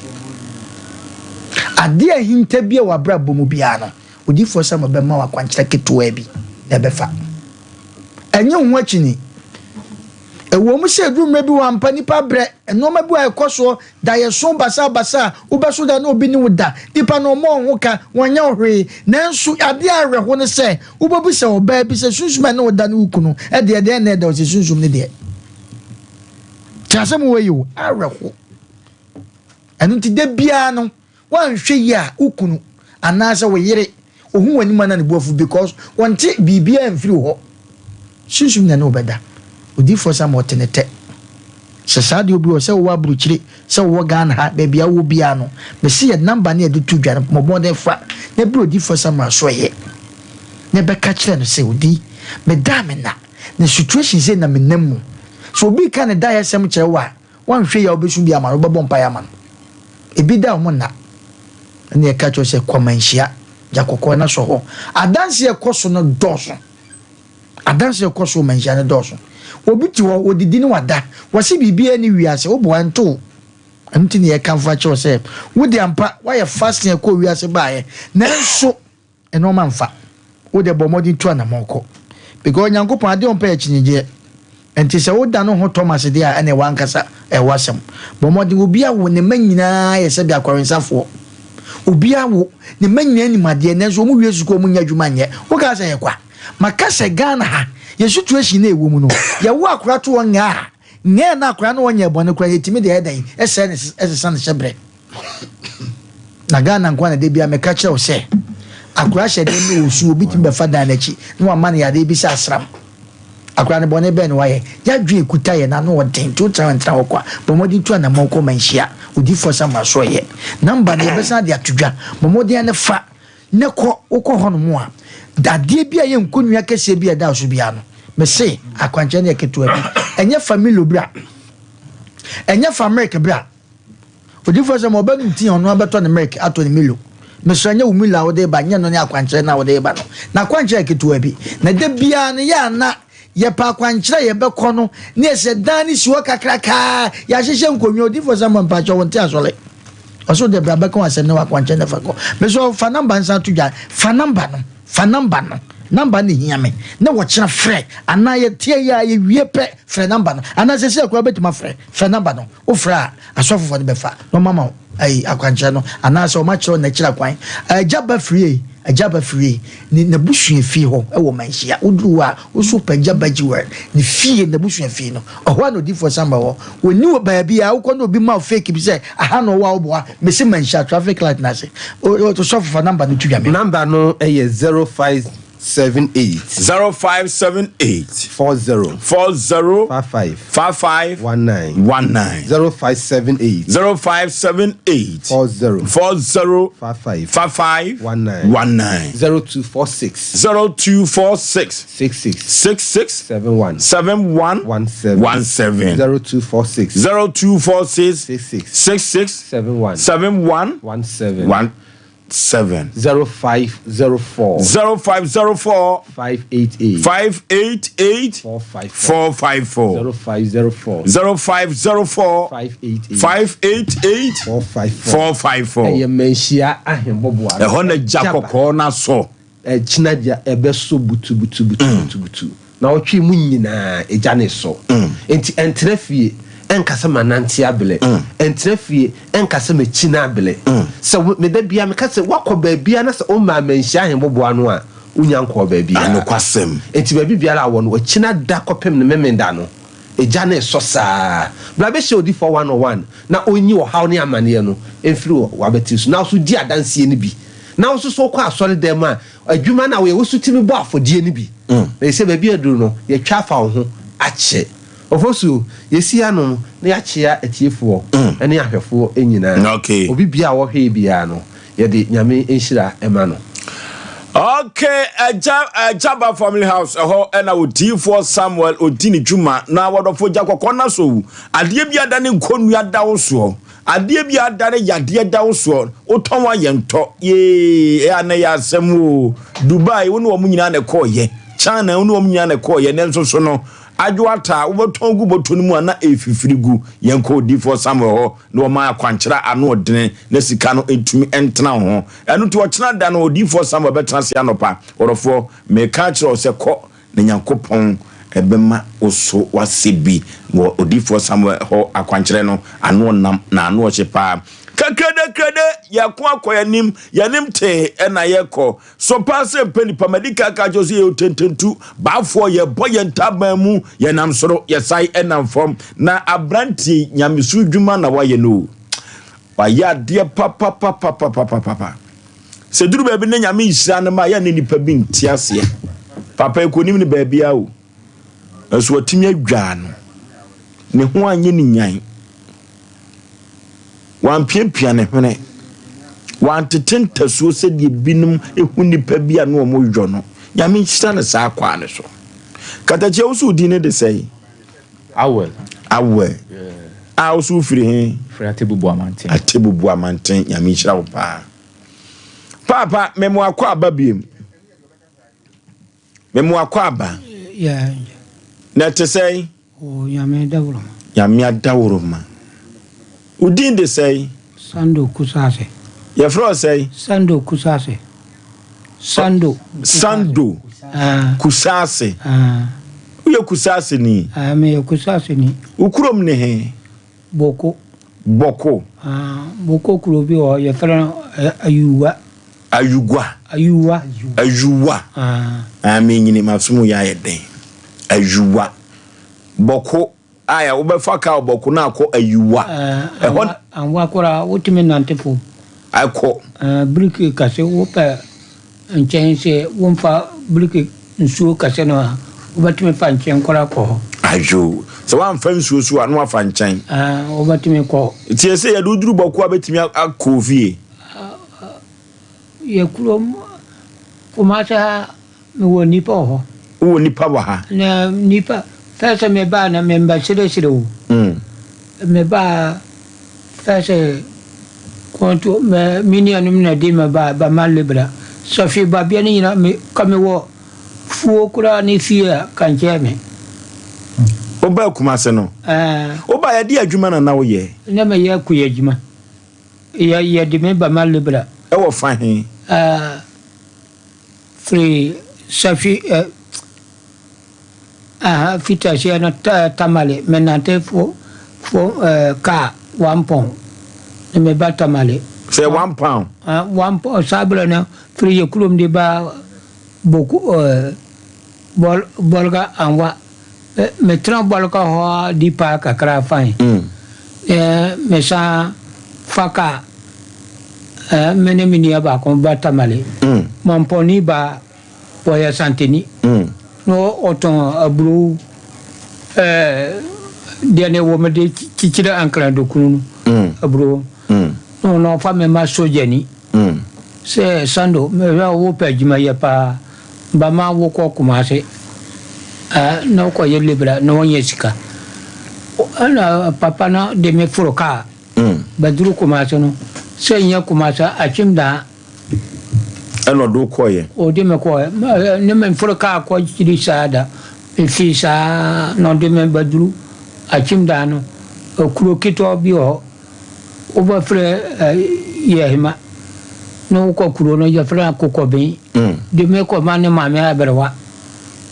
Adeɛ a ahinta bi a w'abrabɔ mu biara no odiyifoɔ Samuel bɛma wo akwankyerɛ ketewaa bi na ɛbɛfa. Ɛnyɛ wo ho akyini. Ɛwom sɛ ɛduru mmerɛ bi wɔ ampa nnipa brɛ, nnoɔma bi wɔ a ɛkɔ soɔ, daeɛso basabasa a wobɛso da na obi ne wo da, nnipa no wɔmmɔ wo ho ka, wɔnyɛ wo hwee, nanso adeɛ a awerɛho ne sɛ wobɛbisa ɔbaa bi sɛ sunsum a ɛne wo da ne wo kunu deɛ deɛn na ɛda ɔse sunsum no deɛ. Te asɛm wei o, awerɛho. Ɛno nti da biara no Woanhwɛ yie a wo kunu anaasɛ wo yere ohu w'anim a na ne bo afu because ɔnte biribiara mfiri wo hɔ. Sunsum na ɛne wo bɛda. Odiyifoɔ Samuel te ne tɛ. Sɛ saa deɛ obi wɔ sɛ wowɔ aburokyire sɛ wowɔ Ghana ha baabi a wowɔ biara no mese yɛ number no yɛde to dwa no bɔ mmɔden fa na bere odiyifoɔ Samuel aso ɛyɛ na bɛka kyerɛ no sɛ odi medaa me nna na situation sei na menam mu. Sɛ obi ka ne daeɛsɛm kyerɛ wo a Woanhwɛ yie a wobɛsu bi ama no, wobɛbɔ mpaeɛ ama no. Ebi da a wɔnna. Ɛna yɛka kyerɛ wo sɛ kɔ manhyia, gya kɔkɔɔ na sɔ hɔ. Adanseɛ a ɛkɔ so no dɔɔso. Adanseɛ a ɛkɔ so wɔ manhyia no dɔɔso. Obi te hɔ, ɔdidi na wada. Wɔse biribiara nni wiase, woboa ɛnto wo. Ɛno nti na yɛkamfo akyerɛ wo sɛ, wo deɛ ampa woayɛ fasting ɛkɔɔ wiase baeɛ, nanso Nnoɔma nfa. Wo deɛ bɔ mmɔden tu anamɔn kɔ. Because Onyankopɔn adeɛ ɔmpɛ yɛ kyinigyɛ. Nti sɛ wo dane wo ho Thomas deɛ a ɛneɛ w'ankasa ɛyɛ w'asɛm. Bɔ mmɔden obi awo ne mma nyinaa yɛ sɛbi akɔwensafoɔ. Obi awo ne mma nyinaa nim adeɛ nanso wɔn wie sukuu wɔn nnya adwuma nyɛ. Wo kaa sɛ ɛyɛ kwa. Maka sɛ Ghana ha yɛ situation a ɛwɔ mu no yɛwo akora to hɔ ngaa ngɛɛ na akora no ɔnyɛɛ bɔne koraa yɛtumi de ɛyɛ dɛn ɛsɛe ne ɛsesa ne hyɛbrɛ. Na Ghana nko ara na da biara meka kyerɛ wo sɛ akwadaa hyɛ dan mu wɔ su obi tumi bɛfa dan n'akyi na wama no yadeɛ bi sɛ asram. Akwadaa no bɔne bɛn na wayɛ? Yɛadwene ekuta yɛn ano ɔden nti wotena hɔ ntena hɔ kwa. Bɔ mmɔden tu anammɔn kɔ Manhyia Odiyifoɔ Samuel Asoɛeɛ. Namba no yɛbɛsan de ato dwa. Bɔ mmɔden ara na fa na kɔ. Wokɔ hɔnom a, adeɛ bi a ɛyɛ nkonnwa kɛseɛ bi a ɛda wo so biara no, mese akwankyerɛ no yɛ ketewa bi. Ɛnyɛ fa Milo bra. Ɛnyɛ fa milk bra. Odiyifoɔ sɛ ma ɔba no nti ɔno abɛtɔ ne milk atɔ ne Milo. Mesrɛ nyɛ wo mula a wode reba, nyɛ no ne akwankyerɛ no a wode reba no. N'akwankyerɛ yɛ ketewa bi. Na da biara no yɛ a na yɛpɛ akwankyerɛ a yɛbɛkɔ no ne yɛsɛ dan no si hɔ kakrakaa, yɛahyehyɛ nkonnwa. Odiyifoɔ Samuel mpakyɛw wonte asɔre. Ɔsɛ wode bra bɛka w'asɛm ne w'akwankyerɛ na fa kɔ. Mesrɛ wo fa number nsan to dwa. Fa number no. Fa number no. Number no hia me. Ne wɔkyena frɛ anaa yɛteɛ yi a yɛwie pɛ frɛ number no. Anaa sɛsɛ koraa wobɛtumi afrɛ. Frɛ number no. Wofrɛ a, asɔfofoɔ no bɛfa na wɔama wo ayi akwankyerɛ no anaasɛ wɔakyerɛ wo n'akyiri akwan. Agya ba firie, Agya ba firie, ne n'abusua fie hɔ wɔ Manhyia. Woduru hɔ a, wo nso wopɛ Agya ba Jewel ne fie, n'abusua fie no. Ɔhɔ a na Odiyifoɔ Samuel wɔ. Ɔnni wɔ baabiara. Wokɔ na obi ma wo fake bi sɛ aha na ɔwɔ a, woboa. Mese Manhyia traffic light no ase. O, o, sɔfo fa number no to dwa me. Number no yɛ 0578. 0578. 40. 40. 55. 55. 19. 19. 0578. 0578. 40. 40. 55. 55. 19. 19. 0246. 0246. 66. 66. 71. 71. 17. 17. 0246. 0246. 66. 66. 71. 71. 17. 17. 0504. 0504. 588. 588. 454. 454. 0504. 0504. 588. 588. 454. 454. Ɛyɛ Manhyia ahemmɔboa no. Ɛhɔ na gya kɔkɔɔ no asɔ. Ɛkyena gya ɛbɛsɔ butubutubutubutu. Naawɔtwe mu nyinaa egya no resɔ. Enti ɛntena fie ɛnka sɛ manante abrɛ. Ɛntena fie ɛnka sɛ makyin abrɛ. Sɛ wo, me da biara meka sɛ woakɔ baabiara na sɛ wommaa manhyia ahemmɔboa no a, wonnya nkɔɔ baabiara. Nokwasɛm. Enti baabi biara a wɔ no, wakyina da kɔpem ne Memenda no, egya no resɔ saa. Bra bɛhyia odiyifoɔ one on one na ɔnyi ɔhaw ne amaneɛ no mfiri w'abatiri so na wo nso di adanseɛ no bi. Na wo nso so wokɔ asɔredan mu a, adwuma no a woyɛ, wo nso tumi bɔ afɔdeɛ no bi. Na ɛsɛ baabi a aduru no, yɛatwa afa wo ho akyɛ. Ofosu, yɛsi ano na yɛakyea atiefoɔ ne ahwɛfoɔ nyinaa. Obi biara a ɔhwɛ yɛ biara no, yɛde Nyame nhyira ma no. Ok, Agya Agyaba Family House, ɛhɔ ɛna odiyifoɔ Samuel odi ne dwuma na wɔdɔfo gya kɔkɔɔ na so adeɛ bi ada ne nkonnua da wo soɔ. Adeɛ bi adane yadeɛ da wo soɔ, wotɔn a yɛntɔ, yee, ɛyɛ a na ɛyɛ asɛm o. Dubai, wo ne wɔn nyinaa na ɛkɔɔyɛ. China, wo ne wɔn nyinaa na ɛkɔɔyɛ. Nanso so no, adwo ata a wobɛtɔn gu bɔtɔ no mu a na ɛrefifiri gu. Yɛnkɔ odiyifoɔ Samuel hɔ na wɔma akwankyerɛ a ano ɔdene na sika no ntumi ntena wo ho. Ɛno nti ɔkyena da no odiyifoɔ Samuel bɛtena ase anɔpa. Ɔdɔfoɔ, meka akyerɛ wo sɛ kɔ Na Nyankopɔn bɛma wo so w'asɛ bi wɔ odiyifoɔ Samuel hɔ akwankyerɛ no ano ɔnam na ano ɔhye paa. Kakrade-krade, yɛko akɔ yɛanim, yɛanim tee na yɛkɔ. So paa sɛ mpɛ nipa, madi kan aka akyerɛ wo sɛ yɛyɛ otententu, baafoɔ, yɛbɔ yɛn ntaban mu, yɛnam soro, yɛsae nam fam. Na abranteɛ yi, nyamesu dwuma na wayɛ no o. Wayɛ adeɛ papapapapapapa. Sɛ duru baabi na Nyame nhyira no ma yɛ ne nipa bi nte aseɛ. Papa yi kɔnim no baabia o. Nanso watumi adwaa no. Ne ho anyɛ ne nyan. Wampiapia ne hwene. Wantete ntasuo sɛdeɛ binom ehu nipa bi a na wɔn yɔ no. Nyame nhyira no saa kwaa no so. Katakyie wo so wo din ne de sɛn? Awel. Awel. A wo so wofiri he? Firi Atebubu Amanten. Atebubu Amanten, Nyame nhyira wo paa. Paapa, memo akɔ aba biem. Memo akɔ aba. Yeah. Na ɛte sɛn? Oh, Nyame adawuroma. Nyame adawuroma. Wo din de sɛn? Sando Kusase. Yɛfrɛ wo sɛn? Sando Kusase. Sando. Sando. Kusase. Woyɛ Kusase ni? Meyɛ Kusase ni. Wo kurom ne he? Boko. Boko. Boko kuro bi wɔ hɔ yɛfrɛ no Ayuwa. Ayugwa. Ayuwa. Ayuwa. Ah, menyini masom yɛ ayɛ den. Ayuwa. Boko. Aya, wobɛfa kaa ɔbɔko na akɔ Ayiwa. Ɛhɔ. Anwa koraa, wotumi nante fam. Akɔ. Biriki kɛse, wopɛ nkyɛn sɛ womfa biriki nsuo kɛse no a, wobɛtumi fa nkyɛn koraa kɔ hɔ. Ayo, sɛ woamfa nsuo so a, na wafa nkyɛn. Wobɛtumi kɔ hɔ. Nti ɛsɛ yɛde woduru bɔko a bɛtumi akɔ fie. Yɛ kurom, Kumasi ha. Mewɔ nnipa wɔ hɔ. Wowɔ nnipa wɔ ha. Na nnipa, first me baa na me mba serɛserɛ o. Me baa first Kɔnto me me nuanom na de me ba ba ma lebra. Sɔhwe babea no nyina me ka me wɔ fuo koraa ne fie a ka nkyɛɛ me. Wobaa Kumase no, Ɛɛ. wobaeɛ ɛdeɛ adwuma na na woyɛ? Na meyɛ kuya adwuma. Yɛ yɛde me ba ma lebra. Ɛwɔ fa he? Ɛɛ firi sɔhwe ɛ. Aha fiti aseɛ no Tamale me nante fo fo ɛɛ car one pɔn na me ba Tamale. Sɛ one pound. Ah one pɔn saa berɛ no firi yɛ kurom de ba Boku ɛɛ bɔl Bɔlga Anwa me tena Bɔlga hɔ ara di paa kakra fine. Ɛɛ me san fa car ɛɛ me ne me nua baako ba Tamale. Mampɔni baa. Ɔyɛ Asanteni na ɔtɔn aburow ɛɛ deɛ ne wɔ de kyikyiri ankara dokunu no aburow na ɔno ɔfa me ma sogyani sɛ Sando mehwɛ a wopɛ adwuma yɛ paa ba ma wokɔ Kumase ɛɛ na wokɔyɛ lebra na wɔnyɛ sika ɛna papa no de me foro kaa bɛduru Kumase no sɛ nyɛ Kumase Akyem daa. Ɛna ɔde wo kɔeɛ? Ɔde me kɔeɛ. Ne me mforo kaa kɔ akyiri saa da. Mefii saa na ɔde me bɛduru Akyem no, kuro ketewa bi wɔ hɔ. Wobɛfrɛ Yɛhema na wokɔ kuro no yɛfrɛ no Akokɔben. De me kɔma ne maame aberewa.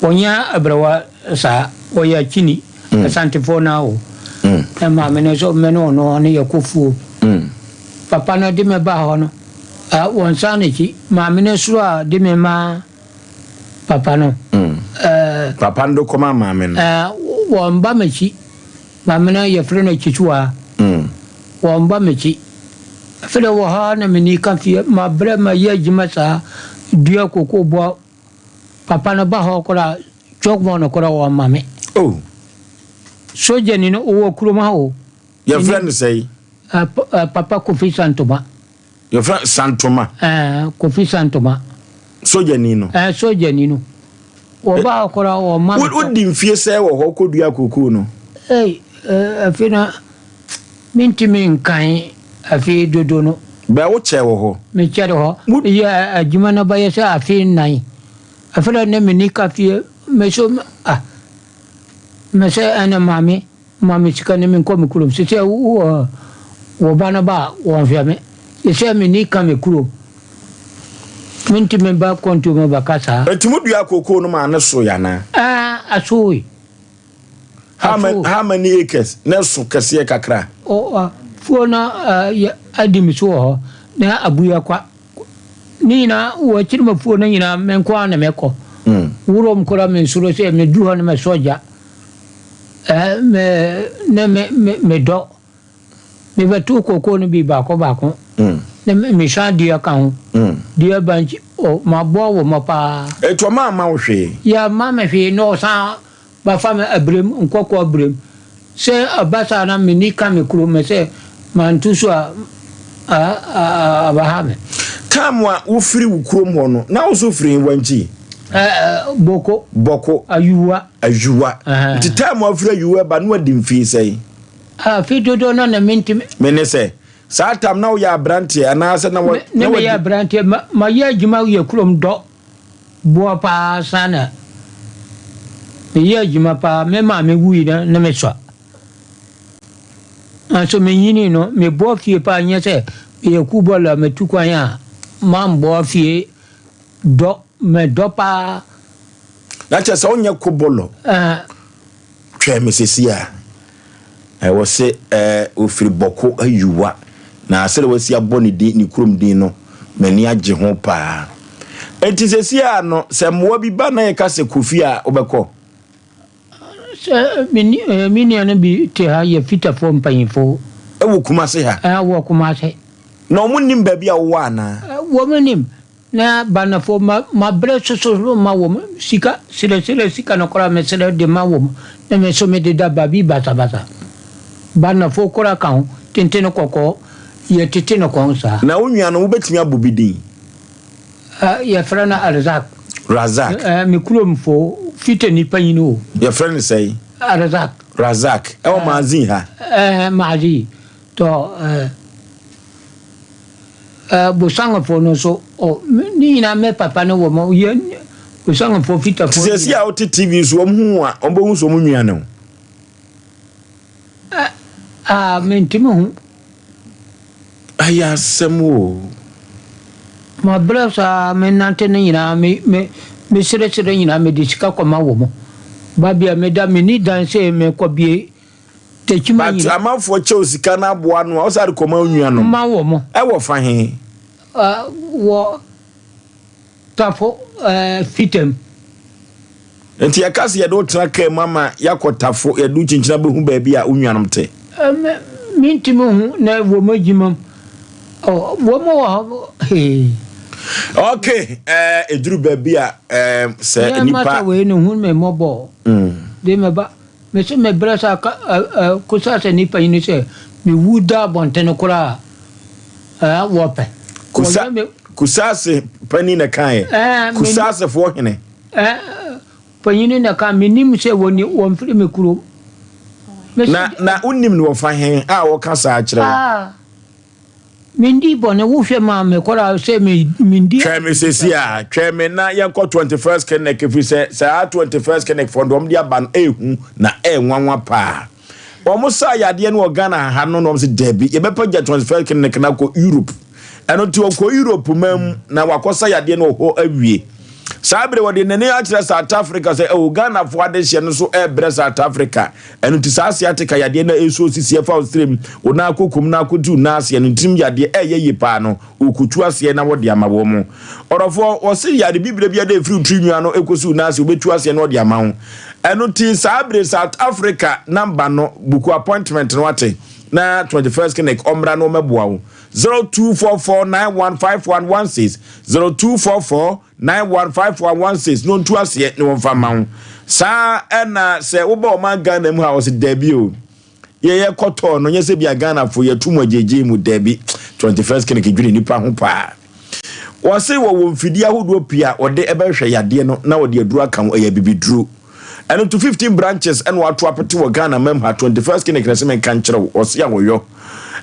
Ɔnyɛ aberewa saa, ɔyɛ akyini, Asantefoɔ no ara o. Na maame no nso me ne ɔno ne yɛkɔ fuo. Papa no de me baa hɔ no, wɔnsan n'akyi. Maame no soro a de me maa papa no. Papa no de kɔmaa maame no. Wɔmba m'akyi. Maame no yɛfrɛ no Akyisuwaa. Wɔmba m'akyi. Afei deɛ wɔ hɔ ara na m'ani ka fie. Mabrɛ mayɛ adwuma saa, dua koko boa papa no ba hɔ koraa, chalkboard no koraa wɔmma me. Oh. Sogyani no ɔwɔ kurom ha o. Yɛfrɛ no sɛn? Papa Kofi Santoma. Yɛfrɛ Santoma. Ɛɛ Kofi Santoma. Sogyani no. Ɛɛ sogyani no. Wɔba hɔ koraa wɔma me. Wodi mfie sɛ wɔ hɔ kɔdua kokoo no? Ei, afe no mentumi nkan afe dodo no. Bɛɛ wo kyɛɛ wɔ hɔ? Mekyɛre hɔ. Meyɛ adwuma no bɛyɛ sɛ afe nnan. Afe no ne menni ka fie. Me so ah mɛsɛ ɛna maame. Ma me sika na menkɔ me kurom. Sesei wo wo ba no ba a, wɔnhwɛ me. Sesei menni ka me kurom. Mentumi ba kwantuo mu bɛka saa. Enti moduaa kookoo no maa no soe anaa? Ɛɛ, ɛsoe. How many, how many acres? Na ɛso kɛseɛ kakra. O, fuo no yɛ adi me so wɔ hɔ, na abuya kwa. Ne nyinaa, wɔ akyiri ma fuo no nyinaa, me nko ara na mɛkɔ. Wurom koraa mensuro sɛ medu hɔ no mɛsɔ gya. Ɛɛ, me ne me me me dɔ. Mebɛtow kookoo no bi baako baako. Na mesan dua ka ho. Dua bankye, o, maboa wo mɔ paa. Enti ɔma amma wo hwee? Yɛamma me hwee, na ɔsan bɛfa me abirem, nkɔkɔ abirem. Sɛ ɛba saa na m'ani ka me kurom, mese manto so a, a, ɛbɛha me. Time a wofiri wo kurom hɔ no, na wo nso firi he? Wankyi? Ɛɛ, Bɔko. Bɔko. Ayuwa. Ayuwa. Nti time a wofiri Ayuwa ba no wadi mfie sɛn? Afe dodoɔ no na mentumi. Me ne sɛ, saa time na woyɛ aberanteɛ anaasɛ na wa. Ne meyɛ aberanteɛ, mayɛ adwuma yɛ kurom dɔ boɔ paa saa na meyɛ adwuma paa. Me maame wui no na mesua. Nanso menyinii no, mebɔɔ fie paa nyɛ sɛ meyɛ kubɔɔl a metu kwan a mambɔɔ fie dɔ, medɔ paa. Na kyerɛ sɛ wonyɛ kobɔlɔ. Twɛn me sɛsi a. Ɛwɔ se ofiri Bɔko Ayuwa. Na sɛdeɛ wasi abɔ ne din, ne kurom din no, m'ani agye ho paa. Enti sɛsi a no, sɛ mmoa bi ba na yɛka sɛ kɔ fie a, wobɛkɔ? Sɛ me nua no bi te ha yɛ Fitafoɔ mpanyinfoɔ. Ɛwɔ Kumase ha? Ɛɛ, wɔ Kumase. Na wɔn nim baabi a wowɔ anaa? Wɔn nim. Na Banafo, ma mabrɛ soso no ma wɔn, sika, serɛserɛ sika no koraa mesrɛ de ma wɔn, na me nso mede da baabi basabasa. Banafo koraa ka ho, tenten kɔkɔɔ, yɛtete no kɔn saa. Na wo nua no, wobɛtumi abɔ bi din? Yɛfrɛ no Razak. Razak. Me kuromfo, Fitani panyin o. Yɛfrɛ no sɛn? Razak. Razak, ɛwɔ Maazin ha? Ɛɛ, Maazin. Tɔ, ɛɛ. Ɛɛ Bosangafoɔ no nso, ɔ, ne nyinaa me papa ne wɔn, yɛn Bosangafoɔ, Fitafoɔ Te sɛ si a wote TV so, wɔn hu wo a, wɔn bɛhu sɛ wɔn nua ne wo. Ɛ, a, mentumi hu. Ɛyɛ asɛm o. Mabrɛ saa, menante no nyinaa, me, me, meseresere nyinaa, mede sika kɔma wɔn. Ba bi a meda, menni dan sɛ mekɔbie Tekyima But amanfoɔ kyɛ wo sika no aboa ano a, wo saa de kɔma wo nuanom? Ma wɔn. Ɛwɔ fa he? Wɔ Tafo Fitam. Nti yɛka sɛ yɛde wo tena kaa mu ama yɛakɔ Tafo, yɛde wo kyinkyini abɛhu baabi a wo nuanom te? Mentumi nhu na wɔ m'adwuma mu. Wɔn wɔ hɔ hee. Okay, ɛduru baabi a sɛ nipa. Yɛ masa wei no hu me mmɔbɔ. De mɛba. Mese me brɛ sɛ aka ɛ ɛ kosa sɛ nipa yi ne sɛ me wu da abɔntene koraa a ɛ wɔpɛ. Kusa Wɔyɛ me. Kusaase panin na ɛkaeɛ. Ɛɛ me. Kusaasefoɔ hene. Ɛ panyini na ɛka menim sɛ wɔni wɔmfiri me kurom. Mese. Na na wonim no wɔfa he a wɔka saa kyerɛ wo? Ah. Mendii bɔne, wohwɛ maa me koraa sɛ mendi. Twɛn me sɛsi a, twɛn me na yɛnkɔ 21st Clinic ɛfiri sɛ saa 21st Clinic foɔ no deɛ wɔn de aba no ɛɛhu na ɛɛnwanwa paa. Wɔn saa yadeɛ no wɔ Ghana ha no na wɔn sɛ daabi yɛbɛpagya 21st Clinic no akɔ Europe. Ɛno nti ɔkɔ Europe man mu na wakɔsa yadeɛ no wɔ hɔ awie. Saa bere wɔde n'ani akyerɛ South Africa sɛ ɛwɔ Ghanafoɔ adehyeɛ no so ɛrebrɛ South Africa. Ɛno nti saa sciatica yadeɛ no a ɛresu osisi ɛfa wo serem, wo nan akokom na akɔtu wo nan aseɛ no ntirim yadeɛ ɛyɛ yie paa no wɔkɔtu aseɛ na wɔde ama wɔn. Ɔdɔfoɔ, wɔse yare bibire biara a ɛfiri wo tiri nwi ano ɛkɔsi wo nan ase wɔbɛtu aseɛ na wɔde ama wo. Ɛno nti saa bere South Africa number no buku appointment no ate na 21st Clinic ɔmmra na ɔmmɛboa wo. 0244915116 0244 915116 na ɔntu aseɛ na wɔmfa mma wo. Saa ɛna sɛ woba ɔman Ghana mu ha ɔse dabi o yɛyɛ kɔtɔɔ no nyɛ sɛ bia Ghanafo yɛto mu agyegye mu dabi 21st clinic dwene nipa ho paa. Wɔse wɔwɔ mfidie ahodoɔ pii a wɔde ɛbɛhwɛ yadeɛ no na wɔde aduro aka ho ɛyɛ abibiduro. Ɛno nti 15 branches ɛna wɔato apete wɔ Ghana mam ha 21st clinic na ɛsɛ menka nkyerɛ wo ɔse a wɔyɔ.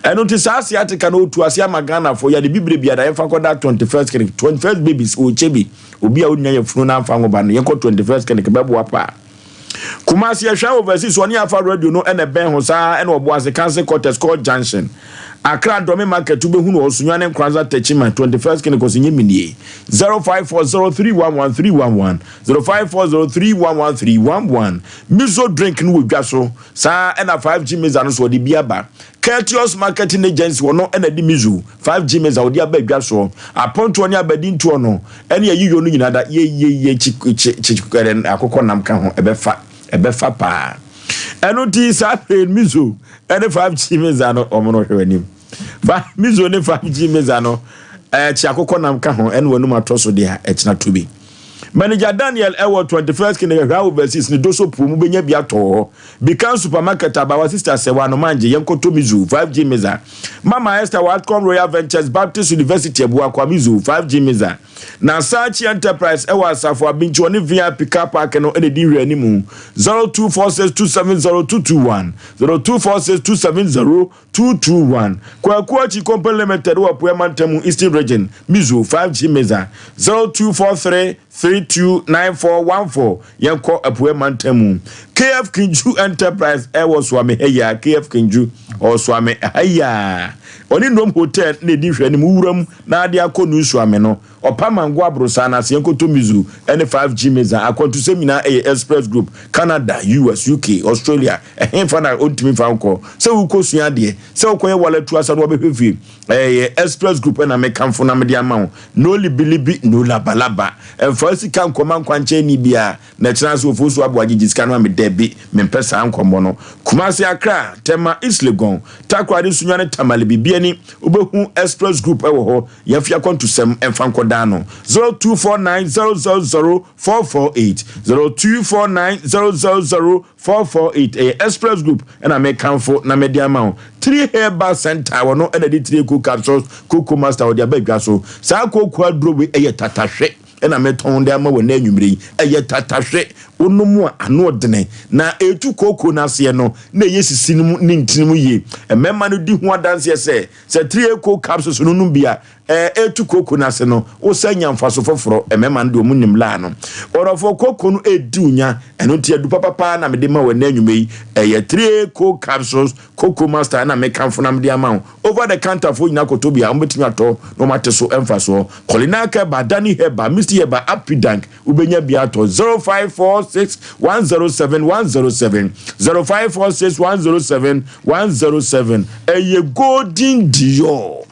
Ɛno nti saa sciatica no ɔtu ase ama Ghanafoɔ yɛde bibire biara yɛmfa nkɔda 21st clinic 21st babies ɔkyɛ bi obi a ɔnnya yafunu na amfa ngo ba no yɛnkɔ 21st clinic bɛboa paa. Kumasi ɛhwɛ overseas ɔne afa radio no ɛna ɛbɛn ho saa ɛna ɔboase council quarters court junction Accra Dome market wobɛhunu wɔ Sunyani Nkoranza Techiman 21st clinic ɔsɛ nyɛ minie 0540311311 0540311311 Miso drink no wɔ dwa so Saa ara na 5G Mixer no nso wɔde bi aba. Keltius Marketing Agency wɔno na ɛde Mizu 5G Mixer wɔde aba adwa soɔ. Apontoɔ ne abadintoɔ no ɛne ayiyɔ no nyinaa da yeyeye kyi kyi kyi ɛdɛn akokɔ nam ka ho ɛbɛfa ɛbɛfa paa. Ɛno nti saa bere Mizu ɛne 5G Mixer no wɔn no hwɛ w'anim. Fa Mizu ne 5G Mixer no ɛkyi akokɔ nam ka ho ɛne w'anum atɔ so deɛ ɛkyena to bi. Manager Daniel ɛwɔ 21st Kingdom Hwɛ Overseas ne Doso puo mu bɛnya bi atɔ wɔ hɔ. Bikan Supermarket Abawa Sister Sɛwa Anomangye Yɛnkɔtɔ Mizu 5G Meza Mama Esther wɔ Atcom Royal Ventures Baptist University Abuakwa Mizu 5G Meza Nasachi Enterprise ɛwɔ Asafo Abinkyi ɔne VIP Car Park no ɛna ɛdi nhwɛanimu 0246270221 02462702 221 Kwaku Akyi Company Limited wɔ Apueɛ Mantam mu, Eastern Region, Mizo, 5G Meza, 0243 329414 Yɛnkɔ Apueɛ Mantam mu. KF Kinju Enterprise ɛwɔ Soame ha yi ara, KF Kinju ɔwɔ Soame ha yi ara. Ɔne Nnom Hotel na ɛdi nhwɛanim, wowura mu na ade akɔ New Soame no. Ɔpa Mango Aborosan no ase, yɛnkɔtɔ Mizu ne 5G Meza. Akwantusɛm nyinaa ɛyɛ Express Group, Canada, US, UK, Australia, ɛhefa na ɔntumi mfa nkɔ? Sɛ wokɔsua adeɛ, sɛ wokɔyɛ walatu asa na wabɛhwɛ fie, ɛyɛ Express Group ɛna mekamfo na mede ama wo. No libilibi, no labalaba. Ɛmfa sika nkɔma nkwankyɛnni biara. Na ɛkyena nso Ofosu Aboah gyegye sika no ma me dabi mempɛ saa nkɔmmɔ no. Kumasi Accra, Tema, East Legon, Takoradi Sunyani Tamale Bibiani wobɛhu Express Group wɔ hɔ yɛmfa akwantusɛm mfa nkɔdan no 0249 000 448 0249 000 448 ɛyɛ Express Group ɛna mekamfo na mede ama wo. Tiri Herbal Center wɔno ɛna de Tiri Eko Capsules Cocoa Master wɔde aba adwa so. Saa kooko aduro wei ɛyɛ tatahwe. Ɛna metɔn de ama wo nnɛ anwummere yi. Ɛyɛ tatahwe. Wonom a, ano ɔdene, na ɛretu kooko no aseɛ no, na ɛyɛ sisi no mu ne ntini mu yie. Mmarima no di ho adanseɛ sɛ, sɛ 3A capsules no nom bi a, ɛretu kooko no ase no, wosan nya mfaso foforɔ. Mmarima no deɛ wɔn nim laa no. Ɔdɔfoɔ, kooko no ɛredi wo nya, ɛno nti adu papapaa na mede ma wo ɛnnɛ anwummerɛ yi. Ɛyɛ 3A capsules Cocoa Master na mekamfo na mede ama wo. Over the counter foɔ nyinaa kɔtɔ bi a, wɔbɛtumi atɔ na wɔate so mfasoɔ. Kolinak Herbal, Dani Herbal, Misty Herbal, Apidank, wobɛnya bi atɔ. 0546 107 107, 0546 107 107. Ɛyɛ Golden Dior.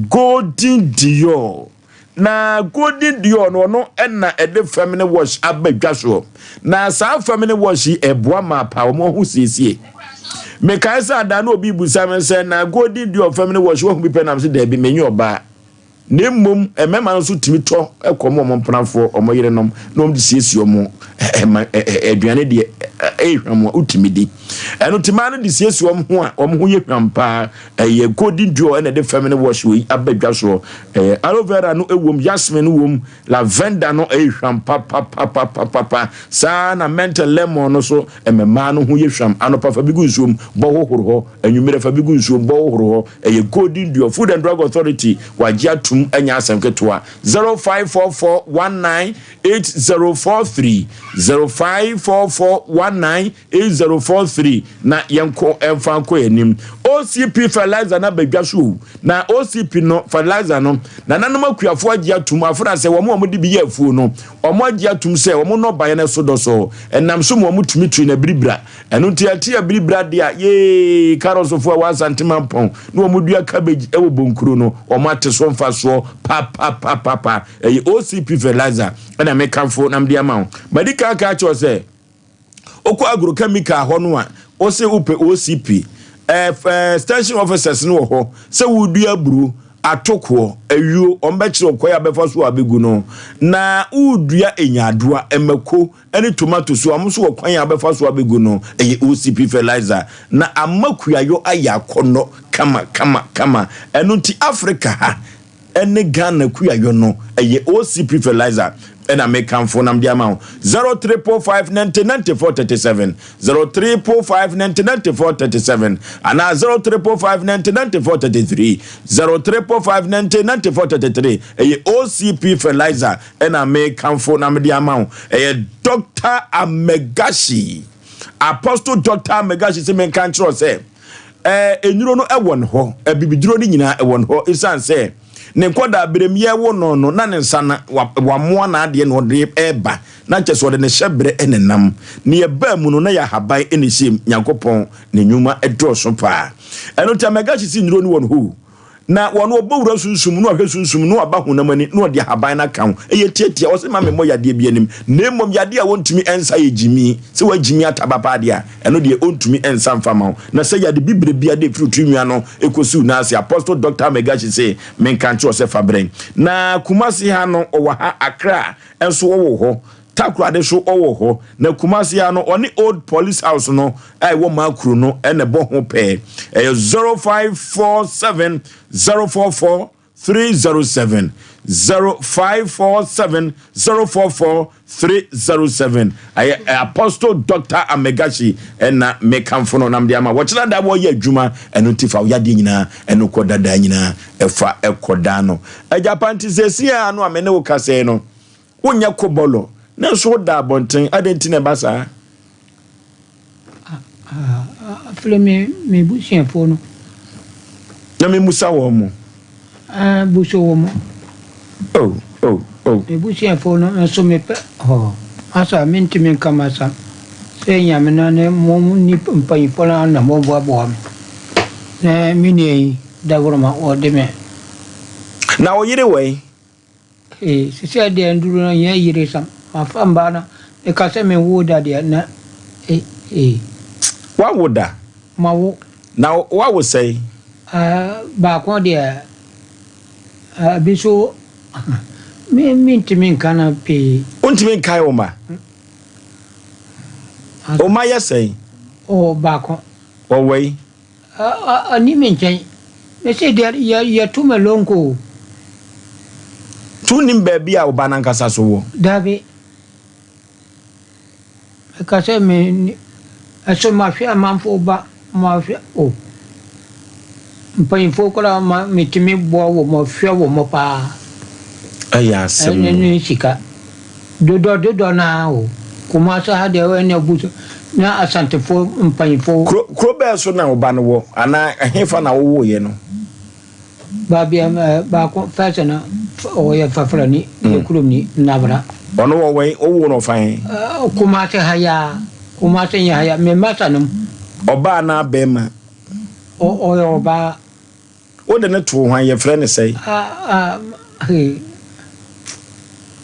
Golden Dior. Na Golden Dior no, ɔno na ɛde feminine wash aba dwa soɔ. Na saa feminine wash yi ɛboa ma apa wɔn ho siesie. Mekae sɛ adaa na obi busa me sɛ na Golden Dior feminine wash wahu bi pɛ nam sɛ daabi menye ɔbaa. Na mmom mmarima no nso tumi tɔ kɔm wɔn mpenafoɔ, wɔn yerenom na wɔn de siesie wɔn ɛma aduane deɛ ɛyɛ hwam a wotumi di. Ɛno nti mmaa no de siesie wɔn ho a wɔn ho yɛ hwam paa. Ɛyɛ golden duo ɛna ɛde feminine wash wei aba dwa soɔ. Ɛyɛ aloe vera no ɛwom, jasmine no wom, lavender no ɛyɛ hwam papapapapapa. Saa na mint and lemon no so ɛma mmaa no ho yɛ hwam. Anɔpa fa bi gu nsuom bɔ hohoro hɔ, anwummerɛ fa bi gu nsuom bɔ hohoro hɔ. Ɛyɛ golden duo. Food and Drug Authority wagye atum ɛnyɛ asɛm ketewa. 0544 19 8043 0544 19 8043 na yɛnkɔ ɛmfa nkɔ yɛn anim. OCP fertilizer no aba dwa so o. Na OCP no fertilizer no, nananom akuafoɔ agye atum afra sɛ wɔn a wɔde bi yɛ afuo no, wɔn agye atum sɛ wɔn nnɔbaeɛ no so dɔsɔ. Ɛnam so ma wɔtumi tui no abiribira. Ɛno nti ɛte abiribira deɛ a, yee, carrotsfoɔ a ɛwɔ Asante Mampɔn na wɔdua cabbage wɔ Bonkuro no, wɔn ate so mfasoɔ papapapapa. Ɛyɛ OCP fertilizer ɛna mekamfo na mede ama wo. Madi kan aka akyerɛ wo sɛ, Wokɔ agrochemical hɔ no a, wose wopɛ OCP. Eh, eh, extension officers no wɔ hɔ sɛ wodua aburo, atokoɔ, ayuo, wɔn bɛkyerɛ wo kwan a bɛfa so a bɛgu no. Na wodua nyaadoa, mako ne tomato so a, wɔn nso wɔ kwan a bɛfa so a bɛgu no. Ɛyɛ OCP fertilizer. Na ama kuayɔ ayɛ akɔnnɔ kama kama kama. Ɛno nti Africa ha, ɛne Ghana kuayɔ no ɛyɛ OCP fertilizer ɛna mekamfo nam de ama wo 03.5 90 94 37 03.5 90 94 37 anaa 03.5 90 94 33 03.5 90 94 33 ɛyɛ OCP fertilizer ɛna mekamfo nam de ama wo ɛyɛ Dr. Amegashi Apostle Dr. Amegashi sɛ menka nkyerɛ sɛ Ɛɛ, nnuro no wɔ ne hɔ, abibiduro no nyinaa wɔ ne hɔ, ɛsiane sɛ ne nkwadaa berɛm yɛwo no no, na ne nsa no, wamoa n'adeɛ na ɔde reba, na kyerɛ sɛ ɔde ne hyɛberɛ na ɛnam. Ne ɛbaa mu no, na yɛ ahaban na ɛhyɛ mu. Nyankopɔn ne nnwuma dɔɔso paa. Ɛno nti Amagashi se nnuro no wɔ ne hɔ o. Na wɔn ɔbɔ wura sunsum na ɔhwɛ sunsum na ɔba honam ani na ɔde ahaban no aka ho. Ɛyɛ tiatia. Ɔse mma memmɔ yadeɛ bi anim na mmom yadeɛ a wɔntumi nsa yɛ gyimi. Sɛ woagyimi ataba paa deɛ a, ɛno deɛ ɔntumi nsa mfa mma wo. Na sɛ yade bibire biara de firi wo tiri nwi ano kɔsi wo nan ase, Apostle Doctor Megashi se menka nkyerɛ wo sɛ fa brɛ. Na Kumasi ha no ɔwɔ ha, Accra nso ɔwɔ hɔ. Takoradi so ɔwɔ hɔ, na Kumasi ha no ɔne Old Police House no a ɛwɔ Makuro no na ɛbɔ ho pɛɛ. Ɛyɛ 0547 044 307, 0547 044 307. Ɛyɛ Apostle Doctor Amegashi ɛna mekamfo no nam de ama. Wɔkyena da wɔyɛ adwuma, ɛno nti fa wo yadeɛ nyinaa ɛno kɔ dadaa nyinaa ɛfa ɛkɔ daa no. Agyapa nti sɛsi a ano a me ne wo kasɛɛ no, Wonyɛ kobɔlɔ, nanso woda abɔnten. Adɛn nti na ɛba saa? Afei me me busuafoɔ no. Na memmusa wɔn mo. Ɛɛ busa wɔn mo. Oh, oh, oh. Me busuafoɔ no nso mepɛ hɔ. Masa mentumi nka masa sɛ Nyame no ne mo nnipa mpanyinfoɔ no na moboaboa me. Na me nua yi dawuroma ɔde me. Na wo yere wɔ he? Ee, sesei deɛ nduru no nyɛ yere sam. Mafa mbaa na meka sɛ menwoo da deɛ na e ee. Woawo da? Mawo. Na woawo sɛn? Ɛɛ, baako deɛ, ɛɛ bi nso me mentumi nka no pii. Wontumi nkae wo mma? Wo mma yɛ sɛn? Oh, baako. Wɔwɔ yi? Ɔnni me nkyɛn. Mese deɛ yɛ yɛto me lonko o. So wonim baabi a wo ba no ankasa so wɔ? Dabi. Ɛka sɛ me ɛso mahwɛ amanfoɔ ba mahwɛ o mpanyinfoɔ koraa ma metumi boa wɔn hwɛ wɔn paa. Ɛyɛ asɛm o. Ɛne ne sika dodɔ dodɔ naa o Kumasi ha deɛ ɛne abu so na Asantefoɔ mpanyinfoɔ. Kuro kuro bɛɛ so na wo ba no wɔ anaa ɛhefa na wowoeɛ no? Baabi a baako first no ɔyɛ Fafrani, yɛ kurom ni, Nabra. Ɔno wɔ wɛn? Wowoo no ɔfa he? Kumasi ha yi ara, Kumasi nyɛ ha yi ara, me masa nom. Ɔbaa anaa bɛɛma? Ɔyɛ ɔbaa. Wode no too hwan? Yɛfrɛ no sɛn? He,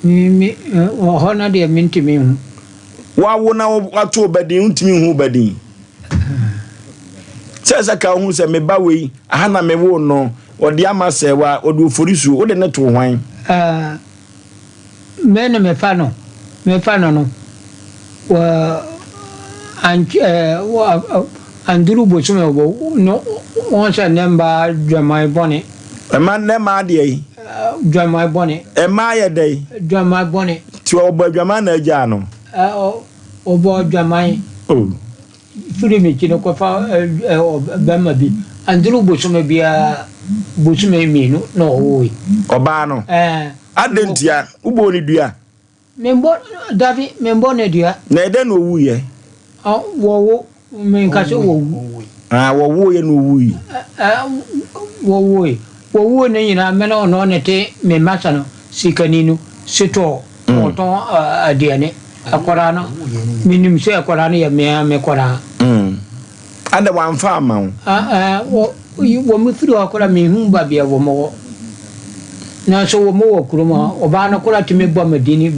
me, me, wɔ hɔ no deɛ mentumi nhu. Woawo na woato wo ba din, wontumi nhu wo ba din? Sɛ sɛ ka wohu sɛ me ba wei, aha na mewoo no, ɔde ama sɛ wa, ɔde oforisuo, wode no too hwan? Ɛɛ, me na mefa no, mefa no no, wɔ, antwe, ɛɛ, wɔ, anduru bosome wɔ, no, wɔn sɛ ne mma dwaman bɔne. Ɛma nnɛ mmaa deɛ yi. Dwaman bɔne. Mmaa yɛ dɛn? Dwaman bɔne. Nti ɔbɔ adwaman na agyaa no? Ɔbɔ adwaman. Oh. Firi me ti no kɔfa bɛrima bi. Anduru bosome biara, bosome mmienu na ɔwoe. Ɔbaa no? Ɛɛ. Adɛn ntia? Wobɔɔ no dua? Membɔ, dabi, membɔ no dua. Na ɛdɛn na ɔwuiɛ? Wɔwo, menka sɛ wɔwu. Ah, wɔwoeɛ na ɔwui. Wɔwoe, wɔwoo no nyinaa, me ne ɔno na ɛte me masa no, sikani no, sotɔɔ, ɔtɔn aduane. Akwadaa no, menim sɛ akwadaa no yɛ me ara me kwadaa. Adɛn wamfa amma wo? Wɔn firi hɔ koraa menhu baabi a wɔn wɔ. Nanso wɔn wɔ kurom hɔ. Ɔbaa no koraa tumi bɔ me din.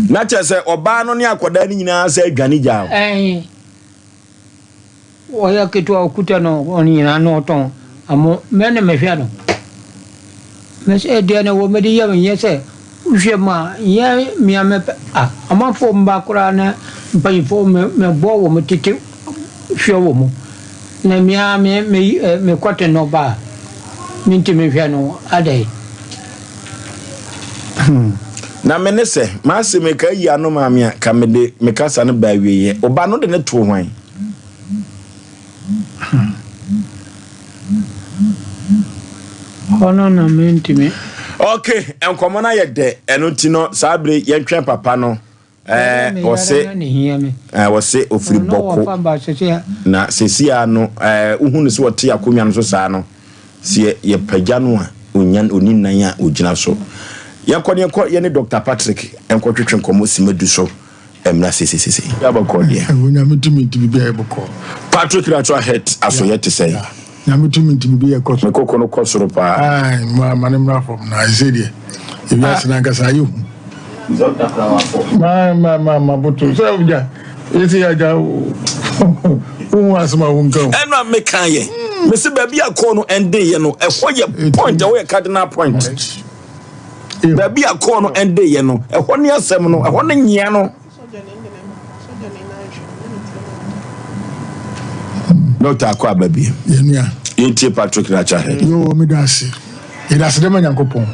Na kyerɛ sɛ ɔbaa no ne akwadaa no nyinaa sɛ adwane gyaa wo? Ɛɛ. Ɔyɛ ketewa ɔkuta no ɔno nyinaa na ɔtɔn amo mɛ na mehwɛ no mɛ sɛ ɛdeɛ no wɔ mɛde yɛ nyɛ sɛ wohwɛ mu a nyɛ mea mɛpɛ a amanfoɔ mba koraa na mpanyinfoɔ mɛ mɛbɔ wɔn tete hwɛ wɔn na mea me me mekɔte no ba a mentumi hwɛ no adɛn. Hmm. Na me ne sɛ, m'ase meka ayi ano maa me a, ka mede me kasa no ba awieɛ. Wo ba no de no too hwan? Hmm. Hɔ no na mentumi. Ok, nkɔmmɔ no ayɛ dɛ, ɛno nti no saa bere yɛntwɛn papa no. Ɛɛ, wɔse, ɛɛ, wɔse ofiri Bɔko. Na seesei ara no, ɛɛ, wohu no sɛ ɔte akonnwa no so saa no, sɛ yɛpagya no a, onya, onni nan a ogyina so. Yɛnkɔ na yɛnkɔ yɛne Dɔkta Patrick nkɔtwetwe nkɔmmɔ simma du so mmra seesei seesei. Yɛ bɔkɔɔ deɛ. Onyame tumi nti biribiara yɛ bɔkɔɔ. Patrick Natural Health asoyɛ te sɛn? Nyame tumi nti biribi yɛ kɔ so. Me koko no kɔ soro paa. Ae, ma ma ne mmra fam na ɛsɛ deɛ ewiase no ankasa ayɛ hu. Ma ma ma ma boto sɛ agya yɛsi agya wohu asɛm a wonka o. Ɛno a meka yɛ mese baabi a kɔɔ no ɛnde yɛ no ɛhɔ yɛ point ɛhɔ yɛ cardinal point baabi a kɔɔ no ɛnde yɛ no ɛhɔ ne asɛm no ɛhɔ ne nyia no. Dɔkta akɔ aba bi. Yɛnua. Yɛntie Patrick Natural Health. Yoo, meda ase. Yɛda ase dɛ ma Nyankopɔn.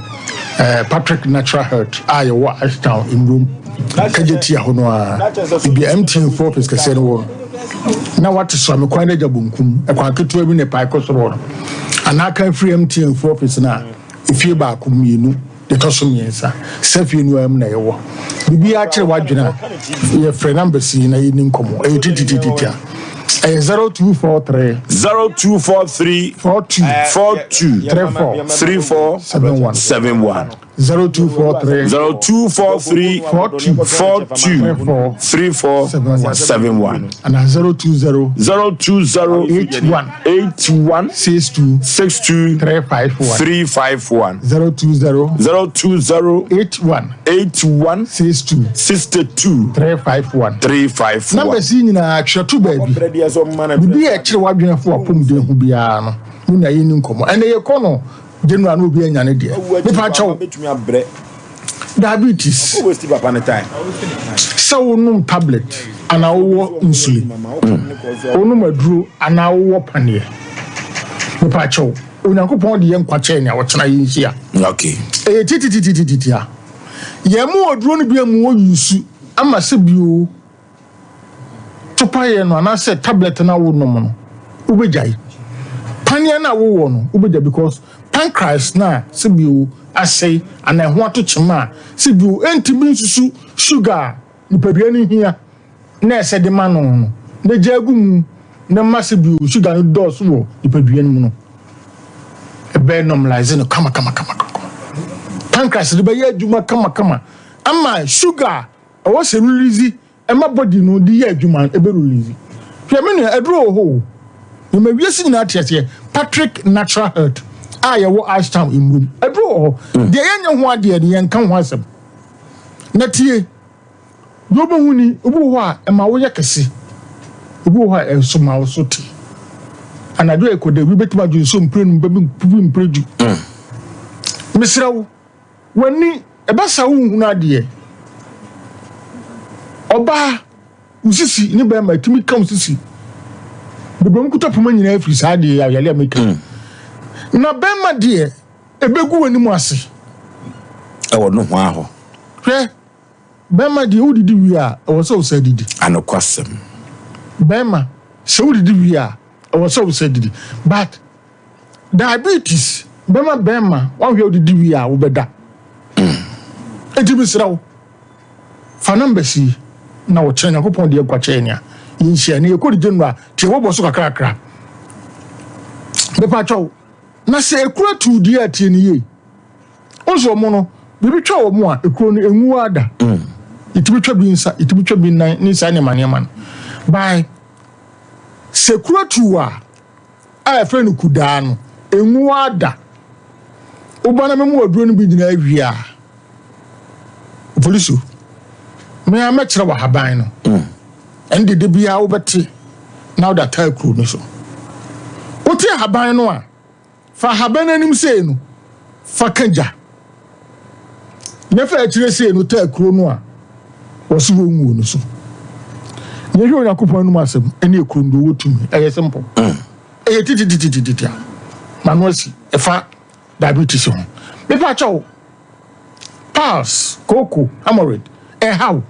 Eh, Patrick Natural Health a yɛwɔ Ashtown, Ndom, Kagyetia hɔ no ara. Baabi a MTN fo office kɛseɛ no wɔ no. Na wate Soame kwan no agya bonkum, ɛkwan ketewa bi na ɛpae kɔ soro hɔ no. Anaa kan firi MTN fo office no a, efie baako, mmienu. Deɛ ɛtɔ so mmiɛnsa, saa fie no ara mu na yɛwɔ. Biribiara kyere w'adwene a, yɛfrɛ numbers yi na yɛni nkɔmmɔ. Ɛyɛ titititi a, ɛyɛ 0243. 0243. 42. 42. 34. 34. 71. 71. 0243. 0243. 42. 42. 34. 34. 71. 71. Anaa 020. 020. 81. 81. 62. 62. 351. 351. 020. 020. 81. 81. 62. 62. 351. 351. Numbers yi nyinaa twerɛ to baabi. Biribi a ɛkyerɛ w'adwene fa w'apɔmuden ho biara no, mo nua yɛnni nkɔmmɔ. Ɛnɛ yɛkɔ no general na obi anya ne deɛ. Mepa kyɛw. Diabetes. Sɛ wonom tablet anaa wowɔ insulin. Wonom aduro anaa wowɔ paneɛ. Mepa kyɛw. Onyankopɔn de yɛn nkwa kyɛɛ nea ɔkyena yɛn nhyia. Okay. Ɛyɛ titititititia. Yɛn mu aduro no bi mu wɔ yusu ama sɛ bio. Topaeɛ no anaasɛ tablet no a wonom no, wobɛgyae. Paneɛ no a wowɔ no, wobɛgyae because pancreas no a sɛbio asɛe anaa ɛho ato kyema a sɛbio ɛntumi nsusu sugar a nipadua no hia na ɛsɛ de ma no no, na gya gu mu na ma sɛbio sugar no dɔɔso wɔ nipadua no mu no, ɛbɛyɛ normalise no kama kama kama kama. Pancreas no bɛyɛ adwuma kama kama ama sugar a ɛwɔ sɛ release Ɛma body no de yɛ adwuma no ɛbɛ release. Hwɛ me nua aduro wɔ hɔ o. Mema wiase nyinaa te aseɛ Patrick Natural Health a yɛwɔ Ashtown Mmurom. Aduro wɔ hɔ. Deɛ yɛnyɛ ho adeɛ no yɛnka ho asɛm. Na tie, deɛ wobɛhu ni, obi wɔ hɔ a ɛma woyɛ kɛse. Obi wɔ hɔ a ɛnso ma wo so te. Anadwo a ɛkɔda obi bɛtumi adwo nsuo mprenu bɛbi mprɛdu. Mesrɛ wo. W'ani, ɛba saa wonhunu adeɛ. Ɔbaa, wo sisi ne bɛrima ɛtumi ka wo sisi. Bebree wɔn kuta poma nyinaa firi saa adeɛ a yale a meka. Na bɛrima deɛ, ɛbɛgu w'anim ase. Ɛwɔ nohoa hɔ. Hwɛ, bɛrima deɛ wodidi wie a, ɛwɔ sɛ wosan didi. Anokwasɛm. Bɛrima, sɛ wodidi wie a, ɛwɔ sɛ wosan didi. But Diabetes bɛma bɛɛma wahwɛ wodidi wie a wobɛda. Enti mesrɛ wo fa numbers yi na ɔkyena Nyankopɔn de nkwa kyɛɛ nea yɛnhyia ne yɛkɔ de general te wɔbɔ so kakrakra. Mepa kyɛw na sɛ ekura tuu deɛ a tie ne yie. Nso wɔn no biribi twa wɔn a ekuro no enwu ada. Yɛtumi twa bi nsa, yɛtumi twa bi nan ne saa nneɛma nneɛma no. By sɛ kura tuu a a yɛfrɛ no kudaa no, enwu ara da. Woba na mema aduro no bi nyinaa wie a, polisi, me ara mɛkyerɛ wɔ ahaban no. Ɛno de da biara wobɛte na wode ataa kuro no so. Wote ahaban no a, Fa ahaban no anim sei no fa ka gya, na fa akyire sei no taa kuro no a wɔse wɔnwuo no so. Na yɛhwɛ Onyankopɔn anom asɛm ne ekuro no deɛ ɔwɔ tumi. Ɛyɛ simple. Ɛyɛ titititititi a mano asi ɛfa diabetes ho. Mepa kyɛw, piles, kooko, hemorrhoid, ɛhaw.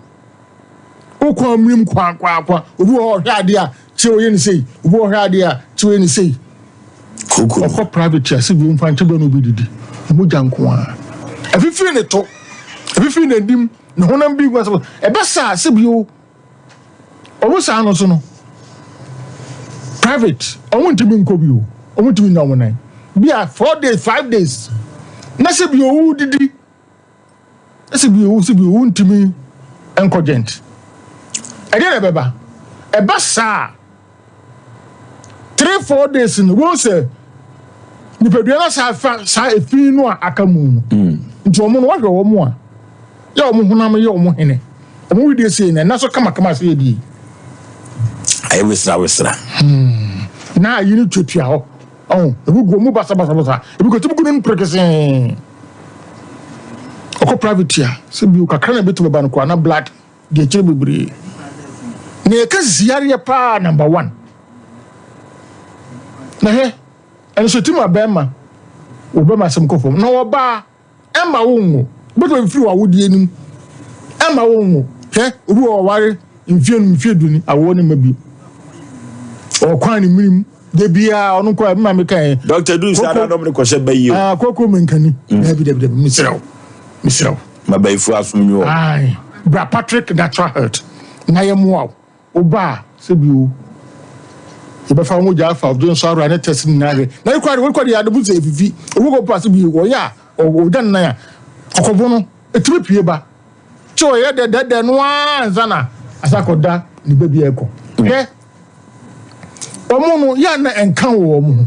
Wokɔ mmirim kwaakwaakwa. Obi wɔ hɔ ɔhwɛ adeɛ a kyɛ ɔyɛ ne sei. Obi wɔ hɔ ɔhwɛ adeɛ a kyɛ ɔyɛ ne sei. Ɔkɔ private a sɛ bi mfa nkyɛ bɛ na obi didi. Mogya nko ara. Ɛfifiri ne to. Ɛfifiri n'anim. Ne honam bi gu asɛ. Ɛbɛ saa sɛ bi o. Ɔmo saa no so no. Private. Ɔmo ntumi nkɔ bi o. Ɔmo ntumi nya ɔmo nan. Bi a 4 days, 5 days. Na sɛ bi o didi. Ɛsɛ bi owu sɛ bi owu ntumi nkɔ gyɛnt. Ɛdeɛ na ɛbɛba. Ɛba saa 3-4 days no wɔn sɛ nipadua no saa fa saa efi no a aka mu no. Nti wɔn no wɔhwɛ wɔn a yɛ wɔn honam yɛ wɔn hene. Wɔn widie sei na ɛna so kamakama sɛ yɛ die. Ayɛ wesra wesra. Na ayi no tuatua hɔ. Ɔho, ebi gu ɔmo basabasabasa, ebi kɔ tumi gu no prekesee. Ɔkɔ private a, sɛ bio kakra na ebetumi ba no koraa na blood di akyire bebree. Na yɛka sisi yareɛ paa number one. Na hwɛ, ɛno so ti ma bɛrima, wɔ bɛrima asɛm kɔ fam. Na ɔbaa, Ɛmma wo nwo. Wobɛtumi afiri w'awodeɛ no mu. Ɛmma wo nwo. Hwɛ, obi wɔ ɔware mfeɛ num, mfeɛ du ni, awoɔ no mma bio. Ɔkwan ne mene mu. Da biara ɔno nkɔ a, me maame ka ɛ. Dɔkta du nsa na dɔm de kɔhyɛ bɛ yi o. Ah, koko menkani. Dabi, dabi, dabi, mesrɛ wo. Mesrɛ wo. Ma bayifoɔ asom nwo. Aye. Bra Patrick Natural Health na yɛmmoa wo. Wo ba a, sɛ bi o, yɛbɛfa wo mogya afa ɔdwe nso ahorow ne test nyinaa hwɛ. Na ekura de, wokɔ de ade bu sɛ efifi. Obi kɔ pa sɛ bi ɔyɛ a, ɔgya ne nan a, kɔkɔbo no, etumi pue ba. Kyɛ ɔyɛ dɛdɛdɛ no ara ansa na asa akɔda ne baabi a ɛkɔ. Hwɛ, wɔn no, yɛ a na ɛnka wɔ wɔn ho.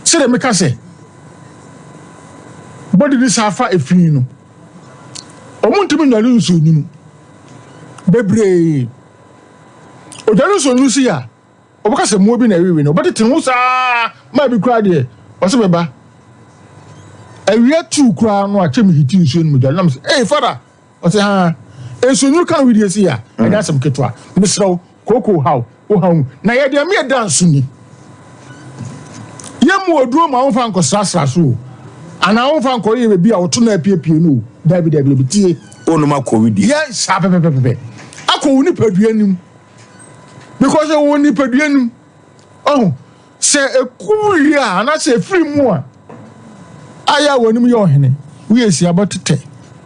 Sɛdeɛ meka sɛ, body no saa fa efi no, wɔn ntumi nnware nsuo nwunu. Bebree. Odware nsuo nwunu si a, wɔbɛka sɛ mmoa bi na ɛwewe no. Wɔbɛtete ne ho saa ma bi koraa deɛ, ɔsɛ bɛba. Awia tuu koraa no a, kyɛ mehiti nsuo no mu dware. Nam sɛ, ee fada! Ɔsɛ haa. Nsuo nwunu ka no wedeɛ si a, ɛnyɛ asɛm ketewa. Mesrɛ wo, Kooko haw wo haw mu. Na yɛ deɛ meɛ da nso ni. Yɛ mu oduro ma wonfa nkɔsrasra so o. Anaa wonfa nkɔyɛ baabi a woto na apiepie no o. Dabi dabi dabi tie. Wonom akɔ wo die. Yɛ saa pɛpɛpɛpɛ. Akɔ wo nipadua no mu. Because ɛwɔ nipadua no mu. Ɔho, sɛ ɛku wie a, anaasɛ ɛfiri mu a, ayɛ a w'anim yɛ ɔhene. Woyɛ siabɔ tetɛ.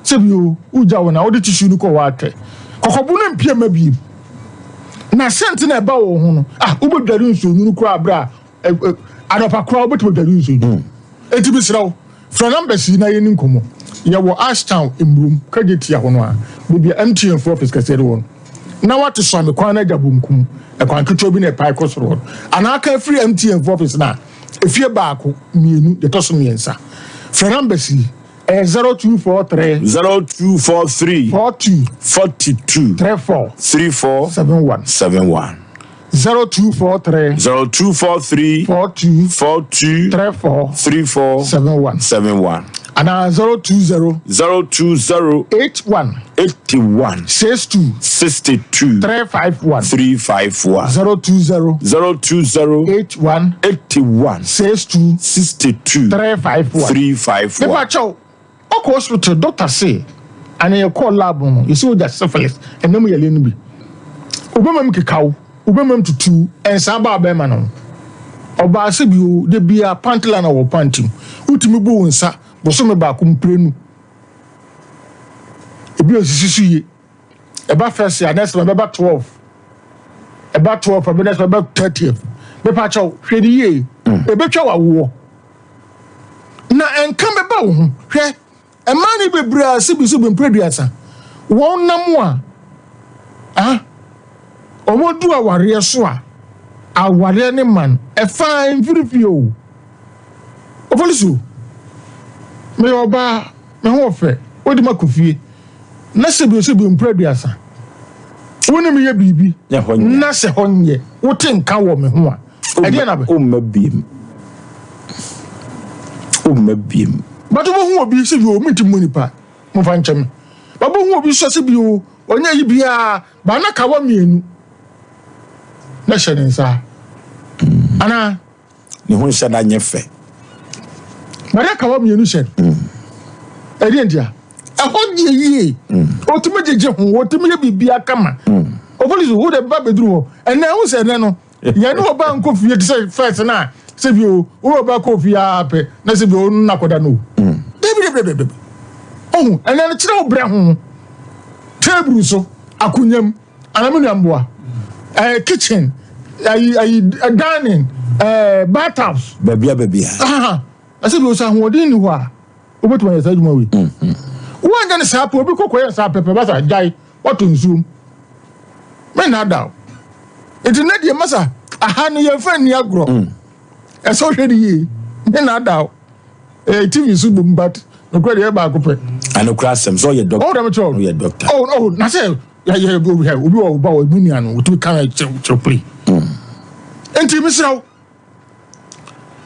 Sɛ bi o, wogya wo na wode tissue no kɔ w'atɛ. Kɔkɔbo no mpie mma biem. Na sɛnte na ɛba wo ho no, ah, wobɛdware nsuo nwunu koraa berɛ a, anɔpa koraa wobɛtumi adware nsuo nwunu. Enti mesrɛ wo, frɛ numbers yi na yɛnni nkɔmmɔ. Yɛwɔ Ashtown, Mmurom, Kejetia hɔ no ara, baabi a MTN foɔ office kɛseɛ no wɔ no. Na woate Suame kwan no agya bonkum, ɛkwan ketewa bi na ɛpae kɔ soro hɔ no. Anaa ka firi MTN foɔ office no a, efie baako, mmienu, deɛ ɛtɔ so mmiɛnsa. Frɛ numbers yi, ɛyɛ 0243. 0243. 42. 42. 34. 34. 71. 71. 0243. 0243. 42. 42. 34. 34. 71. 71. Anaa 020. 020. 81. 81. 62. 62. 351. 351. 020. 020. 81. 81. 62. 62. 351. 351. Mepa kyɛw, ɔkɔ hospital doctor se ana yɛkɔɔ lab no yɛsɛ wogya syphilis ɛnam yɛle no bi. Wobɛma mu kekaw, wobɛma mu tutu, ɛnsan ba bɛrima no ho. Ɔbaa sɛ bio, da bia pant line wɔ pant mu. Wotumi bu wo nsa bosome baako mprenu. Ebi nsisi so yie. Ɛba first a next month ɛbɛba 12. Ɛba 12 ɛbɛ next month ɛbɛba 30th. Mepa kyɛw, hwɛ ne yie. Ebetwa w'awoɔ. Na ɛnka bɛba wo ho. Hwɛ, mmaa no bebree a sebi sebi mpere aduasa, wɔn nam a, ah, wɔn du awareɛ so a, awareɛ ne man, ɛfa mfirifie o. Opolisi o, meyɛ ɔbaa, me ho ɔfɛ, wode ma kɔ fie, na sebi sebi mpere aduasa, wo ne me yɛ biribi, na sɛ hɔ nyɛ, wote nka wɔ me ho a, ɛdeɛ na bɛ. Womma biem. Womma biem. But wobɛhu obi sɛ bi o menti mu nipa momfa nkyɛ me. But wobɛhu obi sɛ sɛ bi o ɔnyɛ yi biara ba na kawa mmienu na hyɛ ne nsa. Anaa. Ne ho nhyɛ da nyɛ fɛ. But na kawa mmienu hyɛ no. Ɛdeɛ ntia. Ɛhɔ deɛ yie. Ɔtumi gyegye ho, ɔtumi yɛ biribiara kama. Opolisi wo de ba bɛduru hɔ. Ɛnɛ ɛho sɛ ɛnɛ no. Yɛne ɔbaa nkɔ fie te sɛ first no a sɛ bi o wo ɔbaa kɔ fie ara pɛ na sɛ bi o no nakɔda no o. Dabi dabi dabi dabi. Ɔho ɛnɛ no kyerɛ wo brɛ ho table so akonnwa mu anaa me nua mboa ɛɛ kitchen ayi ayi dining ɛɛ bath house. Baabi a baabi a. Ɛsɛ bi o sɛ ahoɔden ni hɔ a wobɛtumi ayɛ saa adwuma wei. Woanyɛ no saa pɛ obi kɔkɔ yɛ saa pɛpɛ basa gyae. Wɔtɔ nsuo mu. Me nna o. Nti ne deɛ masa aha no yɛmfa nni agorɔ. Mm. Ɛsɛ wohwɛ no yie. Me nna o. Ɛyɛ TV so bom but nokorɛ deɛ ɛyɛ baako pɛ. Anokora asɛm sɛ ɔyɛ dɔkta. Oh, dɛm kyerɛ o. Ɔyɛ dɔkta. Oh, oh, na sɛ yɛ obi wɔ ɔba wɔ mu nua no otumi kan kyerɛ kyerɛ pere. Mm. Nti mesrɛ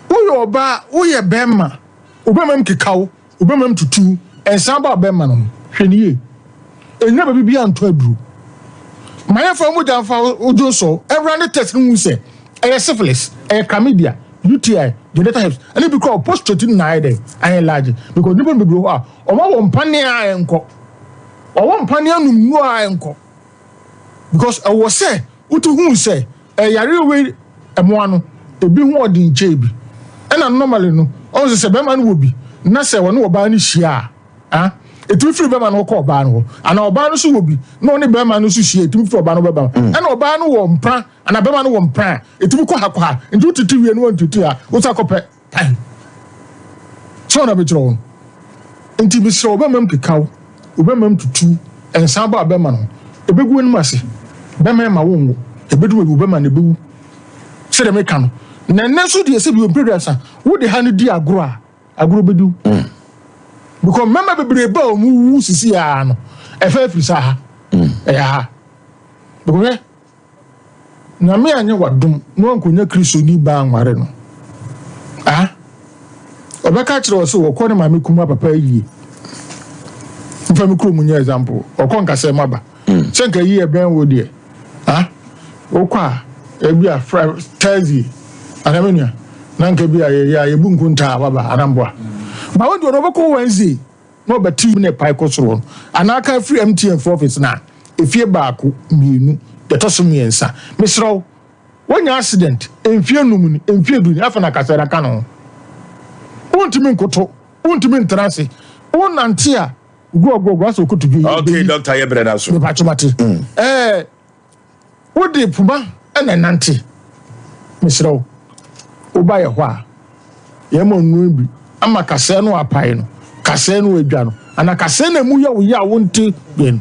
wo woyɛ ɔbaa woyɛ bɛrima wobɛma mu keka wo Wobɛma mu tutu nsa aba ɔbɛrima no ho. Hwɛ no yie. Ɛnnya baabi biara ntɔ aduro. Ma yɛmfa wo mogya mfa wo dwonsɔ nwura ne test no nhu sɛ ɛyɛ syphilis, ɛyɛ chlamydia, UTI, genital herpes, ɛne bi koraa prostate no na ayɛ dɛn? Ayɛ enlarge. Because nnipa no bebree wɔ hɔ a, wɔawɔ mpaneɛ a ɛnkɔ. Wɔwɔ mpaneɛ anom nnuro a ɛnkɔ. Because ɛwɔ sɛ wotu hu sɛ Ɛyare wei mmoa no ebi ho ɔden kyɛɛ bi. Ɛna normally no ɔhu sɛ sɛ bɛrima no wɔ bi na sɛ ɔne ɔbaa no hyia a ah ɛtumi firi bɛrima no hɔ kɔ ɔbaa no hɔ anaa ɔbaa no nso wɔ bi na ɔne bɛrima no nso hyia ɛtumi firi ɔbaa no hɔ bɛba mm. Ɛna ɔbaa no wɔ mpra anaa bɛrima no wɔ mpra a ɛtumi kɔ ha kɔ ha nti wotete wie no wantutu ha wosa kɔpɛ Ai! Sɛ ɔna bɛkyerɛ wo no. Nti mesrɛ wo, bɛmam keka wo, wobɛmam tutu, nsa aba a bɛma no, ɛbɛgu w'anim ase, bɛma ɛma wo nwo, ɛbɛdu baabi wobɛma no ɛbɛwu. Sɛdeɛ meka no, na ɛnnɛ nso deɛ sɛ bio mprɛ aduasa, wode ha no di agorɔ a, agorɔ bɛdi wo. Because mmarima bebree ba a wɔn wu sisi ara no, ɛfɛ afiri saa ha, ɛyɛ ha. Because hwɛ, Nyame anyɛ w'adom na wankonya Kristoni baa anware no a, ɔbɛka akyerɛ wo sɛ wɔkɔ ne maame kuma papa ayie. Mfa me kurom nyɛ example, ɔkɔ nkasɛɛ maba. Mm. Sɛ nka yi ɛbɛn wo deɛ, ah, wokɔ a, ebi a Thursday, anaa me nua, na nka bi a yɛyɛ a yɛbu nkontaa waba anaa mboa. Ba wo deɛ ɔno ɔbɛkɔ Wednesday. na ɔbɛte mu na ɛpae kɔ soro hɔ no, anaa ka firi MTN fo office no a, efie baako, mmienu, deɛ. Deɛ ɛtɔ so mmiɛnsa, mesrɛ wo, woanya accident mfeɛ num ni, mfeɛ du ni, afei na kasɛɛ no aka ne ho. Wontumi nkoto, wontumi ntena ase, wonante a, guaguagu asɛ okotodwe yi. Okay, doctor, yɛ brɛ da so. Mepatwo mate. Ɛɛ, wode poma na ɛnante. Mesrɛ wo, woba yɛ hɔ a, yɛma nnuro bi ama kasɛɛ no apae no, kasɛɛ no adwa no, anaa kasɛɛ no emu yɛ wo yɛ a wonte deɛ no,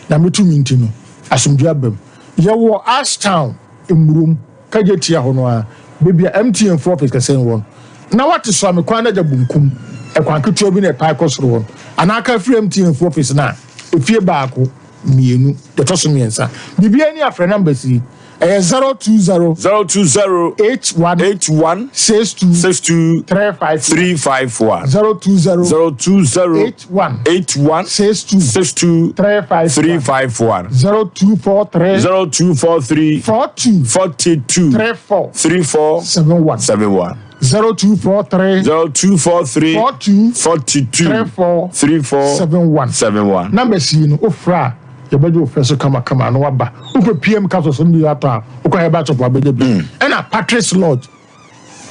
Nyame tumi nti no, asomdwoe aba mu. Yɛwɔ Ashtown mmurom, Kagye tia hɔ no ara, baabi a MTN fo office kɛseɛ no wɔ no. Na woate Suame kwan no agya bonkum, ɛkwan ketewa bi na ɛpae kɔ soro hɔ no, anaa ka firi MTN fo office no a, efie baako, mmienu, deɛ ɛtɔ so mmiɛnsa. Biribiara ni a frɛ numbers yi, ɛyɛ 020. 020. 81. 81. 62. 62. 351. 351. 020. 020. 81. 81. 62. 62. 351. 351. 0243. 0243. 42. 42. 34. 34. 71. 71. 0243. 0243. 42. 42. 34. 34. 71. 71. Numbers yi no, wofrɛ a, yɛbɛgye wo frɛ so kamakama na waba. Wopɛ PM capsules no bi atɔ a, wokɔ herbal shop a wobɛnya bi. Ɛna Patrick's Lodge,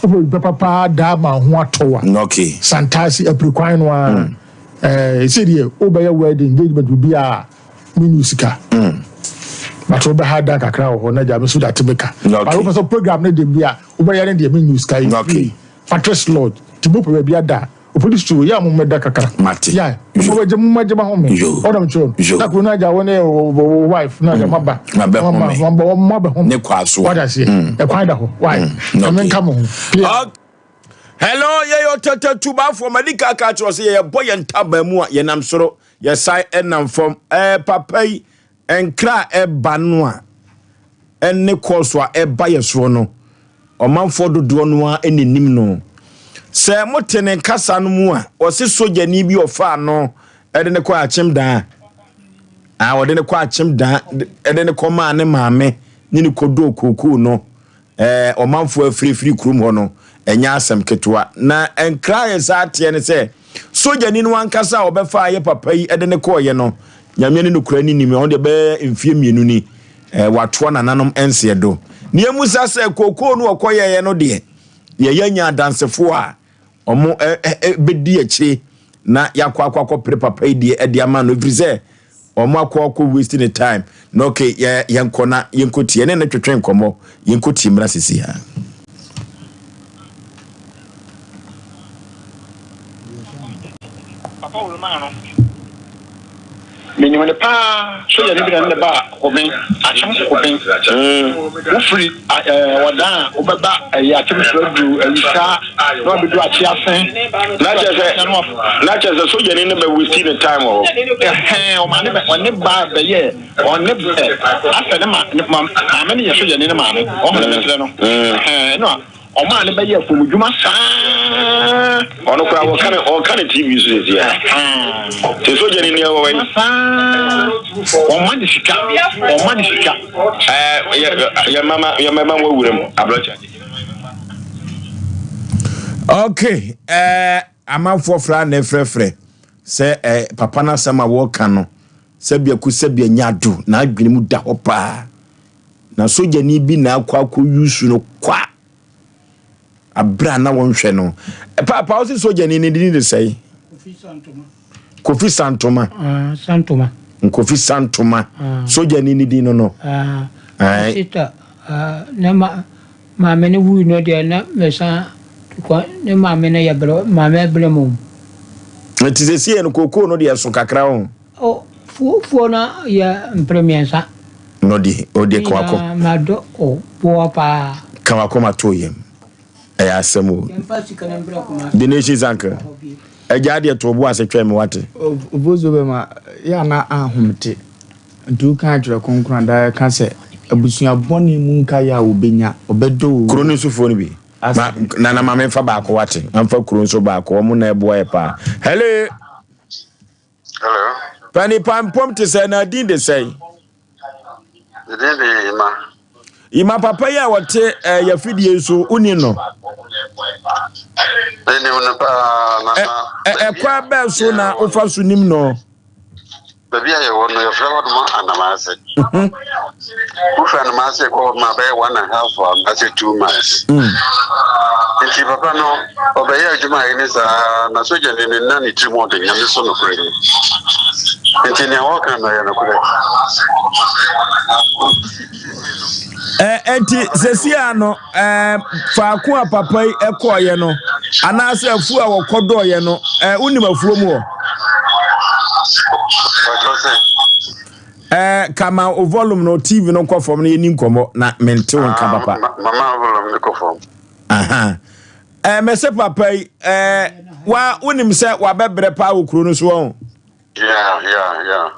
wopɛ bi papa daa ma ho atɔ wo a. Okay. Santase, Apiri kwan no ara. Ɛɛ, sɛ deɛ wobɛyɛ wedding, engagement, biribiara a, menni wo sika. But wobɛha dan kakra wɔ hɔ na gya me so da te meka. But wopɛ sɛ program no de bi a, wobɛyɛ no deɛ menni wo sika. Ɛyɛ free. Patrick's Lodge, nti mopɛ baabi ada a, Ofodi so yɛ a mo mmɛda kakra. Mate. Ya, mo bɛgye mo magye ma home. Ɔdɔ me kyerɛ. Na kuro no agya wo ne wo wife na agya maba. Ma bɛ home. Ma ba mo abɛ home. Ne kwa so. Wada se. Ɛkwan da hɔ. Why? Na me nka mo ho. Hello, yɛyɛ ɔtɛtɛ tubafoɔ madi ka ka kyerɛ sɛ yɛbɔ yɛn ntaban mu a yɛnam soro yɛsan ɛnam fam ɛɛ papa yi Nkra a ɛba no a ɛne kɔɔso a ɛba yɛ soɔ no, ɔmanfoɔ dodoɔ no ara na ɛnim no. Sɛ mote ne kasa no mu a, ɔse sogyani bi ɔfaa no de no kɔ akyem dan a ɔde no kɔ akyem dan de no kɔmaa ne maame ne no kɔdɔɔ kookoo no. Ɛɛ ɔmanfoɔ afirifiri kurom hɔ no, ɛnyɛ asɛm ketewa. Na nkra a yɛsan teɛ ne sɛ, sogyani no ankasa a ɔbɛfaa yɛ papa yi de no kɔeɛ no, Nyame ne nokorɛ no nim, ɔno deɛ bɛyɛ mfeɛ mmienu ni, ɛɛ watoa nananom nseɛ do. Na yɛmmisa sɛ, kookoo no ɔkɔyɛeɛ no deɛ, yɛyɛ nya adansefoɔ a wɔn bɛdi akyire na yɛakɔ akɔ akɔpere papa yi deɛ de ama no, ɛfiri sɛ wɔn akɔ akɔ waste ne time na okay yɛ yɛnkɔ na yɛnkɔ tie ne ne twetwe nkɔmmɔ yɛnkɔ tie mmra sisi ha. Papa wɔ maa no. Menim no paa, sogyani bi na ne ne baa Hoben, Akyem Hoben. Wofiri Ɔdan a wobɛba ɛyi Akyem so aduru Awisaa na wabɛdu Akyeasen. Na kyerɛ sɛ, na kyerɛ sɛ sogyani no bɛ waste ne time wɔ hɔ. Ɛhɛn, ɔma ne bɛ, ɔne ba bɛyɛ, ɔne ɛ, asɛ ne ma, ne ma, maame no yɛ sogyani no maame, ɔho ne bɛkyerɛ no. Ɛhɛn, ɛna Ɔmaa no bɛyɛɛ fam dwuma saa. Ɔno koraa wɔka ne ɔka ne TV so sisi a. Te sogyani ni ɛwɔ yi. Saa. Ɔma ne sika. Ɔma ne sika. Ɛɛ yɛ yɛ mama yɛ mama wɔ wuram abrɔkyɛ. Okay, ɛɛ amanfoɔ fra na ɛfrɛfrɛ sɛ ɛɛ papa n'asɛm a wɔka no sɛbi aku sɛbi anya do n'adwene mu da hɔ paa. Na sogyani bi na akɔ akɔ yusu no kwa abere a na wɔnhwɛ no. Paapa wo se sogyani ne din de sɛe? Kofi Santoma. Ah, Santoma. Kofi Santoma. Ah. Sogyani ne din no no. Ah. Sita, ah, ne ma maame ne wui no deɛ na mesan kɔ ne maame no yɛ brɛ maame brɛ mu. Nti sɛ sie no kookoo no deɛ so kakra o. O fuo fuo no yɛ mpere mmiɛnsa. No de o de ka wako. Ma dɔ o boɔ paa. Ka wako ma to yam. Ɛyɛ asɛm o. Yɛmfa sika no mbrɛ Kumasi. The nation's uncle. Agya adeɛ to bo ase twɛn me wate. Obozo bɛma yɛ ana ahomete. Nti woka atwerɛ kronkron a daa ɛka sɛ abusua bɔne mu nkaeɛ a wɔbɛnya ɔbɛdɔ owu. Kuro no sofoɔ no bi. Ma nana ma memfa baako wate. Mamfa kuro nso baako wɔn na ɛboa yɛ paa. Hello. Hello. Pani pampom te sɛ na din de sɛn? Ne din de Ima. Ima papa yi a wɔte eh, yɛfidie so woni no? Menim no paa na Ɛkwan bɛn so na wofa so nim no? Baabi a yɛwɔ no yɛfrɛ hɔ nom Anamase. Wofiri Anamase kɔ hɔ nom a bɛyɛ one and half anaasɛ two miles. Nti papa no ɔbɛyɛ adwuma a ɛne saa na sogyani no na ne tirim ɔde nyame so nokorɛ ni. Nti nea wɔka no ɛyɛ nokorɛ. Enti sesia no faako a papa yi kɔɔyɛ no anaasɛ afuo a wɔkɔdɔɔyɛ no wonim afuo mu hɔ? Kama o volume no TV no nkɔ fam no yɛni nkɔmmɔ na mente wo nka papa. Mama volume no kɔ fam. Aha. Mɛsɛ papa yi wa wonim sɛ wabɛbrɛ paa wɔ kuro no so ɔho. Yeah, yeah, yeah.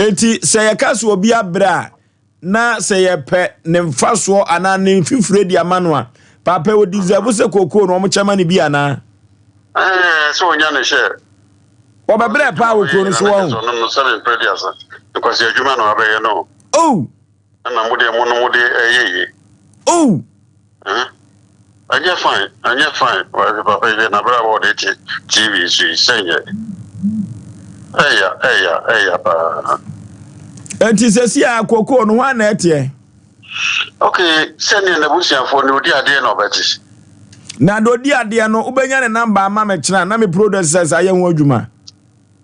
Enti sɛ yɛka sɛ obi abrɛ a na sɛ yɛpɛ ne mfasoɔ anaa ne mfifire de ama no a, paapa o deserve sɛ kookoo no wɔn kyɛ ma no bi anaa? Ɛɛ sɛ onya ne hyɛ. Wɔbɛbrɛ paa wɔ kuro no so wɔn. Ɔno no sɛ mepɛ di asa. Nkwasi adwuma na wabɛyɛ no. Oh. Ɛna mo deɛ mo no mo de ɛyɛ yie. Oh. Ɛnyɛ fine, ɛnyɛ fine. Wɔyɛ papa yi na bere a wɔde te TV so yi sɛ nyɛ. Ɛya, ɛya, ɛya paa. Eti sɛsi a kokoo no hwan na ɛteɛ? Okay, sɛnea n'abusuafoɔ no odi adeɛ na ɔbɛte. Na deɛ odi adeɛ no, wobɛnya ne namba ama me kyena na me producer ayɛ ho adwuma.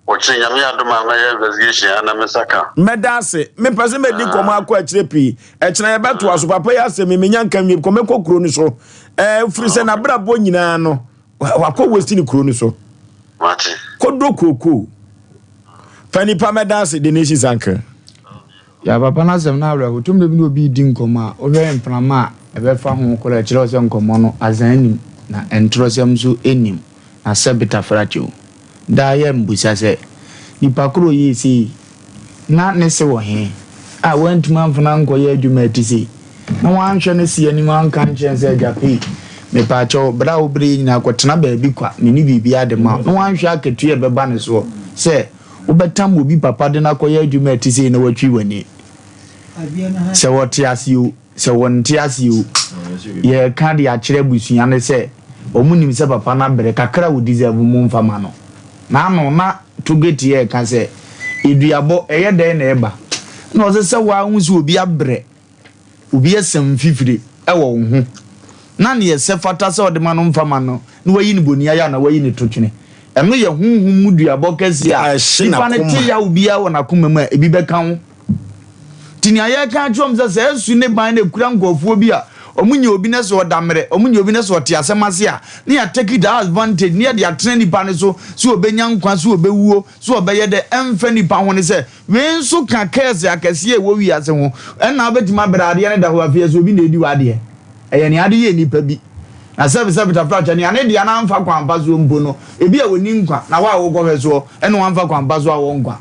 Ɔkyena Nyame adom a mɛyɛ investigation a na me nsa ka. Mɛda ase. Mempɛ sɛ mɛdi nkɔmmɔ akɔ akyire pii. Ɛkyena yɛbɛtoa so. Papa yi asɛm yi, menya nka nwie because mɛkɔ kuro no so. Ɛɛ, firi sɛ n'abrabɔ nyinaa no, wakɔ waste ne kuro no so. Mate. Kɔdɔ kookoo. Fa nipa mɛda ase, the nation's uncle. Ya papa no asɛm no awerɛho. Tɔ mmerɛ bi na obi redi nkɔmmɔ a, wohwɛ mframa a ɛbɛfa ho koraa a, ɛkyerɛ wo sɛ nkɔmmɔ no azan nnim, na ntorɔsɛm nso nnim. Na sɛ betafra kyew. Daa yɛ mbusa sɛ, Nyimpa kor a ɔyɛɛ sei na ne se wɔ he, a oenntum ammfa no annkɔyɛ edwuma a ɛtse sei, na ɔannhwɛ ne se enyim annka annkyerɛ no sɛ, Agya Pei, mepaakyɛw, ber a woberɛ yi nyina kɔtsena beebi kwa, menni biribiara de ma wo, na ɔannhwɛ akatua a ɛbɛba no soɔ sɛ wobɛtam obi papa de no akɔyɛ adwuma a ɛte sei na watwi w'ani? Sɛ wɔte ase o, Sɛ wɔnte aseɛ o, yɛreka de akyerɛ abusua no sɛ wɔn nim sɛ papa no abrɛ, kakra a ɔdi deserve momfa ma no. N'ano na Togeti reka sɛ, Eduabɔ, ɛyɛ dɛn na ɛba? Ɛna ɔse sɛ woa hu sɛ obi abrɛ, obi asam mfifire wɔ wo ho, na neɛ ɛsɛ fata sɛ ɔde ma no mfa ma no, na wayi no boniayɛ anaa wayi no totwene. Ɛno yɛ honhom mu duabɔ kɛseɛ a nipa no te yaw biara wɔ n'akoma mu a, ebi bɛka wo. Nti nea yɛreka akyerɛ wɔn sɛ saa su ne ban no ekura nkurɔfoɔ bi a wɔn nyɛ obi na sɛ ɔda mmerɛ, wɔn nyɛ obi na sɛ ɔte asɛm ase a, na yɛ take that advantage na yɛde atena nipa no so sɛ ɔbɛnya nkwa, sɛ ɔbɛwuo, sɛ ɔbɛyɛ dɛ, ɛmfa nipa ho ne sɛ wei nso ka curse akɛseɛ a ɛwɔ wiase ho. Ɛnna wobɛtumi abrɛ adeɛ no da hɔ afei ɛsɛ obi na ɛdi w'adeɛ. Ɛyɛ nea ade yɛ nipa bi. Na sɛbesɛbe tafrakyɛ, nea ne dea no amfa kwan pa soɔ mpo no, ebia ɔnni nkwa, na wo a wokɔhwɛ soɔ na wamfa kwan pa so a ɔwɔ nkwa.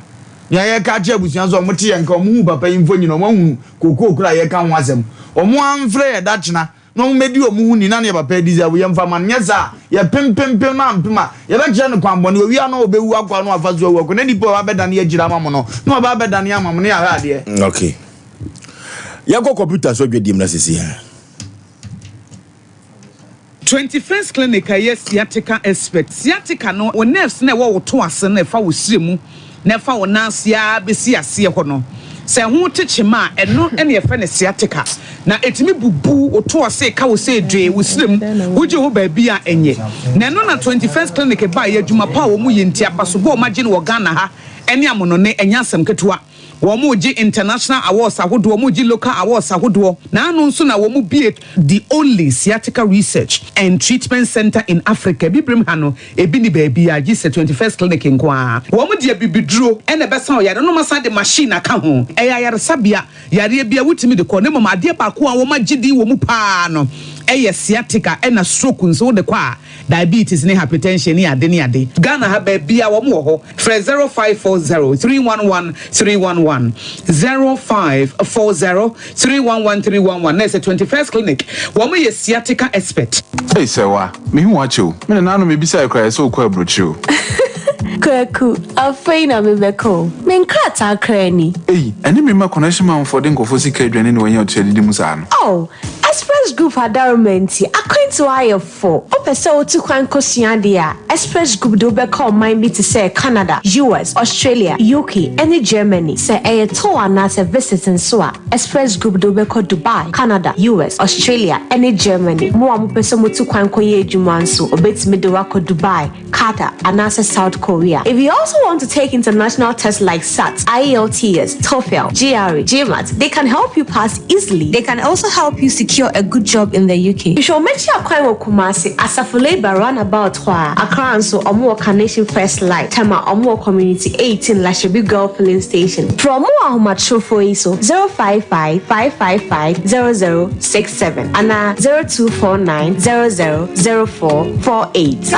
Nea yɛreka akyerɛ abusua nso, wɔte yɛn nka, wɔhu papa yi mfonyin, wɔahunu kookoo koro a yɛreka ho asɛm. Wɔamfrɛ yɛn da kyena na wɔmmɛdi wɔn ho ni na nea papa yi deserve yɛmfa mma no. Nyɛ saa a, yɛpempempem no ampem a, yɛbɛkyerɛ no kwan bɔne. Owie a na ɔbɛwu akɔ a na wafa so awu akɔ, na nnipa a wɔabɛdane akyiri ama mo no, na wɔaba abɛdane ama mo, na yɛahwɛ adeɛ. Okay. Yɛnkɔ kɔmputa so adwadie mu na sisi ha. 21st Clinic a ɛyɛ sciatica expert. Sciatica no, wo nerves no a ɛwɔ wo to ase no a ɛfa wo srɛ mu na ɛfa wo nan ase ara bɛsi aseɛ hɔ no, sɛ ɛho te kyema a, ɛno na yɛfrɛ no sciatica. Na ɛtumi bubu wo to ase, ka wo sɛ dwee, wo srɛ mu, wogye ho baabi a ɛnyɛ. Na ɛno na 21st Clinic baeɛ, adwuma pa a wɔyɛ nti, abasobɔ a wɔagye no wɔ Ghana ha ne amonone, ɛnyɛ asɛm ketewa. Wɔregye international awards ahodoɔ, wɔregye local awards ahodoɔ. N'ano nso na wɔbue the only sciatica research and treatment centre in Africa. Abibirem ha no, ebi nni baabiara gye sɛ 21st Clinic nko ara. Wɔde abibiduro na ɛbɛsa ɔyare no na wɔasan de machine aka ho. Ɛyɛ ayaresabea, yareɛ biara wotumi de kɔ. Na mmom adeɛ baako a wɔagye din wɔ mu pa ara no yɛ sciatica ɛna stroke nso wode kɔ a, diabetes ne hypertension ne ade ne ade. Ghana ha baabiara wɔn wɔ hɔ. Frɛ 0540 311 311, 0540 311 311 na ɛsɛ 21st Clinic. Wɔn yɛ sciatica expert. Ei Sɛwa, mehu wo akyɛ o. Me nana no mebisae koraa ɛsɛ wokɔ aburokyire o. Kwaku, afei na mebɛkɔ o. Me nkrataa koraa ni. Ei, ɛne me mma connection manfoɔ de nkurɔfoɔ sika adwane na wanya ɔtua didi mu saa no. Oh, Express. Express Group adaworoma nti, akwantu ayɛ fo. Wopɛ sɛ wotu kwan kosua ade a, Express Group de wo bɛkɔ ɔman bi te sɛ Canada, US, Australia, UK, ne Germany. Sɛ ɛyɛ tour anaasɛ visit nso a, Express Group de wo bɛkɔ Dubai, Canada, US, Australia, ne Germany. Mo a mopɛ sɛ motu kwan kɔyɛ adwuma nso, wɔbɛtumi de wo akɔ Dubai, Qatar, anaasɛ South Korea. If you also want to take international tests like SAT, IELTS, TOEFL, GRE, GMAT, they can help you pass easily. They can also help you secure a good job in the UK. Hwehwɛ wɔn akyi akwan wɔ Kumasi, Asafo Labour Runabout hɔ a. Accra nso, wɔn wɔ Carnation First Light, Tema, wɔn wɔ Community 18 Lashibi Girl Filling Station. Frɛ wɔn wɔ ahomatorofo yi so, 055 555 0067 anaa 0249 00 0448.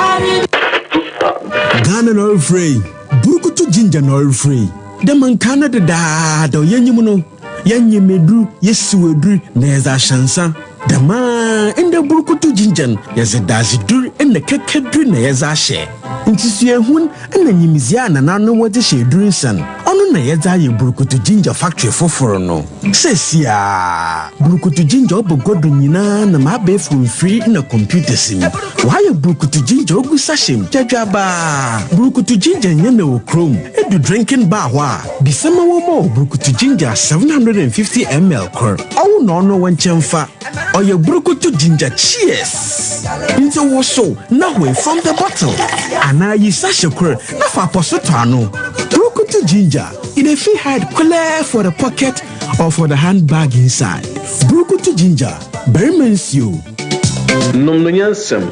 Ghana na ɔrefrɛ yi, Burukutu Ginger na ɔrefrɛ yi. Dɛ ma nkaa no dedaada yɛnyim no, yɛnyem edur, yesiw edur na yɛdze ahyɛ nsa. Dɛm ara ndɛ Burukutu Ginger no, yɛdze dadzedur na kɛkɛdur na yɛdze ahyɛ. Ntsi suahun na nyimdzee a nananom wɔdze hyɛ edur nsa no, ɔno na yɛdze ayɛ Burukutu Ginger factory fofor no. Seseiara, Burukutu Ginger ɔba gua do nyina nam abaɛfor mfir na computers mu. Wɔayɛ Burukutu Ginger ogu sachet mu gyadwabaa. Burukutu Ginger nnyɛ na wɔ kurom. Edu drinking bar hɔ a, bisa ma wɔmma wo Burukutu Ginger 750 ml kor. Ɔwo na ɔno wo nkyɛn fa. Ɔyɛ Burukutu Ginger Cheers! Ntsi wosow na hoe from the bottle anaa yi sachet kor na fa apɔso tɔ ano. Burukutu Ginger. E dey fit hide clear for the pocket or for the handbag inside. Burukutu ginger, barima nsuo. Nom no nyansam.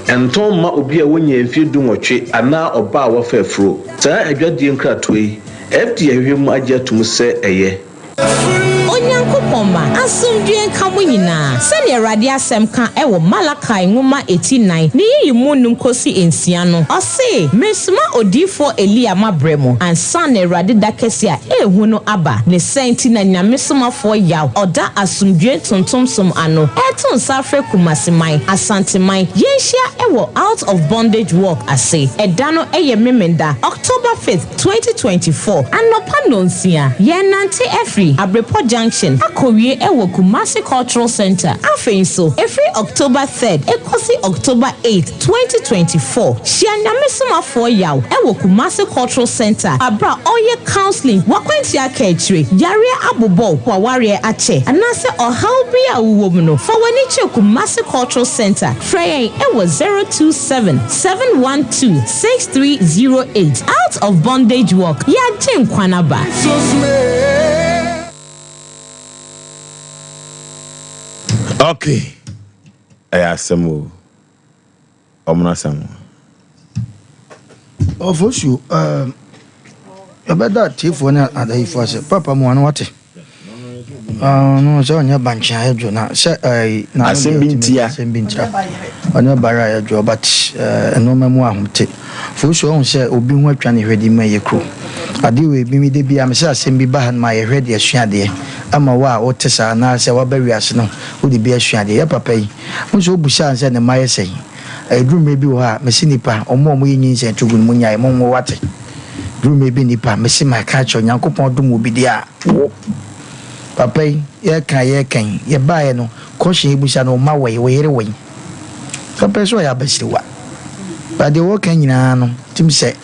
Ɛntɔn mma obi a wanya mfeɛ dunwɔtwe anaa ɔbaa a wafa afuro. Saa adwadie nkratoɔ yi, FDA ahwehwɛ mu agye atom sɛ ɛyɛ. Onyankopɔn mma, asomdwoeɛ nka mo nyinaa. Sɛdeɛ Awurade asɛm ka wɔ Malakai nwoma eti nan ne yiyi mu num kosi nsia no, ɔse, Meresoma odiyifoɔ Elia mabrɛ mo, ansa na Awurade da kɛseɛ a ɛyɛ hu no aba. Ne saa nti na Nyame somafoɔ Yaw ɔda asomdwoeɛ ntontom som ano reto nsa afrɛ Kumasi man, Asante man, yɛnhyia wɔ Out of Bondage Walk ase. Ɛda no yɛ Memenda, October 5th, 2024, anɔpa nnɔnsia, yɛrenante afiri Abrepɔ Junction akɔwie wɔ Kumasi Cultural Centre. Afei nso, ɛfiri October 3rd kɔsi October 8th, 2024, hyia Nyame somafoɔ Yaw wɔ Kumasi Cultural Centre aberɛ a ɔreyɛ counselling, w'akwantua aka akyire, yareɛ abobɔ wo, w'awareɛ akyɛ, anaasɛ ɔhaw bi a wowɔ mu no, fa w'ani kyerɛ Kumasi Cultural Centre. Frɛ yɛn wɔ 027 712 6308. Out of Bondage Walk, Yɛagye nkwa no aba. Okay, ɛyɛ asɛm o, ɔmono asɛm o. Ɔfosuo, ɛɛm, yɛbɛda atiefoɔ ne adayifoɔ ase. Papa mu ano wate. No sɛ ɔnyɛ bankye ayɛ dwo na sɛ ɛɛ na asɛm bi ntia asɛm bi ntia ɔnyɛ bare ayɛ dwo but nneɛma mu ahomte. Fosuo ɔhu sɛ obi ho atwa ne hwɛ de mu ɛyɛ kuro. Adeɛ wei bi mi de bi a mesɛ asɛm bi ba ha no ma yɛhwɛ de asua adeɛ ama wo a wote saa anaasɛ waba wiase no wode bi asua adeɛ. Yɛ papa yi, wo nso wobusaa sɛ ne mma yɛ sɛn. Ɛduru mmerɛ bi wɔ hɔ a, mese nnipa, wɔn a wɔyi nyinsɛn to gu no, monnyae, monwo, wate? Duru mmerɛ bi nnipa, mese maka akyerɛ wo, Nyankopɔn dom wo bi deɛ a, wo. Papa yi, yɛreka a yɛreka yi, yɛbaeɛ no, question yɛbusa no, wo mma wɔ he, wo yere wɔ he? Papa yi sɛ ɔyɛ abasiriwa. But deɛ wɔreka nyinaa no, tim sɛ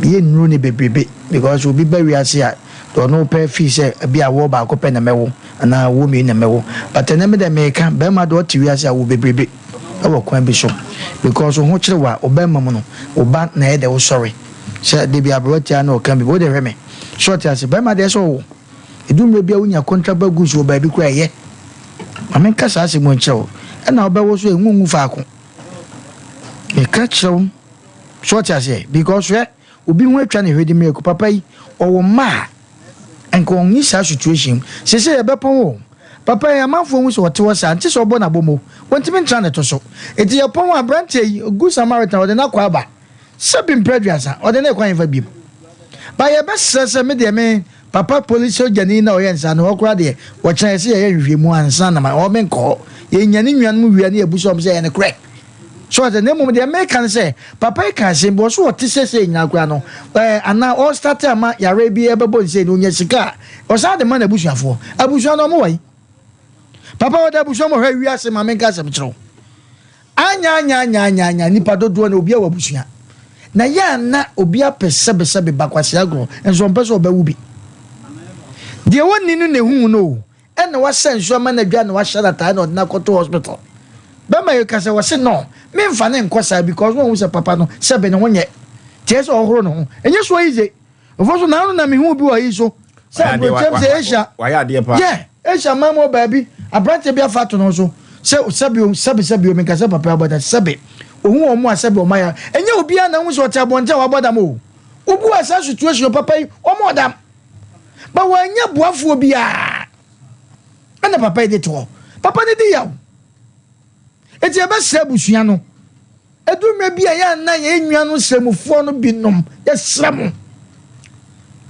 yɛnnuru ne bebrebe, because obi ba wiase a, deɛ ɔno pɛ fii sɛ ebi a woɔ baako pɛ na mɛwo, anaa woɔ mmienu na mɛwo. But ɛnnɛ me deɛ meka, barima deɛ ɔte wiase a, wo bebrebe. wɔ kwan bi so because wo ho kyere wo a wo bɛɛma mu no wo ba na ɛyɛ dɛ wo sɔre sɛ dabi aberewa tia na ɔka bi wo de hwɛ me so ɔte ase bɛɛma deɛ sɛ ɔwo edu mmerɛ bi a wonya contraband goods wɔ baabi koraa ɛyɛ ma menka saa asɛm mu nkyerɛ wo ɛna wobɛwo so ɛnwu ngu faako meka kyerɛ wo so ɔte aseɛ because hwɛ obi ho atwa ne hwɛ di mmerɛ papa yi ɔwɔ mma a nka ɔnyi saa situation mu sese yɛbɛpɔn o Papa yi, amanfoɔ hu sɛ ɔte hɔ saa, nte sɛ ɔbɔ n'abɔmu. Wɔntumi ntra ne to so. Enti yɛpɔn a, aberanteɛ yi, Good Samaritan, ɔde no akɔ aba. Sɛbi mprɛ aduasa, ɔde no rekɔ ahefa biom? But yɛbɛsrɛ sɛ, me deɛ me, papa police sogyani no a ɔyɛ nsa no, hɔ koraa deɛ, wɔkyena yɛse yɛyɛ nhwehwɛmu ansa na ma, hɔ menkɔ hɔ. Yɛnya ne nuanom wie a na yɛabusa wɔn sɛ ɛyɛ nokorɛ? So ate? Na mmom deɛ meka ne sɛ, papa yi ka asɛm bi, ɔse ɔte sɛ sei nyinaa koraa no, ɛɛ, anaa ɔrestate ama yareɛ bi ɛbɛbɔ no sei no, ɔnya sika a, ɔsan de ma n'abusuafoɔ. Abusua no, wɔn wɔ he? Papa wɔda abusua mu hwɛ wiase ma menka asɛm kyerɛ wo. Anya anya anya anya anya nipa dodoɔ no obiara wɔ abusua. Na yɛ a na obi apɛ sɛbesɛbe ba kwasea agorɔ nso ɔmpɛ sɛ ɔbɛwo bi. Deɛ ɔnni no na ehu no o. Ɛna wasa nsuo ama no adwa na wahyɛ no ataade na ɔde no akɔto hospital. Bɛma yi ka sɛ wɔse no memfa no nkɔ saa because na ɔhu sɛ papa no sɛbe ne ho nyɛ. Nti ɛsɛ sɛ ɔhoro ne ho. Ɛnyɛ so easy. Mfo so naano na mehuu bi wɔ yi so sɛ aburokyɛm sɛ Asia. Wayɛ adeɛ paa. Yeah, Asia man mu hɔ baabi aberanteɛ bi afa ato ne ho so sɛ sɛbe o sɛbe sɛbe o menka sɛ papa abɔ dam sɛbe ohu wɔn a sɛbe wɔn ayɛ ɛnyɛ obiara na ohu sɛ ɔte abɔnten a wabɔ dam o. Wobu a saa situation papa yi wɔn ɔdam. But wɔanya boafoɔ biara ɛna papa yi de to hɔ. Papa no di yaw. Eti yɛbɛsrɛ abusua no. Ɛduru mmerɛ bi a yɛ a na yɛn nuanom srɛmufoɔ no binom, yɛsrɛ mo.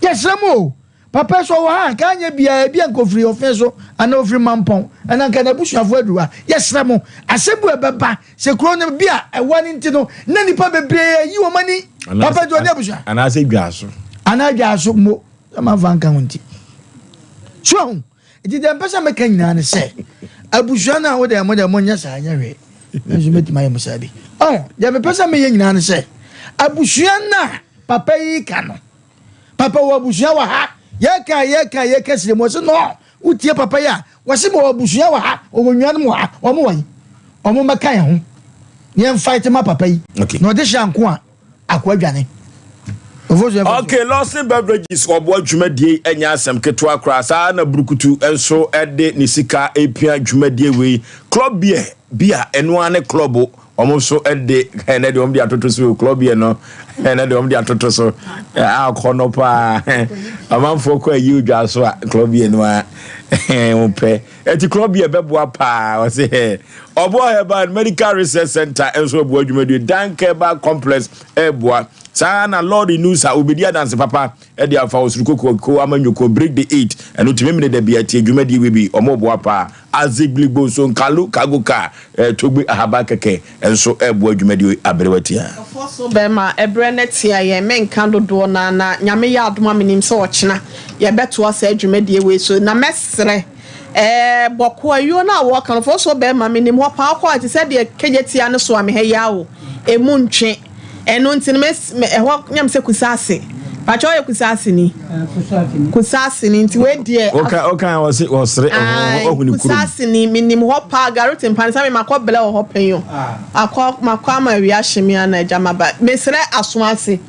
Yɛsrɛ mo o. Papa yi sɛ ɔwɔ ha a, nka anyɛ biara, ebi a nka ɔfiri ɔfe so anaa ɔfiri Mampɔn, ɛna nka n'abusuafoɔ aduru ha. Yɛsrɛ mo, asɛm bi a ɛbɛba, sɛ kuro no bi a ɛwa no nti no, na nnipa bebree ayi wɔn ani. Papa nti ɔne abusua. Anaasɛ dwaaso. Anaa dwaaso mo, sɛ mamfa nka ho nti. So ahu? Nti deɛ mpɛ sɛ meka nyinaa ne sɛ, abusua no a wo deɛ mo deɛ monyɛ saa nyɛ hwee, me nso mɛtumi ayɛ mo saa bi. Ɔho, deɛ mepɛ sɛ meyɛ nyinaa ne sɛ, abusua no a papa yi ka no, papa wɔ abusua wɔ ha, yɛka yɛka yɛka sire mu, ɔse no, wotie papa yi a, wɔse mewɔ abusua wɔ ha, ɔwɔ nuanom wɔ ha, wɔn wɔ yi, wɔn mmɛka yɛn ho, na yɛn fight ma papa yi, na ɔde hyɛ anko a, Akoa dwane. Okay, Lawson Beverages ɔboa dwumadie yi ɛnyɛ asɛm ketewa koraa saa na Burukutu nso ɛde ne sika epia dwumadie wei club beer bi a ɛno ara ne club wɔn nso ɛde ɛnɛ deɛ wɔn de atoto so club beer no ɛnɛ deɛ wɔn de atoto so akɔ no paa amanfoɔ kɔ ayi odwa so a club beer no a wɔn pɛ Ɛti korɔ bi ɛbɛboa paa ɔse hɛ. Ɔboa Herbal and Medical Research Center nso ɛboa dwumadie. Dank Herbal Complex ɛboa. Saa na Lord Inusa obedi adanse papa ɛde afa osoro koko ko ama nyoko break the eight. Ɛno tumi mene da bia tie dwumadie wei bi ɔmo boa paa. Azigligbo nso nkalu cargo car eh, togbe ahaba kɛkɛ nso ɛboa dwumadie aberewa tia. Ɔfoɔ so bɛrima ɛberɛ no tia yɛn menka dodoɔ no ara na Nyame yɛ adom a menim sɛ ɔkyena yɛbɛtoa saa dwumadie wei so na mɛsrɛ Ɛɛ bɔkɔ ayuo no a wɔka no fɔsoɔ bɛɛma menim hɔ paa wokɔ a te sɛ deɛ kegyetia no soa me ha yi ara o ɛmu ntwe ɛno nti no me ɛhɔ nyam sɛ kusaase pakyɛ ɔyɛ kusaase ni kusaase ni nti wei deɛ ɔka ɔka ɔse ɔsere ɔhu ne kurom kusaase ni menim hɔ paa garote mpa ne sɛ me makɔ blɛ wɔ hɔ pɛn o akɔ makɔ ama awia ahye me ana agya maba mesrɛ aso ase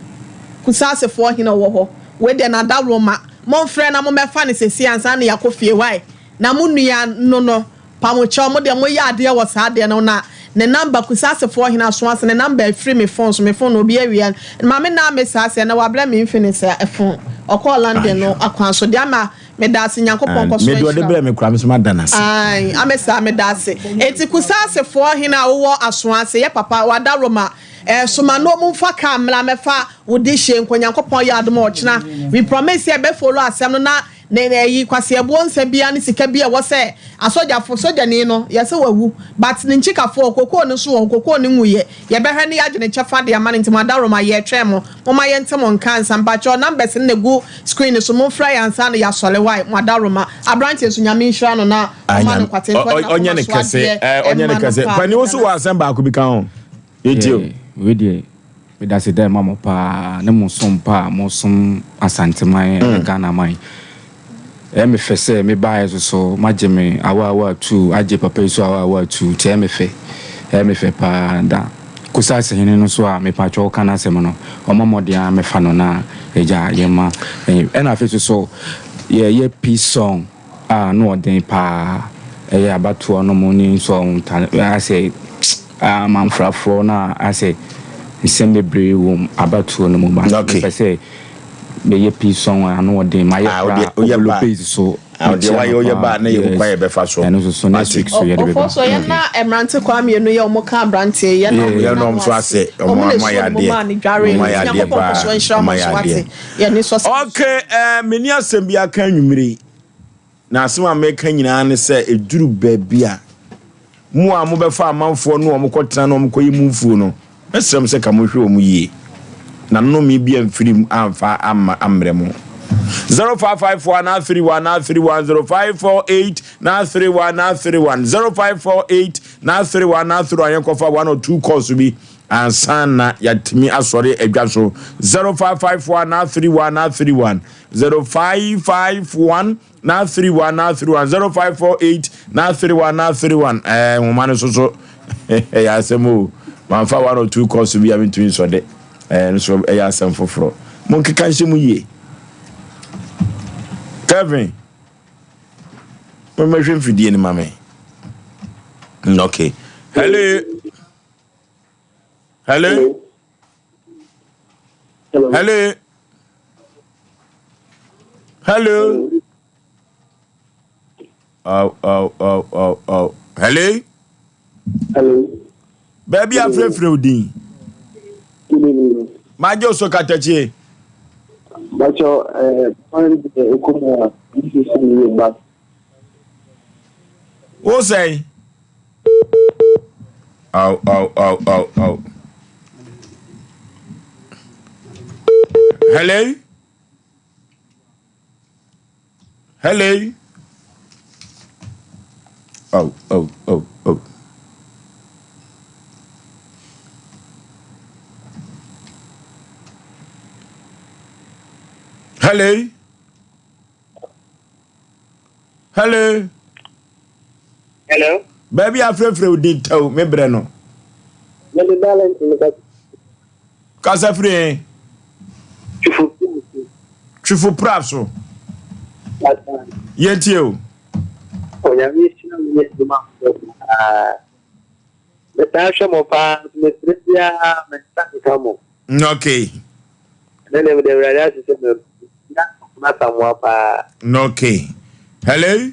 kusaasefoɔ hene wɔ hɔ wei deɛ n'adaworo Momfrɛ na mommɛfa no seesei ansa na yɛakɔ fie wai na mo nua no no pamokyɛw mo deɛ moyɛ adeɛ wɔ saa adeɛ no ho na ne number kusasefoɔ hene aso ase ne number afiri me phone so me phone no obi awia no maame naa me saa sɛ na wabrɛ me infinix phone ɔkɔɔ London no akwan so deɛ ama medaase Nyankopɔn nkɔ so Me deɛ ɔde nhyira brɛ me koraa me nso mada no ase. Ae ame saa medaase enti kusasefoɔ hene a wowɔ aso ase yɛ papa wada Roma Eh soma no ɔmo nfa car mmra mɛfa wo dehye nkɔ Nyankopɔn yɛ adom a ɔkyena we promise sɛ yɛbɛ follow asɛm no na ne ɛyi kwaseɛboɔ nsa biara ne sika bi a ɛwɔ sɛ asogyafo sogyani no yɛsɛ wawu but ne nkyikafoɔ kokoo no nso wɔ hɔ kokoo no nwuiɛ yɛbɛhwɛ ne yɛagye ne kyɛfa de ama no nti mo adaworoma yɛtwɛn mo momma yɛnte mo nka ansa mpakyɛw numbers no na egu screen no so momfrɛ yɛn ansa na yɛasɔre wai mo adaworoma abranteɛ nso Nyame nhyira no na ɔma no nkwatenten ɔnyɛ ɔne ne n'akoma so kɛse adeɛ ɔnyɛ ne ɛmma no kɛse paa pani wo so meda wɔ no ase. asɛm baako bi ka ho Yɛntie o. Yeah, wei deɛ medase dɛ ma mo paa ne mo som pa a mosom Asanteman ne Ghana man. Ɛyɛ me fɛ sɛ me baeɛ so so moagye me awa awa atuu, agye papa yi so awa awa atuu nti ɛyɛ me fɛ, ɛyɛ me fɛ paa da Kusase hene no so a mepaatwɔ woka n'asɛm no ɔmmɔ mmɔden ara mɛfa no na agya yɛma ɛna afei so so yɛyɛ peace song. a ano ɔden paa ɛyɛ abatoɔ no mo ne nsɔ nta asɛ amanfrafoɔ no a asɛ nsɛm bebree wɔ mu abatoɔ no mu ba Okay. mepɛ sɛ meyɛ peace song a ano ɔden mayɛ Ah, koraa wodeɛ woyɛ obolo ba base so Ah, wodeɛ mekyia wayɛ no woyɛ paa ba na yɛhu kwan yes yɛbɛfa so ɛno nso so next Mate. week so yɛde bɛba Ɔfɔ so yɛn na mmerante kwaa mmienu yɛ ɔmo ka abranteɛ yɛn na ɔmo Yɛn gyina na ɔmo mo so ase ase ɔmo ɔmo na ɔmo ayɛ esuo ne mu adeɛ maa ne dware ɔmo no ayɛ nti adeɛ Nyankopɔn paa nkɔ so nhyira ɔmo mo ayɛ so adeɛ. wate yɛn ani sɔ sɛ Okay, eh, menni asɛm bi aka anwummere yi. Na asɛm a meka nyinaa ne sɛ ɛduru baabi a, mo a mobɛfa amanfoɔ ne wɔn kɔtena na wɔn kɔyɛ mu mfuo no, mɛsrɛ mo sɛ ka monhwɛ wɔn yie, na nnome bi amfiri mu amfa amma ammrɛ mo. 0554 931 931 0548 931 931 0548 931 931 yɛnkɔfa one or two calls bi ansa na yɛatumi asɔre adwa so 0554 931 931 0551 931 931 0548 931 931 ɛɛ nwoma no nso so ɛyɛ asɛm o mamfa one or two calls bi a mentumi nsɔ de ɛɛ nso ɛyɛ asɛm foforɔ monkeka nhyɛ mu yie Kevin mommɛhwɛ mfidie no ma me okay hello hello hello hello oh oh oh oh oh hello hello baabi afrɛfrɛ wo din magye wo so katakyie Bacho, eh, wo sɛn Aw, aw, aw, aw, aw. Hello? Hello? Oh, oh, oh, oh. Hello? Hello. Hello. Baabi afrɛfrɛ wo din tɛw me brɛ no. Mede balance no kasa. Kasa firi he? Twifo pra so. Twifo pra so. Yɛntie o. Onyame nhyira wo ne adwuma a wobɔ paa. Metaa hwɛ mo paa nso mesrɛ biara me nsa nka mo. Okay. Ɛnɛ deɛ mede Awurade ase sɛ mahu na Asamoah paa. Okay. Hello?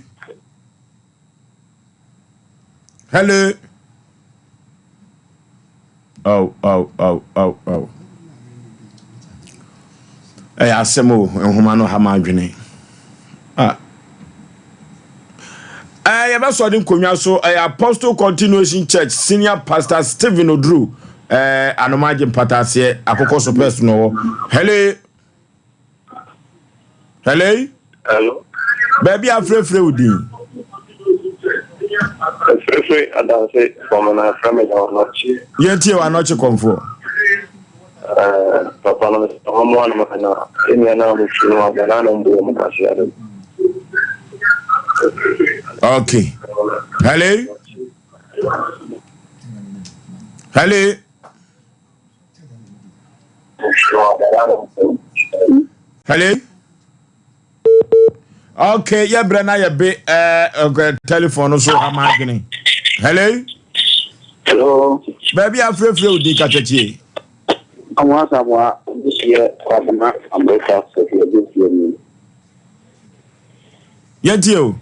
Hello? Oh, oh, oh, oh, oh. Ɛyɛ asɛm o, nhoma no ha ma adwene. Ah. Eh, yɛbɛsɔ de nkonnwa so ɛyɛ Apostle Continuation Church Senior Pastor Stephen Oduru eh, Anomagye mpataaseɛ akokɔ so pɛs no wɔ. Hello. Hello. Hello. Baabi afrɛfrɛ wo din. Afrɛfrɛ adanse fɔm na afrɛ me na ɔnɔkye. Yɛntie wɔ anɔkye kɔmfoɔ. Papa no ɔmmoa no ma na ɛnua no a mofiri no aba na na mboɔ mu kwase ade. Okay. Hello. Hello. Hello. Okay, yɛ brɛ na yɛ be ɛɛ eh, telephone no so ha ma adwene. Hello. Hello. Baabi afrɛfrɛ wo din katakyie. Amoa Samoa, yɛ Kwabena Amerika Sɛfì Ɛdwofoɔ mu. Yɛntie o.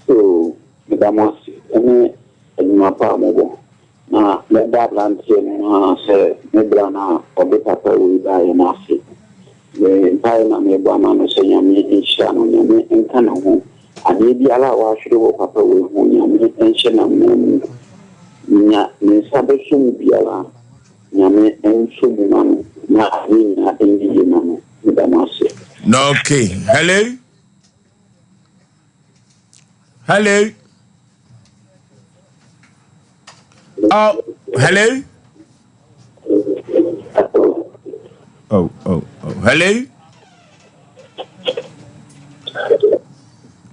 Oo, meda mo ase ne adwuma pa a mobɔ. Na mɛda aberanteɛ no ara sɛ me bra no a ɔde papa wei baeɛ no ase. Me mpaeɛ na mebɔ ama no sɛ Nyame nhyira no, Nyame nka ne ho. Adeɛ biara a wahwere wɔ papa wei ho, Nyame nhyɛ no anan mu. Nea ne nsa bɛsɔ mu biara, Nyame nsɔ mu ma no na adeɛ nyinaa nyɛ yie ma no. Meda mo ase. Okay. Hello? Hello? Oh, hello? Oh, oh, oh. Hello?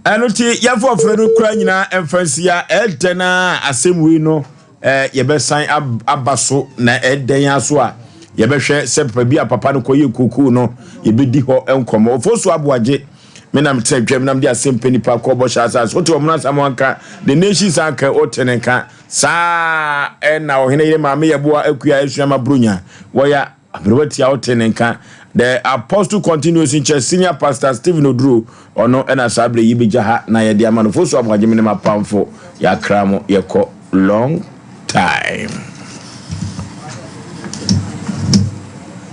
ɛno nti yɛmfa ɔfrɛ no kura nyinaa ɛmfa nsia ɛdɛn a asɛm wei no yɛbɛsan aba so na ɛdɛn aso a yɛbɛhwɛ sɛ papa bi a papa no kɔyɛ kokoo no yɛbɛdi hɔ nkɔmmɔ ɔfo so aboagye Me na mete adwam na mede asɛm pɛ nipa kɔ bɔhyɛ asase. Wote wɔn asɛm anka, the nations anka, wote ne nka. Saa ɛna ɔhene yere maame yɛboa akua asua ma bronya. Wɔya aberewa tia wote ne nka. The Apostle Continuation Church Senior Pastor Stephen Oduro ɔno ɛna saa bere yi bɛgya ha na yɛde ama no. Fosu aboagye me ne m'apamfo yɛakra mo yɛkɔ long time.